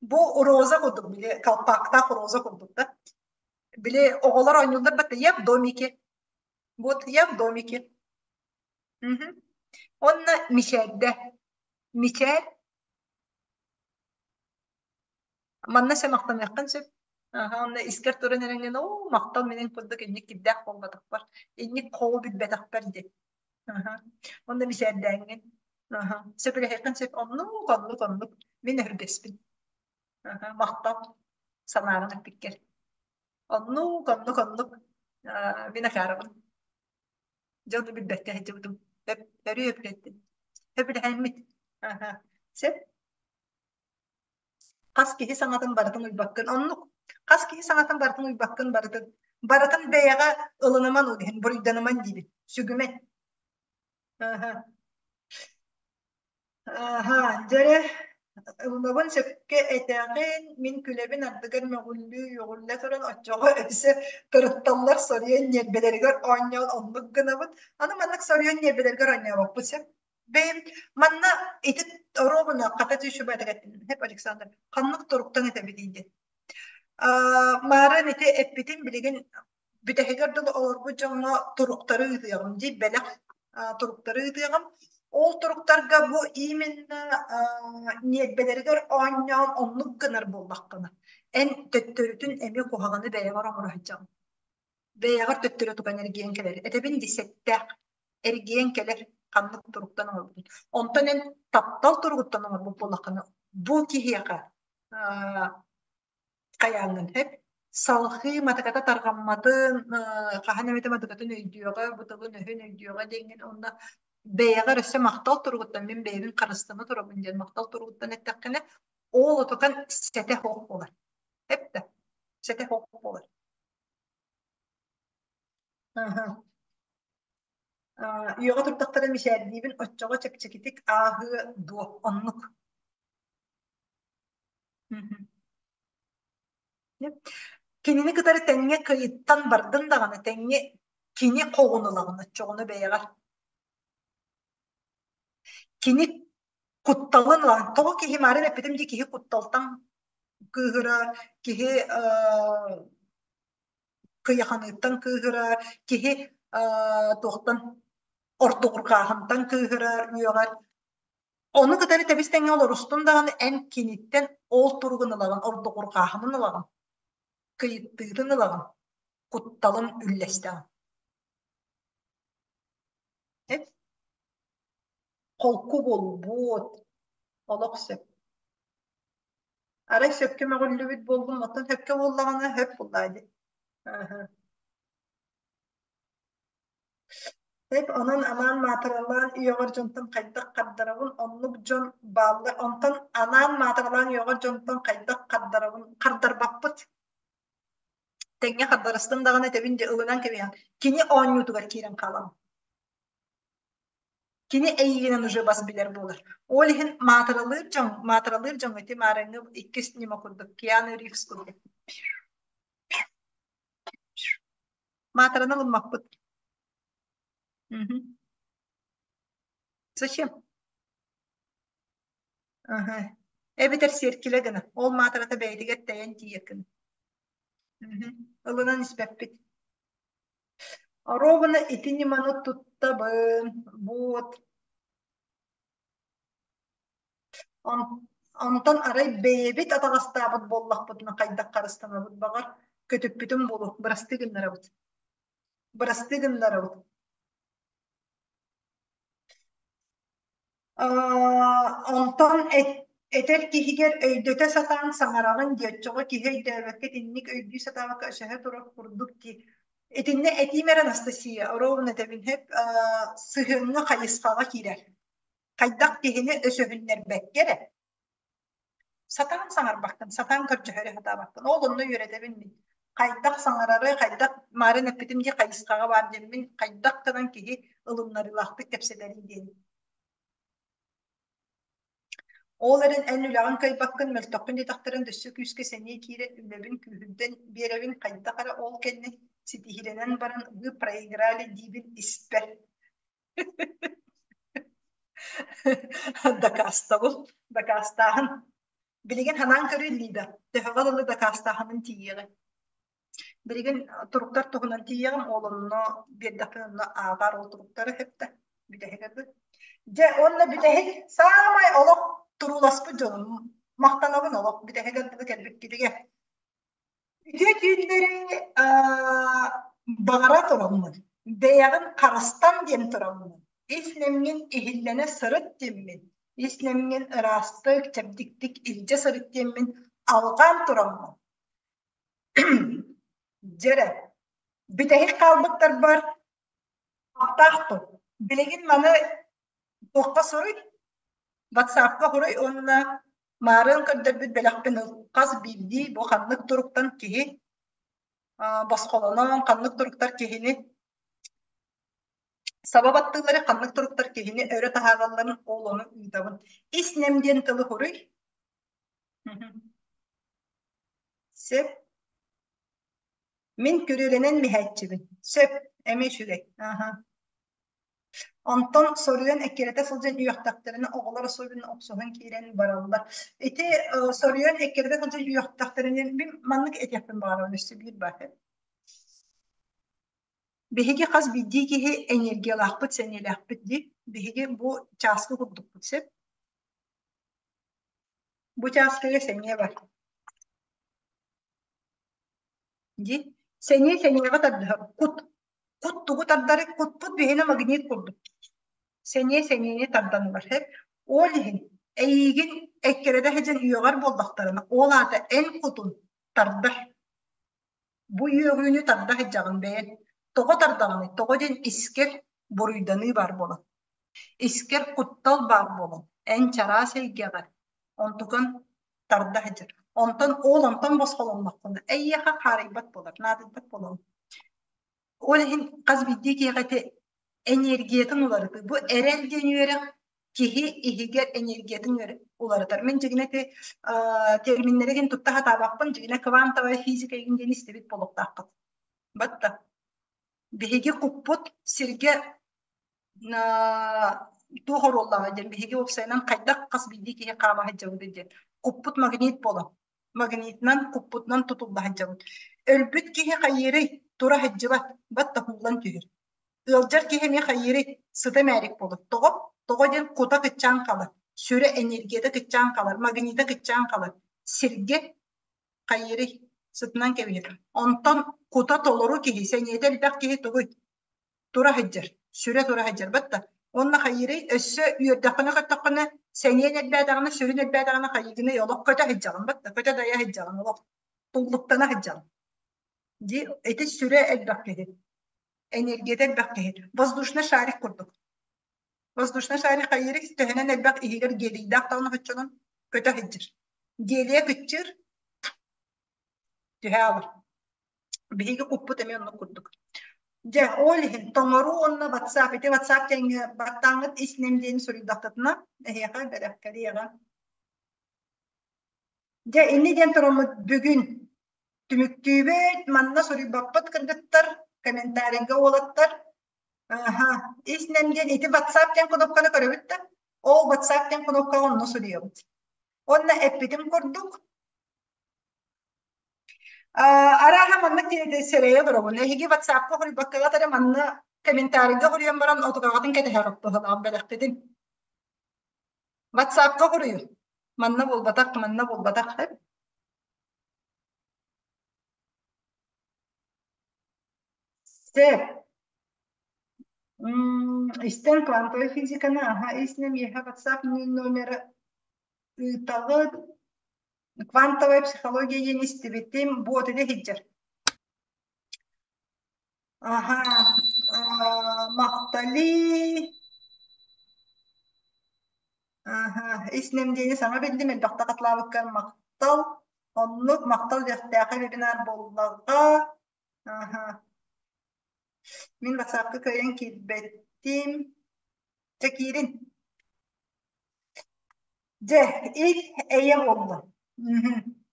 Бу роза курдук, били колпактаах роза курдук да. Били оҕолор оонньууллар батта я в домике. Вот я в домике. Мгм. Онно мичээрдэ. Мичээр Манна сэмэхтэниэххин сөп. Аһа, онно искэр туран эрэҥҥин, оо, махтал минин курдук инник кирдээх буолбатахпар, инник хоҕу билбэтэхпэр диэн. Аһа, онно мичээрдээҥҥин. Аһа, сөбүлэһиэххин сөп. Оннук, оннук, оннук. Мин өһүргэспин. Аһа, махтал санааҕын эппиккэр. Оннук, оннук, оннук. Аа, мин акаарыбын. Дьэ, ону билбэккэ сылдьыбытым. Өрүү өбүгэттим. Сөбүлэһэммит. Аһа, сөп. Хас киһи саҥатын барытын уйбаккын. Оннук. Хас киһи саҥатын барытын уйбаккын барытын. Барытын бэйэҕэ ылыныман ол иһин буруйданыман диибин. Сүгүмэн. Аха. Аха, дьэ ылынабын сөпкө этэҕин, мин күлэбин ардыгар мөҕүллүү, үөҕүллэ туран оччоҕо өссө тырытталлар соруйан ньиэрбэлэригэр оонньоон оннук гынабыт. Аны маннык соруйан ньиэрбэлэригэр оонньообоппут сөп. Бэйэм манна ити оруобуна хата түшүбэтик эттим Александр ханнык туруктан этэбитий диэн. Маарын ити эппитин билигин бүтэһигэр дылы олорбут дьоҥҥо туруктары ыытыаҕым дии бэлэх туруктары ыытыаҕым. Ол туруктарга бу именно ньиэрбэлэригэр оонньоон оннук гынар буоллаххына. Эн төттөрүтүн эмиэ куһаҕаны бэйэҕэр оҥоро сылдьаҕын. Бэйэҕэр төттөрү тутан эргийэн кэлэр. Этэбин дии сэттээх эргийэн кэлэр ханнык туруктан оҥорбутун. Онтон эн таптал туругуттан оҥорбут буоллаххына, бу киһиэхэ хайааҥҥын сөп салҕыы матыката тарҕамматын, хаһан эмитэ матыкатын өйдүөҕэ, бу тылын-өһүн өйдүөҕэ диэҥҥин уонна бэйэҕэр өссө махтал туругуттан мин бэйэбин харыстана турабын диэн махтал туругуттан эттэххинэ, ол отутан сэтэ суох буолар. Эп да, сэтэ суох буолар. Үөҕэ турдахтара мичээрдиибин, оччоҕо чэпчэкитик ааһыа дуо, оннук. Кинини кытары тэҥҥэ кыйыттан бардын даҕаны, тэҥҥэ кини хоҕун ылаҕын, оччоҕуна бэйэҕэр. Кини кутталын ылаҕын. Тоҕо киһи маарын эппитим дии киһи кутталтан кыыһырар, киһи кыйаханыыттан кыыһырар, киһи туохтан ордугурҕааһынтан кыыһырар, үөҕэр. Ону кытары тэбис-тэҥҥэ олорустун даҕаны эн киниттэн ол туругун ылаҕын, ордугурҕааһынын ылаҕын, кыйыттыытын ылаҕын, кутталын үллэстэҕин. Эт холку буолбут, олох сөп. Арай сөпкө мөҕүллүбүт буоллум, оттон сөпкө буоллаҕына сөп буоллаа дии. Эп онон анаан маатыралаан үөҕэр дьонтон хайдах хардарабын, оннук дьон бааллар. Онтон анаан маатыралаан үөҕэр дьонтон хайдах хардарабын, хардарбаппыт. Тэҥҥэ хардарыстын даҕаны этэбин дьэ ылынан кэбиһэн. Кини оонньуутугар киирэн хаалабын. Кини эйигинэн уже бас билэр буолар. Ол иһин маатыралыыр дьон, маатыралыыр дьоҥ ити маарыҥҥы иккис ньыма курдук Киану Ривз курдук. Маатыраны ылыммаппыт. Мгм. Зачем? Аха. Эбэтэр сиэркилэ гына. Ол маатырата бэйэтигэр тэйэн тиийэр гына. Мгм. Ылынан испэппит. Ровно ити ньыманы туттабын. Вот. Онтон арай бэйэбит атаҕастаабыт буоллахпытына хайдах харыстанабыт баҕар көтүппүтүм буолуо бырастыы гыннарабыт. Бырастыы гыннарабыт. Онтон этэр киһигэр өйдөтө сатаан саҥараҕын дии, оччоҕо киһи өйдөөбөккө итинник өйдүү сатаабакка өсөһө турар курдук дии. Итиннэ этиим эрэ Анастасия, ровно этэбин сөп, сыһыаҥҥа хайысхаҕа киирэр. Хайдах киһини өсөһүннэрбэккэ эрэ сатаан саҥарбаккын, сатаан көрдөһөрү сатаабаккын. Ол онно үөрэтэбин мин. Хайдах саҥарары, хайдах маарын эппитим дии хайысхаҕа баар диэммин, хайдах гынан киһи ылыннарыылаахтык кэпсэтэрин диэн. Ол эрэн эн үлэҕин кыайбаккын, мөлтөххүн диэтэхтэрин өссө күүскэ сэниэ киирэн үлэбин күүһүрдэн биэрэбин, хайдах эрэ ол кэннэ ситиһиилэнэн баран вы проиграли диибин испэр. Дакаастабыл, дакаастааһын. Билигин ханаан көрүү Лида, төһөҕө дылы дакаастааһынын тиийиэҕэ. Билигин туруктар туһунан тиийэҕим, ол онно биэрдэхпин онно ааҕар ол туруктары сөптө бүтэһик ырбыт. Дьэ уонна бүтэһик саамай олох турууласпыт дьонум махтанабын олох бүтэһик ырбыты кэлбиккитигэр. Үтүө түүннэри баҕара тураммын, бэйэҕин харыстан диэн тураммын, ис нэмҥин иһиллэнэ сырыт диэммин, ис нэмҥин ыраастык, чэбдиктик илдьэ сырыт диэммин алҕаан тураммын. Дьэрэ, бүтэһик хаалбыттарбар аптаах тыл. Билигин маны туохха суруй? Ватсапка суруй уонна маарыан көрдөрбүт бэлэхпин ыл. Хас биирдии бу ханнык туруктан киһи босхолонон, ханнык туруктар киһини саба баттыыллары, ханнык туруктар киһини өрө таһааралларын ол ону ыытабын. Ис нэм диэн тылы суруй. Сөп. Мин күрүөлэнэн миһээччибин. Сөп, эмиэ үчүгэй. Аха. Онтон соруйан эккирэтэ сылдьан үөхтэхтэринэ оҕолор особенно охсуһан киирэн бараллар. Ити соруйан эккирэтэ сылдьан үөхтэхтэринэ мин маннык этиэхпин баҕарабын өссө биир баар. Биһиги хас биирдии киһи энергиялаахпыт, сэниэлээхпит дии. Биһиги бу чааскы курдукпут сөп. Бу чааскыга сэниэ бар. Дии. Сэниэ сэниэҕэ тардыһар. Кут. Кут тугу тардары? Кутпут биһиэнэ магнит курдук. Сэниэ сэниэни тардан ылар. Ол иһин эйиигин эккирэтэ сылдьан үөҕэр буоллахтарына, ол аата эн кутун тардар. Бу үөҕүүнү тарда сылдьаҕын бэйэҥ. Тоҕо тардаҕыный? Тоҕо диэн искэр буруйданыы баар буолан. Искэр куттал баар буолан. Эн чараас эйгэҕэр онтукан тарда сылдьар. Онтон ол онтон босхолонноххуна эйиэхэ хаарыйбат буолар, наадыйбат буолаҕын. Ол иһин хас биирдии киһиэхэ ити энергиятын уларытыы. Бу эрэл диэн үөрэх киһи иһигэр энергиятын уларытар. Мин дьигинэ ити терминнэри гин тутта сатаабаппын, дьигинэ квантовая физика игин диэн истибит буолуохтааххыт. Батта. Биһиги куппут сиргэ туох оруоллааҕый диэн биһиги уопсайынан хайдах хас биирдии киһи хаама сылдьабытый диэн. Куппут магнит буолан магнитынан куппутунан тутулла сылдьабыт. Өлбүт киһи хайыырый тура сылдьыбат, бат тоһуллан түһэр. Ыалдьар киһи эмиэ хайыырый сыта мээрик буолар. Тоҕо? Тоҕо диэн кута кыччаан хаалар, сүрэ энергията кыччаан хаалар, магнита кыччаан хаалар. Сиргэ хайыырый сытынан кэбиһэр. Онтон кута толору киһи, сэниэтэ элбэх киһи тугуй? Тура сылдьар, сүрэ тура сылдьар батта. Уонна хайыырый өссө үөрдэххинэ-көттөххүнэ, сэниэн элбээтэҕинэ, сүрүн элбээтэҕинэ хайыыгыный олох көтө сылдьаҕын батта, көтө дайа сылдьаҕын олох туллуктана сылдьаҕын. Дии ити сүрэ элбэх киһи, энергията элбэх киһи. Воздушный шарик курдук. Воздушный шарик хайыырый төһөнөн элбэх иһигэр гелийдээх даҕаны оччонон көтө сылдьар. Гелийэ кыччыыр, түһэ алар. Биһиги куппут эмиэ оннук курдук. Дьэ, ол иһин тоҥоруу уонна WhatsApp, ити WhatsApp диэҥҥэ баттааҥҥыт ис нэм диэни суруйдаххытына, эһиэхэ бэрэхкэлиэҕэ. Дьэ, инни диэн тураммыт бүгүн түмүктүүбүт, манна суруйбаппыт кыргыттар, комментарийга уолаттар. Аха, ис нэм диэн ити WhatsApp диэн кнопканы көрөбүт да, ол WhatsApp диэн кнопкаҕа онно суруйабыт. Онно эппитим курдук, Арааһа маннык сэрэйэ олоробун. Эһиги WhatsApp-ка хоруйбаккаҕыт эрэ манна комментарийга хоруйан баран отугаҕытын кэтэһэҕит быһылаах бэлэххитин. WhatsApp-ка хоруйун. Манна буолбатах, манна буолбатах. Сөп. Истэн квантовай физиканы аха иснем еха WhatsApp номера ыытаҕыт. Квантовая психология диэн истибитим, буот илэ сылдьар. Аха, Махтали. Аха, ис нэм диэни саҥа биллим, элбэхтэ хатылаабыккар махтал. Оннук махтал диэхтээхэ вебинар буоллаҕа. Аха. Мин WhatsApp-ка кыайан киирбэттим. Чэ киирин. Дьэ, ил эйэ буолла.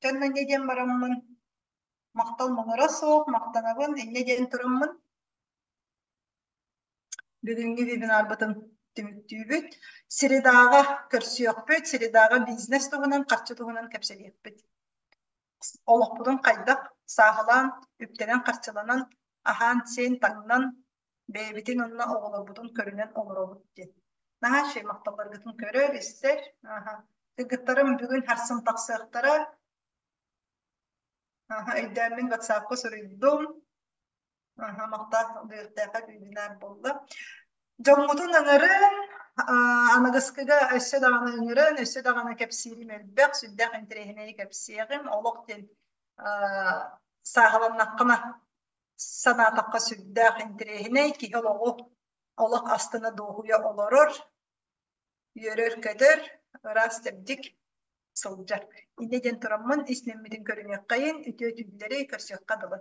Дьонно инньэ диэн бараммын, махтал муҥура суох, махтанабын, инньэ диэн тураммын, бүгүҥҥү вебинарбытын түмүктүүбүт. Средаҕа көрсүөхпүт, средаҕа бизнес туһунан, харчы туһунан кэпсэтиэхпит. Олохпутун хайдах сааһылаан, үптэнэн-харчыланан, аһаан-сиэн, таҥнан, бэйэбитин уонна оҕолорбутун көрүнэн олоробут диэн. Наһаа үчүгэй махталларгытын көрөр, истэр. Аха. Кыргыттарым бүгүн харсын тахсыахтара. Аха, өйдөөммүн WhatsApp-ка суруйдум. Аха, махтаах үөртээхэ вебинар буолла. Дьоҥҥутун ыҥырын, аныгыскыга өссө даҕаны ыҥырын, өссө даҕаны кэпсиирим элбэх, сүрдээх интэриэһинэйи кэпсиэҕим. Олох диэн сааһыланнаххына санаатахха сүрдээх интэриэһинэй, киһи олоҕу олох астына дуоһуйа олорор, үөрэр-көтөр, ыраас чэбдик сылдьар. Инньэ диэн тураммын ис нэммитин көрүнүөххэйин, үтүө түүллэри көрсүөххэ дылы.